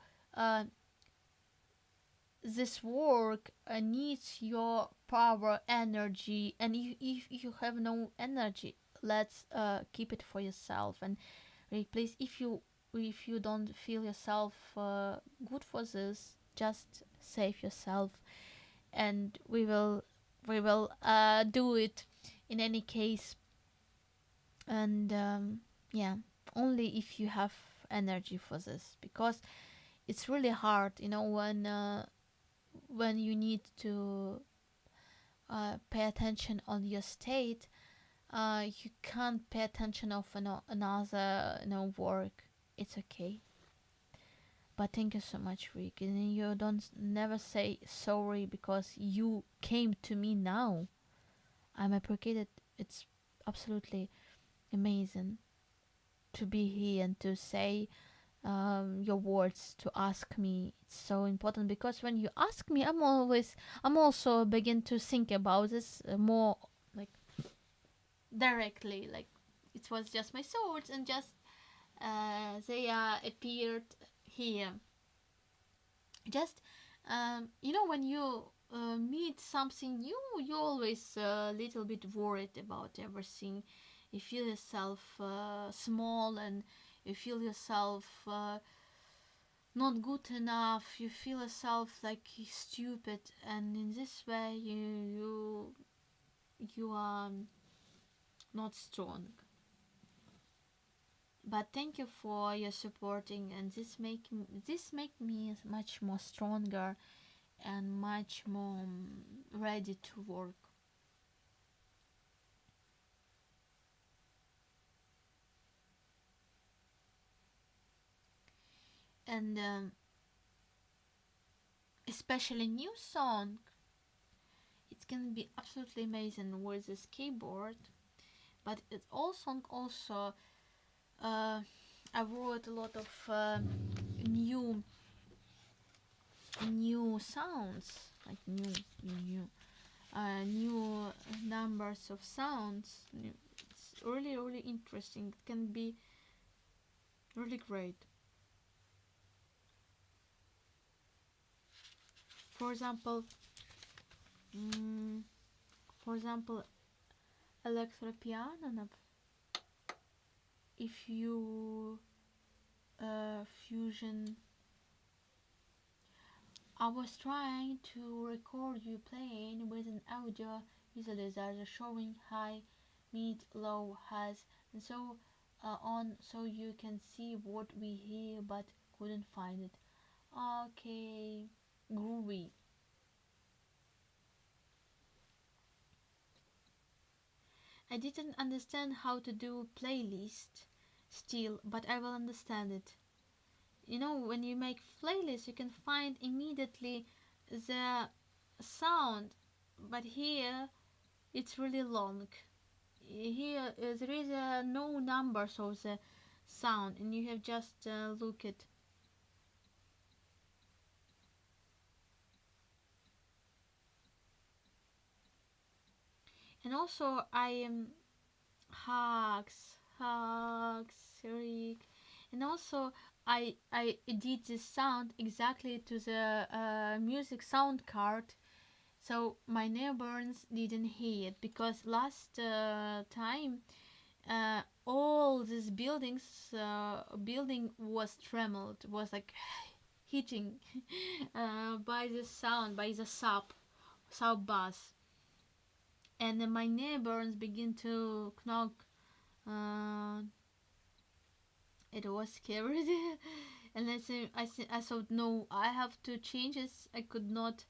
this work needs your power, energy, and if you have no energy, let's keep it for yourself and replace. If you don't feel yourself good for this, just save yourself, and we will do it in any case. Only if you have energy for this, because it's really hard when you need to pay attention on your state, you can't pay attention of another work. It's okay. But thank you so much, Rick. And you don't never say sorry, because you came to me now. I'm appreciated. It's absolutely amazing to be here and to say your words, to ask me. It's so important, because when you ask me, I'm also begin to think about this more directly. It was just my thoughts, and just they appeared here. Just when you meet something new, you're always a little bit worried about everything. You feel yourself small, and you feel yourself not good enough. You feel yourself like stupid, and in this way you are not strong. But thank you for your supporting, and this make me much more stronger and much more ready to work. And especially new song, it can be absolutely amazing with this keyboard. But it's all song also. I wrote a lot of new sounds, like new numbers of sounds. It's really, really interesting. It can be really great. For example, electro piano. If you fusion, I was trying to record you playing with an audio visualizer showing high, mid, low, highs, and so on, so you can see what we hear, but couldn't find it. Okay, groovy. I didn't understand how to do playlist still, but I will understand it. When you make playlists, you can find immediately the sound, but here it's really long. Here there is no numbers of the sound, and you have just look at. And also I am hugs, hugs, Rick. And also I did this sound exactly to the music sound card, so my neighbors didn't hear it, because last time all this buildings building was trembled, was like hitting by the sound, by the sub sub bass, and then my neighbors begin to knock. It was scary, and I said, I, I thought, no, I have to change this. I could not.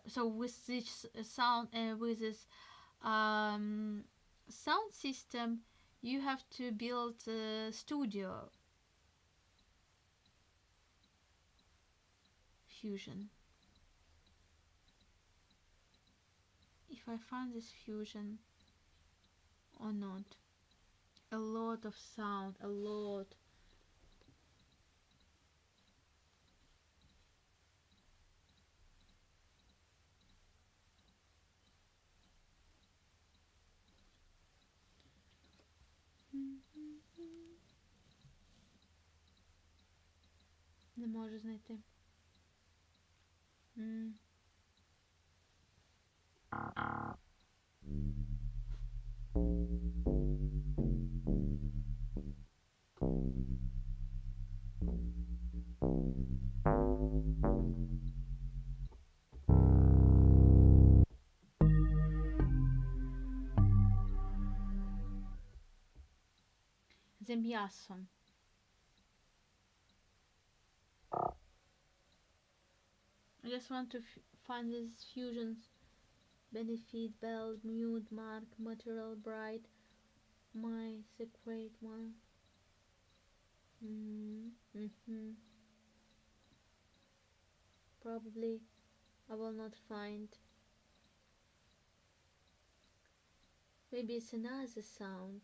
So with this sound and with this sound system, you have to build a studio. Fusion. If I find this fusion or not. A lot of sound, a lot. Не можу знайти. The м'ясо. I just want to find these fusions. Benefit, bell, mute, mark, material, bright, my secret one. Probably I will not find. Maybe it's another sound.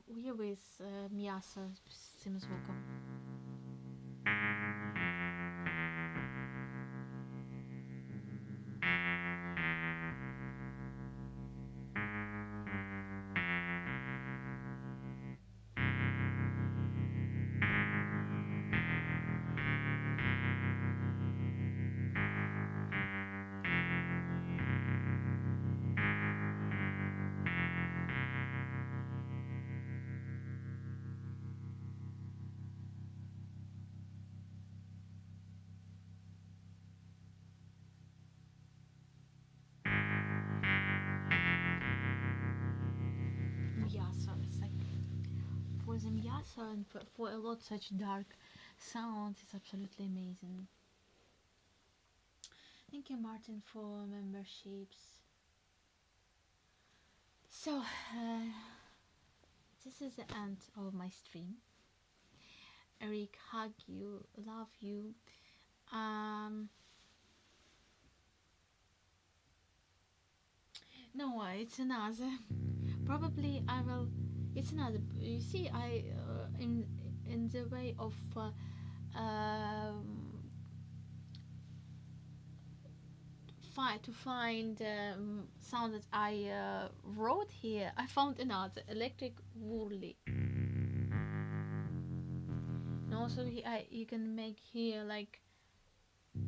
Уяви з м'яса з цим звуком. М'ясо. It's like for the м'ясо and for a lot such dark sounds, it's absolutely amazing. Thank you, Martin, for memberships. So this is the end of my stream. Eric, hug you, love you. No, it's another. Probably I will. It's another. You see, I in the way of to find sound that I wrote here. I found another electric whirly. And also, you can make here like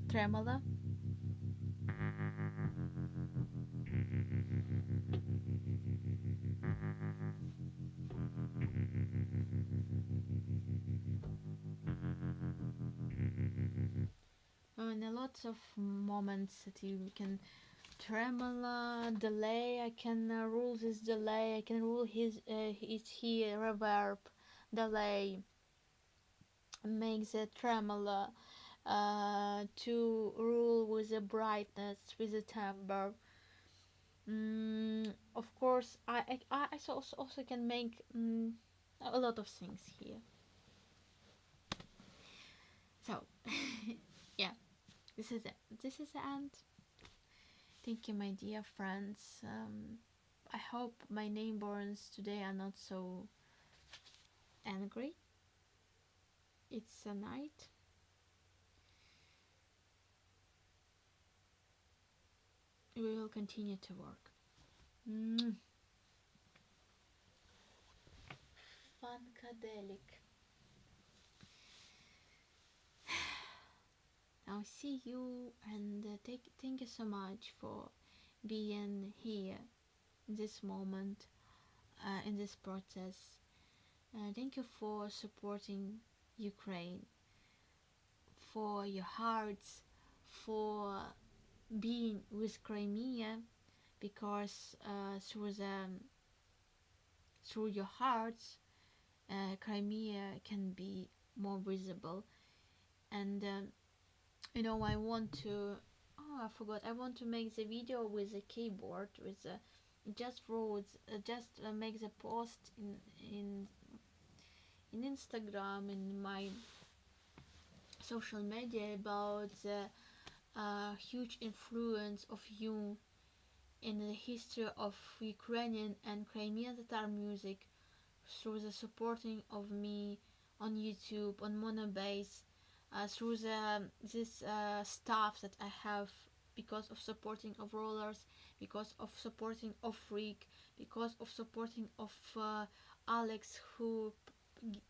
tremolo. And a lot of moments that you can tremolo, delay. I can rule this delay. I can rule his it here reverb, delay. Make the tremolo to rule with the brightness, with the timbre. Of course, I also can make a lot of things here. This is it. This is the end. Thank you, my dear friends. I hope my neighbors today are not so angry. It's a night. We will continue to work. Mm. Funkadelic. I'll see you and uh, take, thank you so much for being here in this moment, uh, in this process. Uh, thank you for supporting Ukraine, for your hearts, for being with Crimea, because uh, through the through your hearts, uh, Crimea can be more visible. And um, you know, I want to. Oh, I forgot. I want to make the video with a keyboard, with a just wrote, uh, just uh, make the post in in in Instagram in my social media about the uh, huge influence of you in the history of Ukrainian and Crimean Tatar music through the supporting of me on YouTube, on Monobase, uh, through the this uh, stuff that I have because of supporting of rollers, because of supporting of Rick, because of supporting of uh, Alex who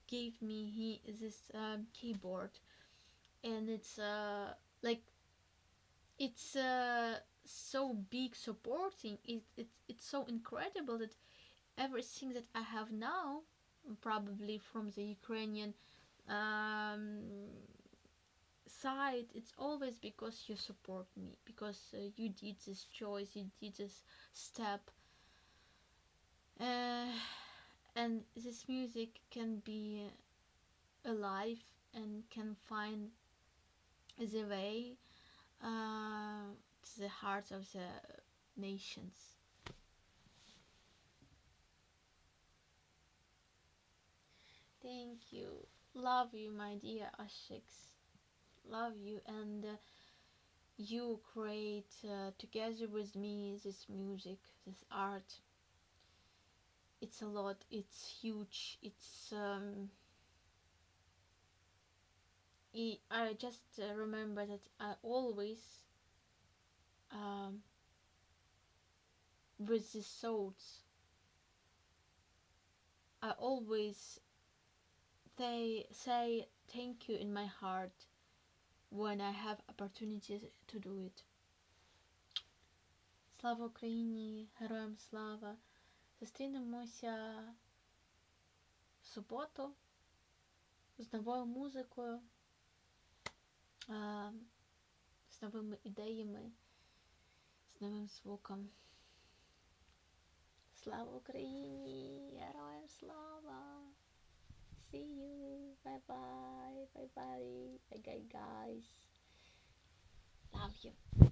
gave me he, this um, keyboard, and it's uh, like it's uh, so big supporting. It, it it's so incredible that everything that I have now, probably from the Ukrainian um, side, it's always because you support me, because uh, you did this choice, you did this step. Uh, and this music can be alive and can find the way uh, to the heart of the nations. Thank you. Love you, my dear Ashiks. Love you. And uh, you create uh, together with me this music, this art. It's a lot, it's huge, it's. Um, I just uh, remember that I always, um, with these thoughts, I always they say thank you in my heart when I have opportunity to do it. Слава Україні, героям слава! Зустрінемося в суботу з новою музикою, з новими ідеями, з новим звуком. Слава Україні! Героям слава! See you! Bye bye! Bye bye! Bye guys! Love you!